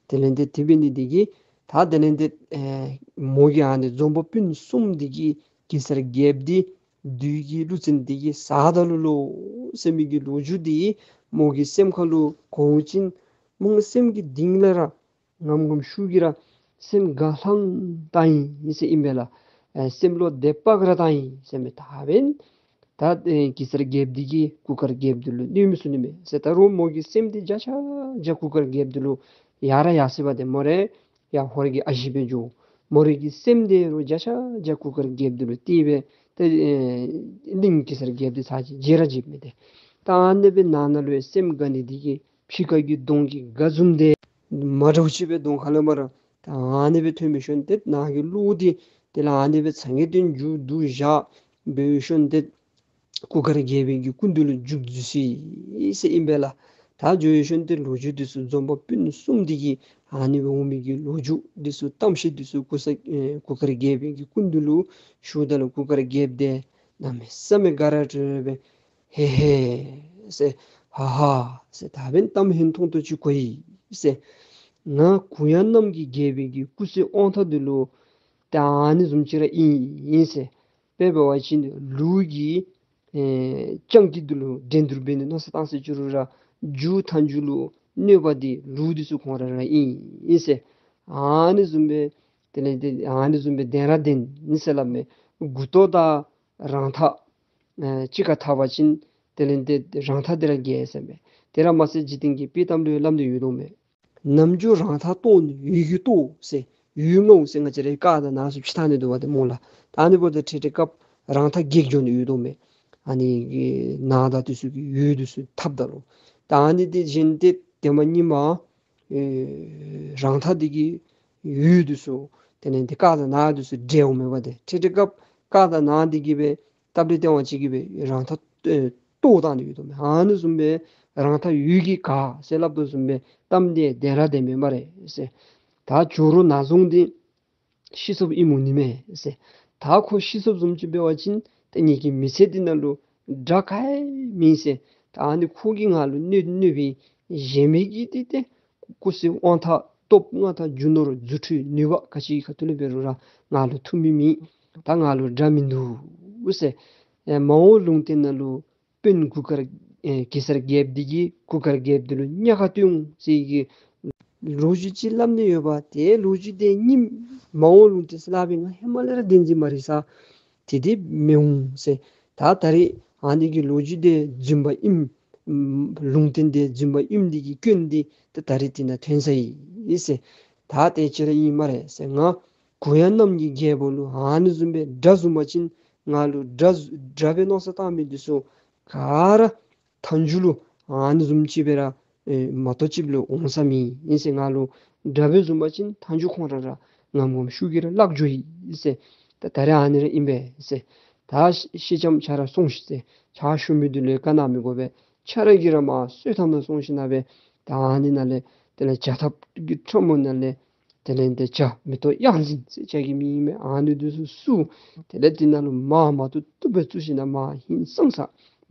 དེ་ལས་འདི་དེ་འབད་ནི་འདི་གིས་ད་དེ་ལས་འདི་ཨེ་མོ་གིས་ཨ་ནི་འཛོམས་པ་སྤུན་གསུམ་འདི་གིས་གེ་སར་རྒྱལཔོ་འདི་བདུད་ཀྱི་ཀླུ་བཙན་འདི་གིས་བསད་ད་ལོ་ལོ་ཟེར་མི་གི་ལོ་རྒྱུས་འདི་མོ་གི་སེམས་ཁ་ལུ་གོ་བ་ཅིན་མོ་སེམས་ཀྱི་གཏིང་ལས་ར་ངམ་ངམ་ཤུགས་ཀྱིས་ར་སེམས་དགའ་ལྷང་བཏང་ཡི་ཟེར་ཨིན་པས་ལགས། ཨེ་སེམས་བློ་བདེ་བག་ར་བཏང་ཡི་ཟེར་མས། ད་འབདན་ད་ཨེ་གེ་སར་རྒྱལཔོ་འདི་གིས་གུར་དཀར་རྒྱལཔོ་འདི་ལུ་གནོད་མི་ཚུགས་ནི་མས་ཟེར། ད་རུང་མོ་གི་སེམས་འདི་བརྒྱ་ཆ་བརྒྱ་གུར་དཀར་རྒྱལཔོ་འདི་ལུ་ཡ་ར་ཡ་ཟེར་བ་ཏེ་མོ་ར་ཡང་ཧོར་གྱི་ཨ་ཞེ་སྦེ་འགྱོ། མོ་རའི་གི་སེམས་འདི་རུང་བརྒྱ་ཆ་བརྒྱ་གུར་དཀར་རྒྱལཔོ་འདི་ལུ་གཏད་སྦེ་ཏེ་ཨེ་གླིང་གེ་སར་རྒྱལཔོ་འདི་ཚར་གཅིག་མཇལ་ར་མཇལཝ་མས་ཏེ། ད་ཨ་ནི་སྦེ་ནང་ན་ལུ་ཡང་སེམས་དགའ་ནི་འདི་གིས་ཕྱི་ཁ་གི་གདོང་གི་དགའ་འཛུམ་འདི་མ་འདྲཝ་ཅིག་སྦེ་གདོང་ཁ་ལས་མར་ད་ཨ་ནི་སྦེ་ཐོན་མི་ཤོང་། ཏེ་ནང་གི་བློ་འདི་དེ་ལས་ཨ་ནི་སྦེ་ཚ་གྱང་འདི་མཇུག་བསྡུ་བཞག་འབད་ཤོང་། ཏེ་གུར་དཀར་རྒྱལ་པོའི་གི་སྐུ་མདུན་ལུ་འཇུག་འཛུལ་སོ་ཡི་ཟེར་ཨིན་པས་ལགས། ད་འགྱོ་ཡི་ཤོང་ཏེ་ལོ་རྒྱུས་འདི་ཚུ་འཛོམས་པ་སྤུན་གསུམ་འདི་གིས་ཨ་ནི་སྦེ་འོང་མི་གི་ལོ་རྒྱུས་འདི་ཚུ་གཏམ་བཤད་འདི་ཚུ་གུ་ས་ཨེ་གུར་དཀར་རྒྱལ་པོའི་གི་སྐུ་མདུན་ལུ་ཞུཝ་ད་ལུ་གུར་དཀར་རྒྱལཔོ་འདི་གནམ་མེད་ས་མེད་དགའ་ར་སྤྲོ་སྦེ་ཧེ་ཧེ་ཟེར་ཧ་ཧ་ཟེར་ད་འབདན་གཏམ་ཧིང་ཐོང་ཐོང་ཅིག་གོ་ཡི་ཟེར། ང་གུ་ཡངས་གནམ་གྱི་རྒྱལ་པོའི་གི་སྐུ་ཚེ་དབང་ཐང་འདི་ལུ་ད་ཨ་ནི་བཟུམ་ཅིག་ར་ཨིན་ཨིན་ཟེར། དཔེ་འབད་བ་ཅིན་ལུག་གིས་ཨེ་སྤྱང་ཀི་འདི་ལུ་འགྲན་བསྡུར་འབད་ནི་མནོ་བསམ་བཏང་ཟེར་བཅུག་རུང་ར་རྒྱུ་མཐའ་མཇུག་ལུ་གནོད་པ་འདི་ལུག་འདི་ཚུ་ཁོང་ར་ར་ཨིན་ཨིན་ཟེར། ཨ་ནི་བཟུམ་སྦེ་དེ་ལས་ཏེ་ཨ་ནི་བཟུམ་སྦེ་བདེན་ར་བདེན་ཨིན་ཟེར་སླབ་མས། མགུ་ཏོ་དང་རང་འཐག་ཨེ་གཅིག་ཁར་འཐག་པ་ཅིན་དེ་ལས་ཏེ་རང་འཐག་འདི་ར་རྒྱལ་ཟེར་མས། དེ་ར་མ་ཚད་འཇིག་རྟེན་གྱི་དཔྱེ་གཏམ་ལུ་སླབ་སྟེ་ཡོད་དོ་མས། ནམ་རྒྱུན་རང་འཐག་བཏོག་ནི་འོད་ཀྱིས་བཏོག་ཟེར། འོད་ལྔའོ་ཟེར་ང་བཅས་ར་ཀ་དང་ན་ཚུ་ཕྱི་ཐག་ནི་འདུག་པ་ཏེ་སྨོ་ལགས། ད་ཨ་ནི་འབདཝ་ད་འཕྲལ་འཕྲལ་སྐབས་རང་འཐག་རྒྱལ་འགྱོ་ནི་ཡོད་དོ་མས། ཨ་ནི་གི་ནང་དང་འདི་ཚུ་གི་འོད་འདི་ཚུ་འཐགཔ་ད་ལུ། ད་ཨ་ནི་འདི་གཞན་ཏེ་དེ་མ་ཉིནམ་ཨེ་རང་འཐག་འདི་གི་འོད་འདི་ཚུ་དེ་ལས་ཏེ་ཀ་དང་ན་འདི་ཚུ་འདྲེས་འོང་མས་པ་ཏེ། འཕྲལ་འཕྲལ་སྐབས་ཀ་དང་ན་འདི་གིས་སྦེ་སྟབས་ལེགས་སྟེས་པ་ཅིག་གིས་སྦེ་རང་འཐག་ཨེ་བཏོག་བཏང་ནི་ཡོད་དོ་མས། ཨ་ནི་བཟུམ་སྦེ་རང་འཐག་འོད་ཀྱིས་དགའ་ཟེར་སླབ་དོ་བཟུམ་སྦེ་གཏམ་འདི་བདེན་ར་བདེན་མས་སྨ་རེ་ཟེར། ད་ཇོ་རུ་ནག་རྫོང་འདི་ཤི་སོཔ་ཨིནམ་འོང་ནི་མས་ཟེར། ད་ཁོ་ཤི་སོཔ་བཟུམ་ཅིག་འབད་བ་ཅིན་ཏེ་ངེ་གི་མི་ཚེ་འདི་ནང་ལུ་དགྲ་ག་ཡང་མེད་ཟེར། ད་ཨ་ནི་ཁོ་གིས་ང་ལུ་གནོད་གནོད་པའི་གཞན་མི་གི་འདི་ཏེ་སྐུ་ཚེ་དབང་ཐང་ སྟོབས་མངའ་ཐང་རྒྱུ་ནོར་རྫུ་འཕྲུལ་ནུས་པ་ག་ཅི་གི་ཁ་ཐུག་ལས་འབད་རུང་ར་ང་ལུ་ཐུབ་མི་མེད། ད་ང་ལུ་དགྲ་མིན་འདུག་ཟེར། ཨེ་མ་འོངས་ལུང་བསྟན་ནང་ལུ་དཔོན་གུར་དཀར་ཨེ་གེ་སར་རྒྱལཔོ་འདི་གིས་གུར་དཀར་རྒྱལཔོ་འདི་ལུ་ཉག་ཁ་བཏོན་འོང་ཟེར་གྱི་ལོ་རྒྱུས་ཅིག་སླབ་ནི་ཡོད་པ། དེ་ལོ་རྒྱུས་དེ་ཉིནམ་མ་འོངས་ལུང་བསྟན་ཟེར་སླབ་པའི་ང་ཧེ་མ་ལས་ར་བདེན་འཛིན་མ་རེད་ས། དེ་དེ་མི་འོང་ཟེར། ད་ད་རེས་ཨ་ནི་གི་ལོ་རྒྱུས་དེ་རྫུན་པ་ཨིནམ། ལུང་བསྟན་དེ་རྫུན་པ་ཨིནམ་འདི་གི་སྐྱོན་འདི་ད་ད་རེས་དེ་ནང་ཐོན་ས་ཡིན་ཟེར། ད་དེ་ཅི་ར་ཡིན་སྨ་རེ་ཟེར། ང་གུ་ཡངས་གནམ་གྱི་རྒྱལ་པོ་ལུ་ཨ་ནི་བཟུམ་སྦེ་དགྲ་བཟུང་པ་ཅིན་ང་ལུ་དགྲ་དགྲ་སྦེ་མནོ་བསམ་བཏང་མི་འདི་ཚུ་ག་ར་མཐའ་མཇུག་ལུ་ཨ་ནི་བཟུམ་ཅིག་སྦེ་ར་ཨེ་མ་གཏོགས་ཅིག་ལུ་འོང་ས་མེད་ཨིན་ཟེར། ང་ལུ་དགྲ་སྦེ་བཟུང་པ་ཅིན་མཐའ་མཇུག་ཁོང་ར་ར་ངམ་ངམ་ཤུགས་ཀྱིས་ར་བརླག་འགྱོ་ཡི་ཟེར། ད་ད་རེས་ཨ་ནི་ར་ཨིན་པས་ཟེར། ད་ཤེ་ཤེ་ལྕམ་ཁྱོད་ར་སོང་ཤིག་ཟེར། ཕྱག་ཞུ་མི་འདི་ལུ་བཀའ་གནང་མི་དགོ་པས། ཁྱོད་ར་གིས་ར་མར་གསོལ་ཐབ་ནང་སོང་ཞིནམ་ལས་ད་ཨ་ནི་ནང་ལས་དེ་ལས་བྱ་ཐབས་ཀྱི་ཁྲབ་མོ་ནང་ལས་དེ་ལས་འདི་བྱ་མེ་ཏོག་གཡང་འཛིན་ཟེར་བྱ་གི་མིང་ཨིན་མས། ཨ་ནི་འདི་ཚུ་བསུ། དེ་ལས་འདི་ནང་ལུ་མར་མ་ཐུབ་ཐུབ་སྦེ་བཙུགས་ཞིནམ་ལས་མར་ཧིང་སངས་ས་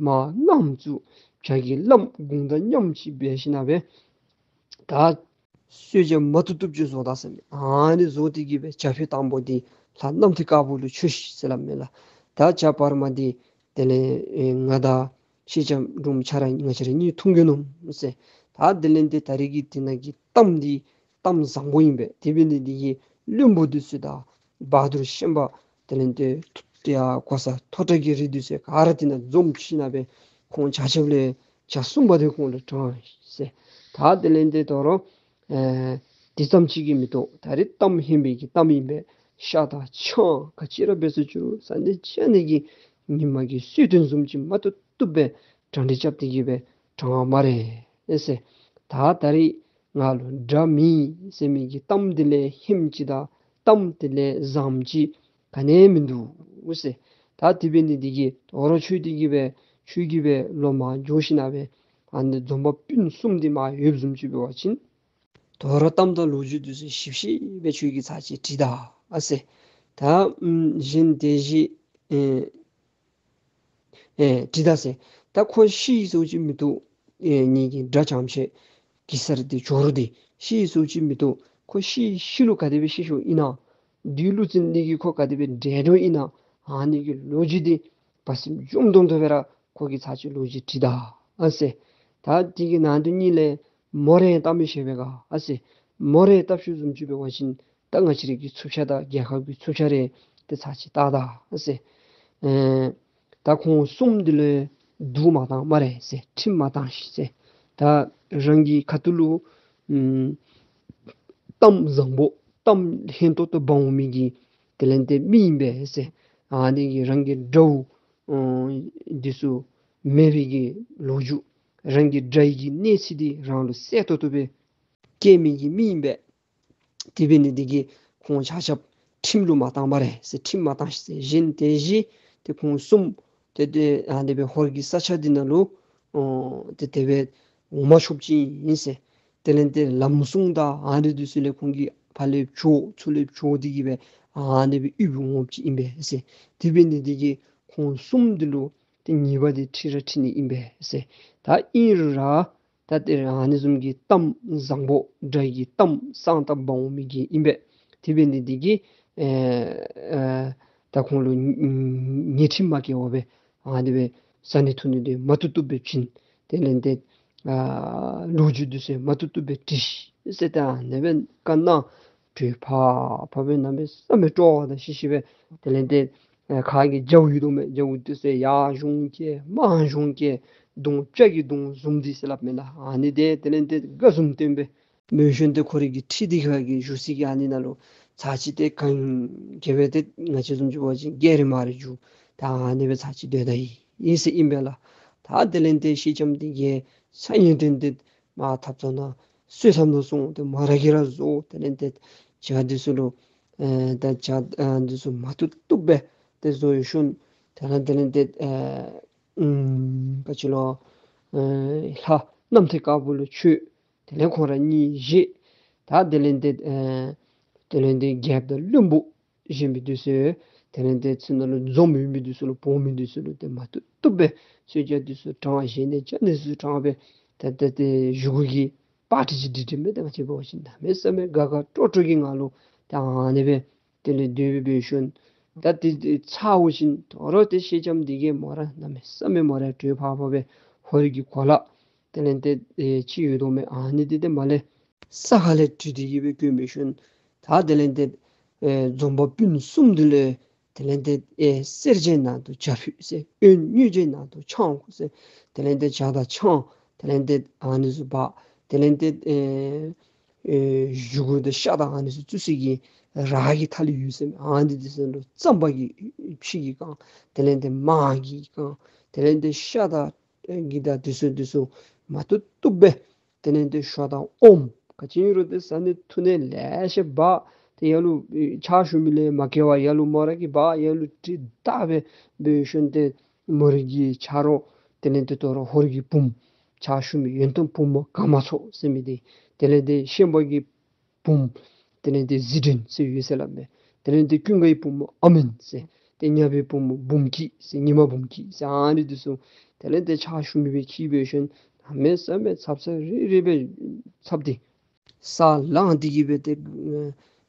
མར་མངམ་བཙུགས། བྱ་གི་བླམ་དགུང་དང་མཉམ་ཅིག་འབད་ཞིནམ་ལས་ད་གསོལ་ཇ་མ་ཐུབ་ཐུབ་ཅིག་བཟོ་ད་ཟེར་མས། ཨ་ནི་བཟོ་སྟེ་གི་སྦེ་བྱ་ཕོ་དང་པོ་འདི་ལྷ་གནམ་ཐེལ་དཀར་པོ་ལུ་མཆོད་ཤིག་ཟེར་སླབ་མས་ལགས། ད་བྱ་བར་མ་འདི་དེ་ལས་ཨེ་ང་དང་ཤེ་ལྕམ་འབྲུག་མོ་ཁྱོད་ར་ང་བཅས་ར་གཉིས་འཐུང་གེ་མནོ་ཟེར། ད་དེ་ལས་འདི་ད་རེས་ཀྱི་དེ་ནང་གི་གཏམ་འདི་གཏམ་བཟང་པོ་ཨིན་པས། དེ་འབད་ནི་འདི་གིས་བློན་པོ་འདི་ཚུ་དང་བ་དུར་ཤན་པ་དེ་ལས་འདི་ཡ་གོ་ས་མཐོ་དྲགས་ཀྱི་རིགས་འདི་ཚུ་ག་ར་དེ་ནང་འཛོམས་ཞིནམ་ལས་ཁོང་ཆ་ཁྱབ་ལས་བྱ་གསུམ་པ་འདི་ཁོང་ལུ་དྲངས་ཟེར། ད་དེ་ལས་འདི་དོ་རུང་ཨེ་དེ་ཙམ་ཅིག་གིས་མི་དོ། ད་རེས་གཏམ་ཧན་པའི་གི་གཏམ་ཨིན་པས། ཤ་དང་ཆང་ག་ཅི་ར་འབད་སོང་ཅི་རུང་ཟ་ནི་ཆ་ནི་གི་ཉི་མ་གི་གསོལ་སྟོན་བཟུམ་ཅིག་མ་ཐུབ་ཐུབ་སྦེ་གྲ་སྒྲིག་རྐྱབ་སྟེ་གི་སྦེ་དྲངས་སྨ་རེ་ཟེར། ད་ད་རེས་ང་ལུ་དགྲ་མེད་ཟེར་མི་གི་གཏམ་འདི་ལས་ཧན་ཅིག་དང་གཏམ་འདི་ལས་བཟང་ཅིག་ག་ནི་ཡང་མིན་འདུག་ཟེར། ད་དེ་འབད་ནི་འདི་གིས་དོ་རུང་ཁྱོད་འདི་གིས་སྦེ་ཁྱོད་ཀྱིས་སྦེ་ལོག་མར་འགྱོ་ཞིནམ་ལས་ཨ་ནི་འཛོམས་པ་སྤུན་གསུམ་འདི་མར་ཡོདཔ་བཟུམ་ཅིག་འབད་བ་ཅིན་དོ་རུང་གཏམ་དང་ལོ་རྒྱུས་འདི་ཚུ་ཞིབ་ཞིབ་སྦེ་ཁྱོད་ཀྱིས་ཚར་གཅིག་དྲིས་ད་ཨ་ཟེར། ད་ཨམ་གཞན་དེ་བཞིན་ཨེ་ཨེ་དྲིས་ད་ཟེར། ད་ཁོ་ཤི་སོང་ཅི་མི་དོ། ཨེ་ངེ་གི་དགྲ་ཆམ་ཤེས་གེ་སར་འདི་ཇོ་རུ་འདི་ཤི་སོང་ཅི་མི་དོ། ཁོ་ཤི་ཤི་ལུ་ག་དེ་སྦེ་ཤི་སོང་ཨིན་ན། བདུད་ཀླུ་བཙན་འདི་གིས་ཁོ་ག་དེ་སྦེ་བསྒྲལ་དོ་ཨིན་ན། ཨ་ནི་གི་ལོ་རྒྱུས་འདི་བ་སེམས་འཇོམས་དོ་དོ་སྦེ་ར་ཁོ་གིས་ཚར་གཅིག་ལོ་རྒྱུས་དྲིས་ད་ཨ་ཟེར། ད་དེ་གི་ནང་དོན་གཉིས་ལས་མོ་རེ་བལྟ་མི་ཤེས་པས་ག་ཨ་ཟེར། མོ་རེ་བལྟ་ཤེས་བཟུམ་ཅིག་འབད་བ་ཅིན་ད་ང་བཅས་རའི་གི་ཚུབ་ཆ་དང་རྒྱལ་ཁབ་ཀྱི་ཚུབ་ཆ་རེ་དེ་ཚར་གཅིག་བལྟ་ད་ཨ་ཟེར། ཨེ་ད་ཁོང་གསུམ་འདི་ལུ་སྡུག་མ་བཏང་སྨ་རེ་ཟེར། ཁྲིམས་མ་བཏང་ཤིག་ཟེར། ད་རང་གི་ཁ་ཐུག་ལུ་ཨམ་གཏམ་བཟང་པོ་གཏམ་ཧན་ཏོང་ཏོ་འབག་འོང་མི་གི་དེ་ལས་འདི་མི་ཨིན་པས་ཟེར། ཨ་ནི་གི་རང་གི་དགྲ་བོ་ཨོ་འདི་ཚུ་མེད་པའི་གི་ལོ་རྒྱུས་རང་གི་དགྲ་ཡི་གི་གནས་ཚུལ་འདི་རང་ལུ་གསལ་ཏོག་ཏོ་སྦེ་སྐྱེལ་མི་གི་མི་ཨིན་པས། དེ་འབད་ནི་འདི་གིས་ཁོང་ཆ་ཁྱབ་ཁྲིམས་ལུ་མ་བཏང་སྨ་རེ་ཟེར། ཁྲིམས་མ་བཏང་ཟེར། གཞན་དེ་བཞིན་ཏེ་ཁོང་གསུམ་ཏེ་ཏེ་ཨ་ནི་སྦེ་ཧོར་གྱི་ས་ཆ་འདི་ནང་ལུ་ཨོ་ཏེ་དེ་སྦེ་འོང་མ་ཆོགཔ་ཅིག་ཨིན་ཟེར། དེ་ལས་ཏེ་ལམ་སྲུང་དང་ཨ་ནི་འདི་ཚུ་ལས་ཁོང་གིས་ཕར་ལས་བྱོག་ཚུར་ལས་བྱོག་སྟེ་གི་སྦེ་ཨ་ནི་སྦེ་ཡུལ་སྦེ་འོངམ་ཅིག་ཨིན་པས་ཟེར། དེ་འབད་ནི་འདི་གིས་ཁོང་གསུམ་འདི་ལུ་ཏེ་ཉེས་པ་འདི་ཁྲི་ར་ཁྲི་ནི་ཨིན་པས་ཟེར། ད་ཨིན་རུང་ར་ད་ཏེ་ཨ་ནི་བཟུམ་གྱི་གཏམ་བཟང་པོ་དགྲ་ཡི་གི་གཏམ་གསང་གཏམ་འབག་འོང་མི་གི་ཨིན་པས། དེ་འབད་ནི་འདི་གིས་ཨེ་ཨེ་ད་ཁོང་ལུ་ཉེས་ཁྲིམས་མ་བཀལ་བར་སྦེ་ཨ་ནི་སྦེ་བཟའ་ནི་འཐུང་ནི་འདི་མ་བཏུབ་བཏུབ་སྦེ་བྱིན། དེ་ལས་ཏེ་ཨ་ལོ་རྒྱུས་འདི་ཚུ་མ་བཏུབ་བཏུབ་སྦེ་དྲིས་ཟེར། ད་ཨ་ནི་སྦེ་བཀའ་གནང་། གྲོས་ཕབ་ཕབ་སྦེ་གནམ་མེད་ས་མེད་སྤྲོ་བ་དང་ཤིག་ཤིག་སྦེ་དེ་ལས་ཏེ་ཨེ་ཁ་གི་རྒྱ་བོ་ཡོད་དོ་མས། རྒྱ་བོ་འདི་ཚུ་ཡར་གཞུང་བཀལ་མར་གཞུང་བཀལ་གདོང་སྤྱ་གི་གདོང་བཟུམ་འདི་ཟེར་སླབ་མས་ལགས། ཨ་ནི་འདི་དེ་ལས་ཏེ་དགའ་བཟུམ་སྟོན་སྦེ་མོས་གཞན་ཏེ་ཁོ་རའི་གི་ཁྲི་འདི་ཁ་གི་བཞུགས་ས་གི་ཨ་ནི་ནང་ལུ་ཚར་གཅིག་ཏེ་གན་རྐྱལ་སྦེ་ཏེ་ང་བཅས་བཟུམ་ཅིག་འབད་བ་ཅིན་རྐྱལ་རེ་མར་རེ་རྒྱུག། ད་ཨ་ནི་སྦེ་ཚར་གཅིག་སྡོད་ད་ཡི་ཨིན་ཟེར་ཨིན་པས་ལགས། ད་དེ་ལས་ཏེ་ཤེ་ལྕམ་འདི་གིས་ས་ཡོན་ཏན་ཏེ་མར་ཐབ་ཚང་ནང་གསོལ་ཐབ་ནང་སོང་སྟེ་མོ་ར་གིས་ར་བཟོ། དེ་ལས་ཏེ་བྱ་འདི་ཚུ་ལུ་ཨེ་ད་བྱ་ཨེ་འདི་ཚུ་མ་བཏུབ་བཏུབ་སྦེ་ཏེ་བཟོ་ཡི་ཤུལ་དེ་ལས་དེ་ལས་ཏེ་ཨེ་ཨུམ་ག་ཅི་ལོ་ཨེ་ལྷ་གནམ་ཐེལ་དཀར་པོ་ལུ་མཆོད། དེ་ལས་ཁོང་ར་གཉིས་བཞེས། ད་དེ་ལས་ཏེ་ཨེ་དེ་ལས་ཏེ་རྒྱལཔོ་དང་བློན་པོ་གཞན་མི་འདི་ཚུ་དེ་ལས་ཏེ་ཚུ་ནང་ལུ་འཛོམས་ཡོད་མི་འདི་ཚུ་ལུ་འབོ་མི་འདི་ཚུ་ལུ་ཏེ་མ་བཏུབ་བཏུབ་སྦེ་གསོལ་ཇ་འདི་ཚུ་དྲངས། བཞེས་ནི་ཇ་འདི་ཚུ་དྲངས་སྦེ་ཏེ་ཏེ་ཏེ་བཞུགས་སྒོ་གི་ པར་ཊི་ཅིག་སྒྲིག་སྒྲིག་མི་དང་ཅིག་འབད་བ་ཅིན་གནམ་མེད་ས་མེད་དགའ་དགའ་སྤྲོ་སྤྲོ་གི་ངང་ལུ་ད་ཨ་ནི་སྦེ་དེ་ལས་སྡོད་སྦེ་འབད་ཞིནམ་ད་དེ་དེ་ཚར་བ་ཅིན་དོ་རུང་དེ་སེང་ལྕམ་འདི་གིས་མོ་ར་གནམ་མེད་ས་མེད་མོ་ར་དྲོད་ཕག་ཕག་སྦེ་ཧོར་གྱི་གོ་ལ་དེ་ལས་དེ་ཨེ་ཅིག་ཡོད་དོ་མས། ཨ་ནི་དེ་དེ་མར་ལས་ས་ཁ་ལས་དྲུད་དེ་གི་སྦེ་བཀོ་འབད་ཞིནམ་ད་དེ་ལས་དེ་ཨེ་འཛོམས་པ་སྤུན་གསུམ་དེ་ལས་དེ་ལས་དེ་ཨེ་གསེར་ཅན་ནང་དུ་བྱ་ཕུད་ཟེར། དབོན་དངུལ་ཅན་ནང་དུ་ཆང་བསྐོལ་ཟེར། དེ་ལས་དེ་ཇ་དང་ཆང་དེ་ལས་དེ་ཨ་ནི་ཚུ་འབག། དེ་ལས་དེ་ཨེ་ཨེ་བཞེས་སྒོ་དང་ཤ་དང་ཨ་ནི་ཚུ་བཙུགས་སའི་གི་ར་གི་ཐ་ལི་ཡོད་ཟེར་མས། ཨ་ནི་དེ་ཚུ་ལུ་རྩམ་པ་གིས་ཕྱེ་གིས་བཀང་། དེ་ལས་དེ་མར་གིས་བཀང་། དེ་ལས་དེ་ཤ་དང་གི་དང་དེ་ཚུ་དེ་ཚུ་མ་བཏུབ་བཏུབ་སྦེ་དེ་ལས་དེ་ཞོ་དང་ཨོམ་ག་ཅི་ཨིན་རུང་དེ་བཟའ་ནི་འཐུང་ནི་ལེ་ཤ་འབག། དེ་ཡར་ལུ་ཕྱག་ཞུ་མི་ལས་མ་བརྒལ་བར་ཡར་ལུ་མོ་ར་གིས་འབག། ཡར་ལུ་དྲིལ་བསྒྲགས་སྦེ་འབད་ཞིནམ་དེ་མོ་རའི་གི་ཆ་རོགས་དེ་ལས་དེ་དོ་རུང་ཧོར་གྱི་བུམོ་ཕྱག་ཞུ་མི་ཡོན་ཏན་བུམོ་དགའ་མ་ཚོགས་ཟེར་མི་དེ། དེ་ལས་དེ་ཤན་པ་གི་བུམོ་དེ་ལས་དེ་གཟི་སྒྲོན་ཟེར་ཡོད་ཟེར་སླབ་མས། དེ་ལས་དེ་ཀུན་དགའ་གི་བུམོ་ཨ་མེན་ཟེར། དེ་ཉ་པའི་བུམོ་འབུམ་སྐྱིད་ཟེར། ཉི་མ་འབུམ་སྐྱིད་ཟེར། ཨ་ནི་དེ་ཚུ་དེ་ལས་དེ་ཕྱག་ཞུ་མི་སྦེ་འཁྱིད་འབད་ཞིནམ་གནམ་མེད་ས་མེད་ཚབ་ཚབ་རིལ་རིལ་སྦེ་ཚབ་སྟེ་ས་ལངས་ཏེ་གི་སྦེ་དེ་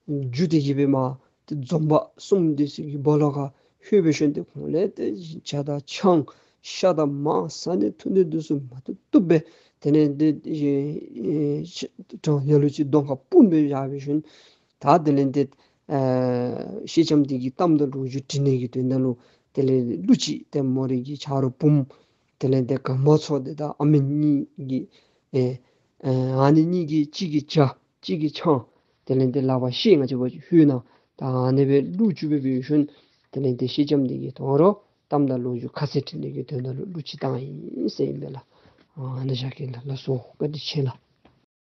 རྒྱུག་སྟེ་གི་སྦེ་མར་དེ་འཛོམས་པ་གསུམ་དེ་ཚུ་གི་སྦོ་ལོགས་ཁར་ལྷོད་འབད་ཞིནམ་དེ་ཁོང་ལས་དེ་ཇ་དང་ཆང་ཤ་དང་མར་བཟའ་ནི་འཐུང་ནི་དེ་ཚུ་མ་བཏུབ་བཏུབ་སྦེ་དེ་ལས་དེ་ཨེ་ཡར་ལུ་ཅིག་གདོང་ཁར་སྤུངས་སྦེ་བཞག་འབད་ཞིནམ་ད་དེ་ལས་དེ་ཨེ་སེང་ལྕམ་དེ་གི་གཏམ་དང་ལོ་རྒྱུས་དྲི་ནི་གི་དོན་དག་ལུ་དེ་ལས་གླུ་ཅིག་དེ་མོ་རའི་གི་ཆ་རོགས་བུམོ་དེ་ལས་དེ་དགའ་མ་ཚོགས་དེ་དང་ཨ་མེན་གཉིས་ཀྱིས་ཨེ་ཨེ་ཨ་ནི་གཉིས་ཀྱིས་གཅིག་གིས་ཇ་གཅིག་གིས་ཆང་དེ་ལས་དེ་ལག་པར་བཤེད་ང་བཅས་པ་ཅིག་ལྷོད་ན་ད་ཨ་ནི་སྦེ་གླུ་ཅིག་སྦེ་འབད་ཞིནམ་དེ་ལས་དེ་སེང་ལྕམ་དེ་གི་དོ་རུང་གཏམ་དང་ལོ་རྒྱུས་ཁ་གསལ་དྲི་ནི་གི་དོན་དག་ལུ་གླུ་ཅིག་བཏང་ཡི་ཟེར་ཨིན་པས་ལགས། ཨ་ནི་བཞག་གེ་ལགས། ལགས་སོ། བཀའ་དྲིན་ཆེ་ལགས།